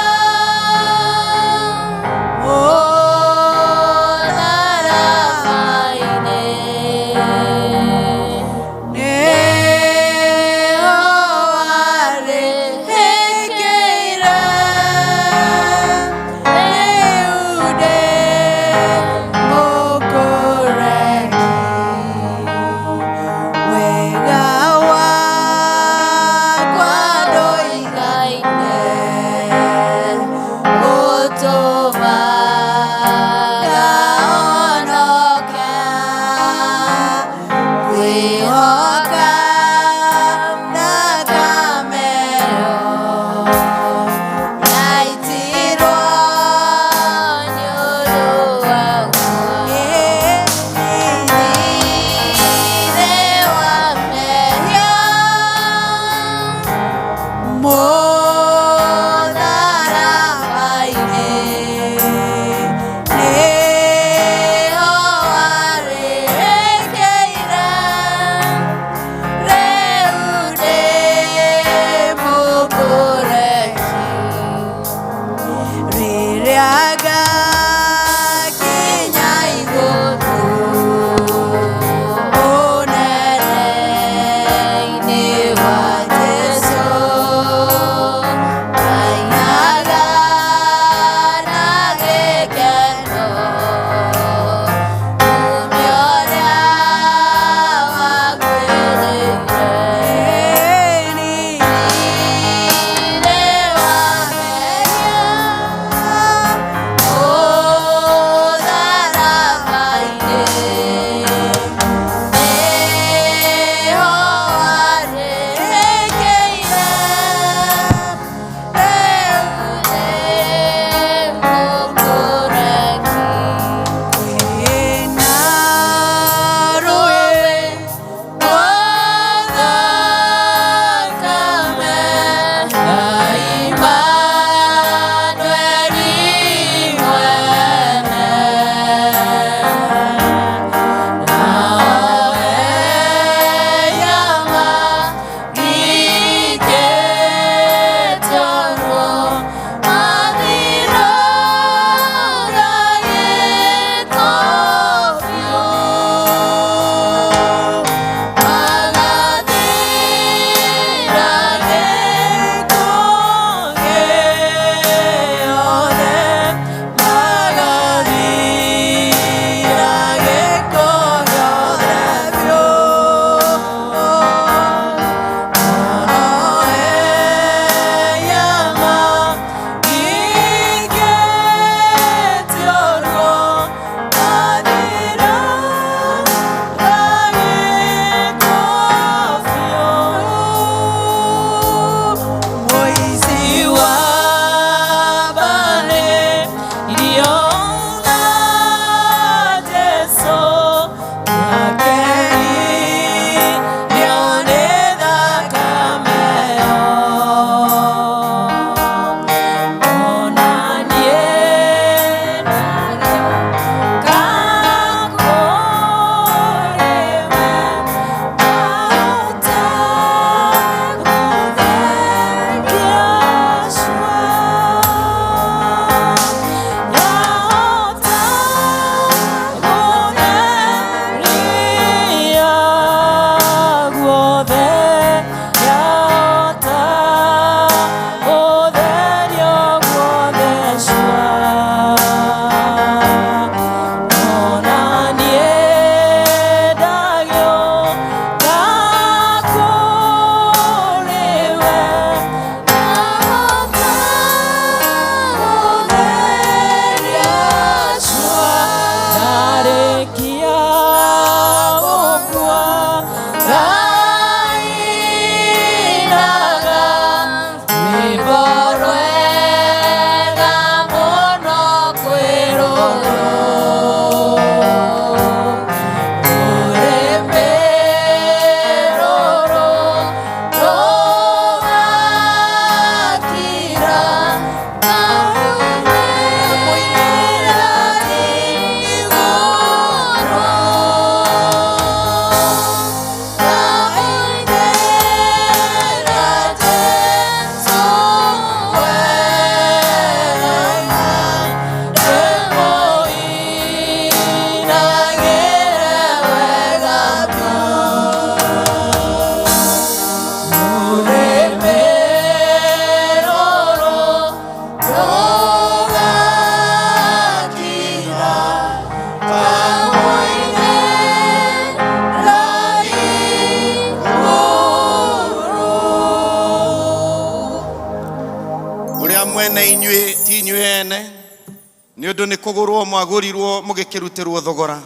Nĩ ũndũ nĩ kũgũrwo mwagũrirwo mũgĩkĩrutĩrwo thogora.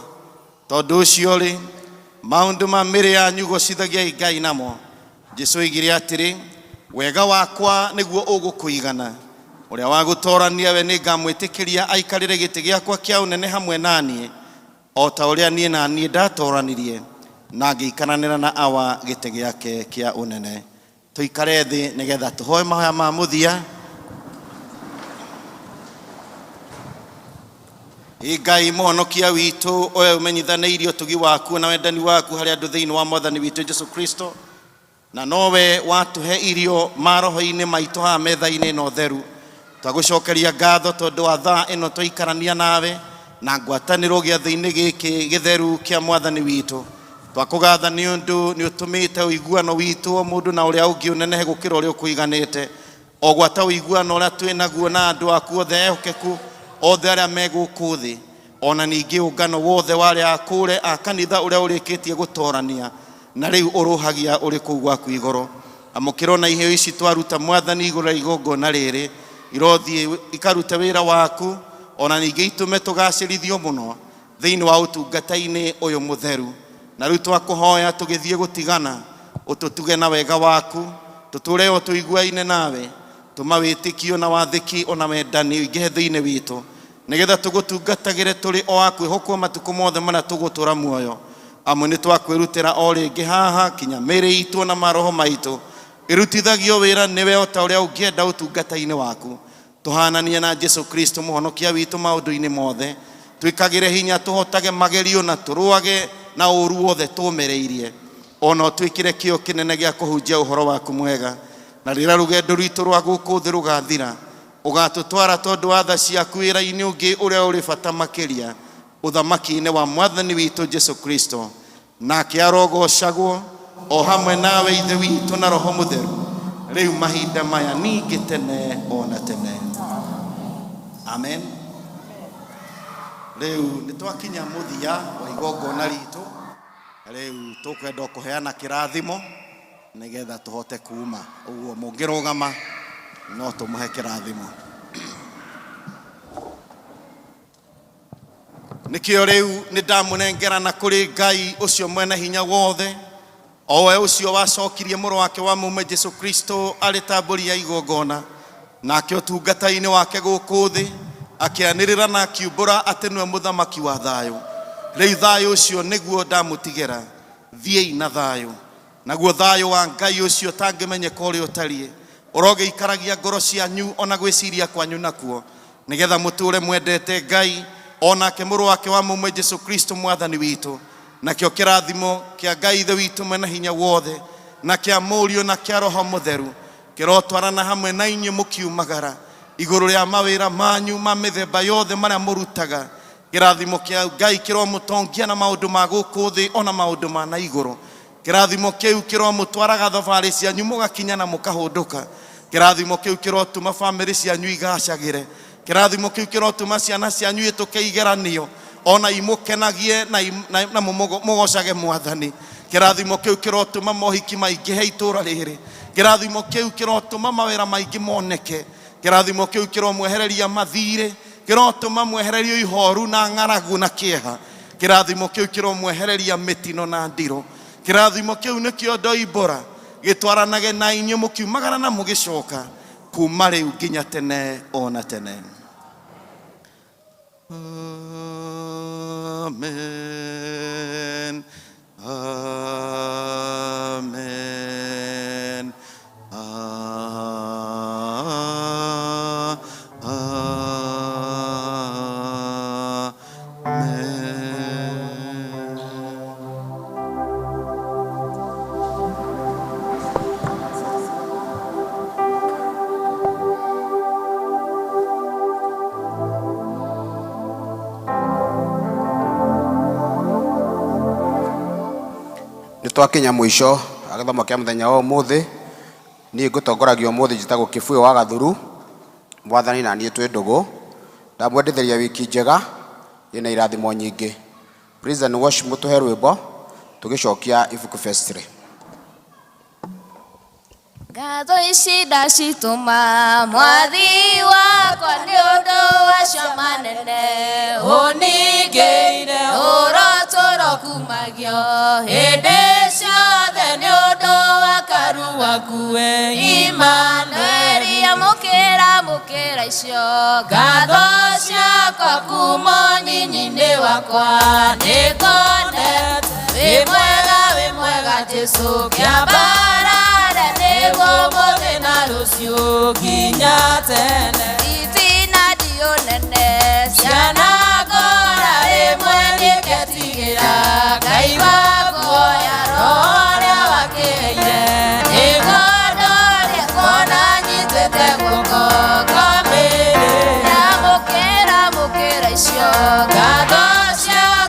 Tondũ ũcio rĩ, maũndũ ma mĩrĩ yanyu gocithagiai Ngai namo. Jesu oigire atĩrĩ, wega wakwa nĩguo ũgũkũigana. Ũrĩa wa gũtorania we nĩngamwĩtĩkĩria aikarĩre gĩtĩ gĩakwa kĩa ũnene hamwe na niĩ, o ta ũrĩa niĩ na niĩ ndatoranirie na ngĩikaranĩra na Awa gĩtĩ gĩake kĩa ũnene. Tũikare thĩ nĩgetha tũhoe mahoya ma mũthia. Ĩ Ngai mũhonokia witũ, ũyũ ũmenyithanĩirie ũtugi waku na wendani waku harĩ andũ thĩinĩ wa mwathani witũ Jesu Kristo, na nowe watũhe irio maroho-inĩ maitũ haha metha-inĩ ĩno theru. Twagũcokeria ngatho tondũ wa thaa ĩno twaikarania nawe na ngwatanĩro gĩathĩ-inĩ gĩkĩ gĩtheru kĩa mwathani witũ. Twakũgatha nĩ ũndũ nĩ ũtũmĩte ũiguano witũ o mũndũ na ũrĩa ũngĩ ũnenehe gũkĩra ũrĩa ũkũiganĩte. O gwata ũiguano ũrĩa twĩ naguo na andũ aku othe ehokeku othe arĩa me gũkũ thĩ, ona ningĩ ũngano wothe wa arĩa akũre a kanitha ũrĩa ũrĩkĩtie gũtorania na rĩu ũrũhagia ũrĩ kũu gwaku igũrũ. Amũkĩra ona iheo ici twaruta mwathani igũrũ rĩa igongona rĩrĩ, irothiĩ ikarute wĩra waku, ona ningĩ itũme tũgacĩrithio mũno thĩinĩ wa ũtungata-inĩ ũyũ mũtheru. Na rĩu twakũhoya tũgĩthiĩ gũtigana, ũtũtuge na wega waku, tũtũre o tũiguaine nawe, tũma wĩtĩkio na wathĩki ona wendani ũingĩhe thĩinĩ witũ, nĩgetha tũgũtungatagĩre tũrĩ o a kwĩhokwo matukũ mothe marĩa tũgũtũra muoyo. Amwe nĩ twakwĩrutĩra o rĩngĩ haha kinya mĩĩrĩ itũ na maroho maitũ ĩrutithagio wĩra nĩwe o ta ũrĩa ũngĩenda ũtungata-inĩ waku. Tũhananie na Jesu Kristo mũhonokia witũ maũndũ-inĩ mothe, twĩkagĩre hinya tũhotage magerio na tũrũage na ũũru wothe tũũmĩrĩirie, ona ũtwĩkĩre kĩo kĩnene gĩa kũhunjia ũhoro waku mwega. Na rĩrĩa rũgendo rwitũ rwa gũkũ thĩ rũgathira, ũgatũtwara tondũ wa tha ciaku wĩra-inĩ ũngĩ ũrĩa ũrĩ bata makĩria, ũthamaki-inĩ wa mwathani witũ Jesu Kristo. Nake arogocagwo o hamwe nawe Ithe witũ na Roho Mũtheru, rĩu mahinda maya ningĩ tene ona tene. Amen. Rĩu nĩ twakinya mũthia wa igongona ritũ. Rĩu tũkwenda kũheana kĩrathimo nĩgetha tũhote kuma. Ũguo mũngĩrũgama no tũmũhe kĩrathimo. Nĩkĩo rĩu nĩ ndamũnengerana kũrĩ Ngai ũcio mwene hinya wothe, o we ũcio wacokirie mũrũ wake wa mũmwe Jesu Kristo arĩ ta mbũri ya igongona, nake ũtungata-inĩ wake gũkũ thĩ akĩanĩrĩra na akiumbũra atĩ nĩwe mũthamaki wa thayũ. Rĩu thayũ ũcio nĩguo ndamũtigĩra, thiĩi na thayũ. Naguo thayũ wa Ngai ũcio ũtangĩmenyeka ũrĩa ũtariĩ, ũrogĩikaragia ngoro cianyu ona gwĩciria kwanyu nakuo, nĩgetha mũtũre mwendete Ngai onake mũrũ wake wa mũmwe Jesu Kristo mwathani witũ. Nakĩo kĩrathimo kĩa Ngai Ithe witũ mwene hinya wothe, na kĩa Mũriũ na kĩa Roho Mũtheru kĩrotwarana hamwe na inyuĩ mũkiumagara igũrũ rĩa mawĩra manyu ma mĩthemba yothe marĩa mũrutaga. Kĩrathimo kĩa Ngai kĩromũtongia na maũndũ ma gũkũ thĩ ona maũndũ ma na igũrũ. Kĩrathimo kĩu kĩromũtwaraga thabarĩ cianyu mũgakinya na mũkahũndũka. Kĩrathimo kĩu kĩrotũma bamĩrĩ cianyu igacagĩre. Kĩrathimo kĩu kĩrotũma ciana cianyu ihĩtũke igeranio ona imũkenagie na mũgocage mwathani. Kĩrathimo kĩu kĩrotũma mohiki maingĩhe itũra rĩrĩ. Kĩrathimo kĩu kĩrotũma mawĩra maingĩ moneke. Kĩrathimo kĩu kĩromwehereria mathirĩ, kĩrotũma mwehererio ihoru na ng'aragu na kĩeha. Kĩrathimo kĩu kĩromwehereria mĩtino na ndirũ. Kĩrathimo kĩu nĩkĩo ndoimbũra gĩtwaranage na inyuĩ mũkiumagara na mũgĩcoka kuma rĩu nginya tene ona tene. Amen. Amen. Nĩ twakinya mũico wa gĩthomo kĩa mũthenya wa ũmũthĩ. Niĩ ngũtongoragia ũmũthĩ njĩtagwo Kĩbuyũ wa Gathuru, mwathani na niĩ twĩ ndũgũ. Ndamwendithĩria wiki njega ĩna irathimo nyingĩ. Praise and worship mũtũhe rwĩmbo tũgĩcokia ibuku festry. Ngatho ici ndacitũma mwathi wakwa nĩ ũndũ wa cama nene ũningĩire ũrotũro kumagio hĩndĩ ciothe nĩ ũndũ wa karu waku we Imanueli amũkĩra mũkĩra icio ngatho ciakwa kuma nyinyi-inĩ wakwa nĩngonete wĩ mwega wĩ mwega Jesũ kĩambarare nĩguo mũthĩ na rũciũ nginya tene itina ndiũ nene ciana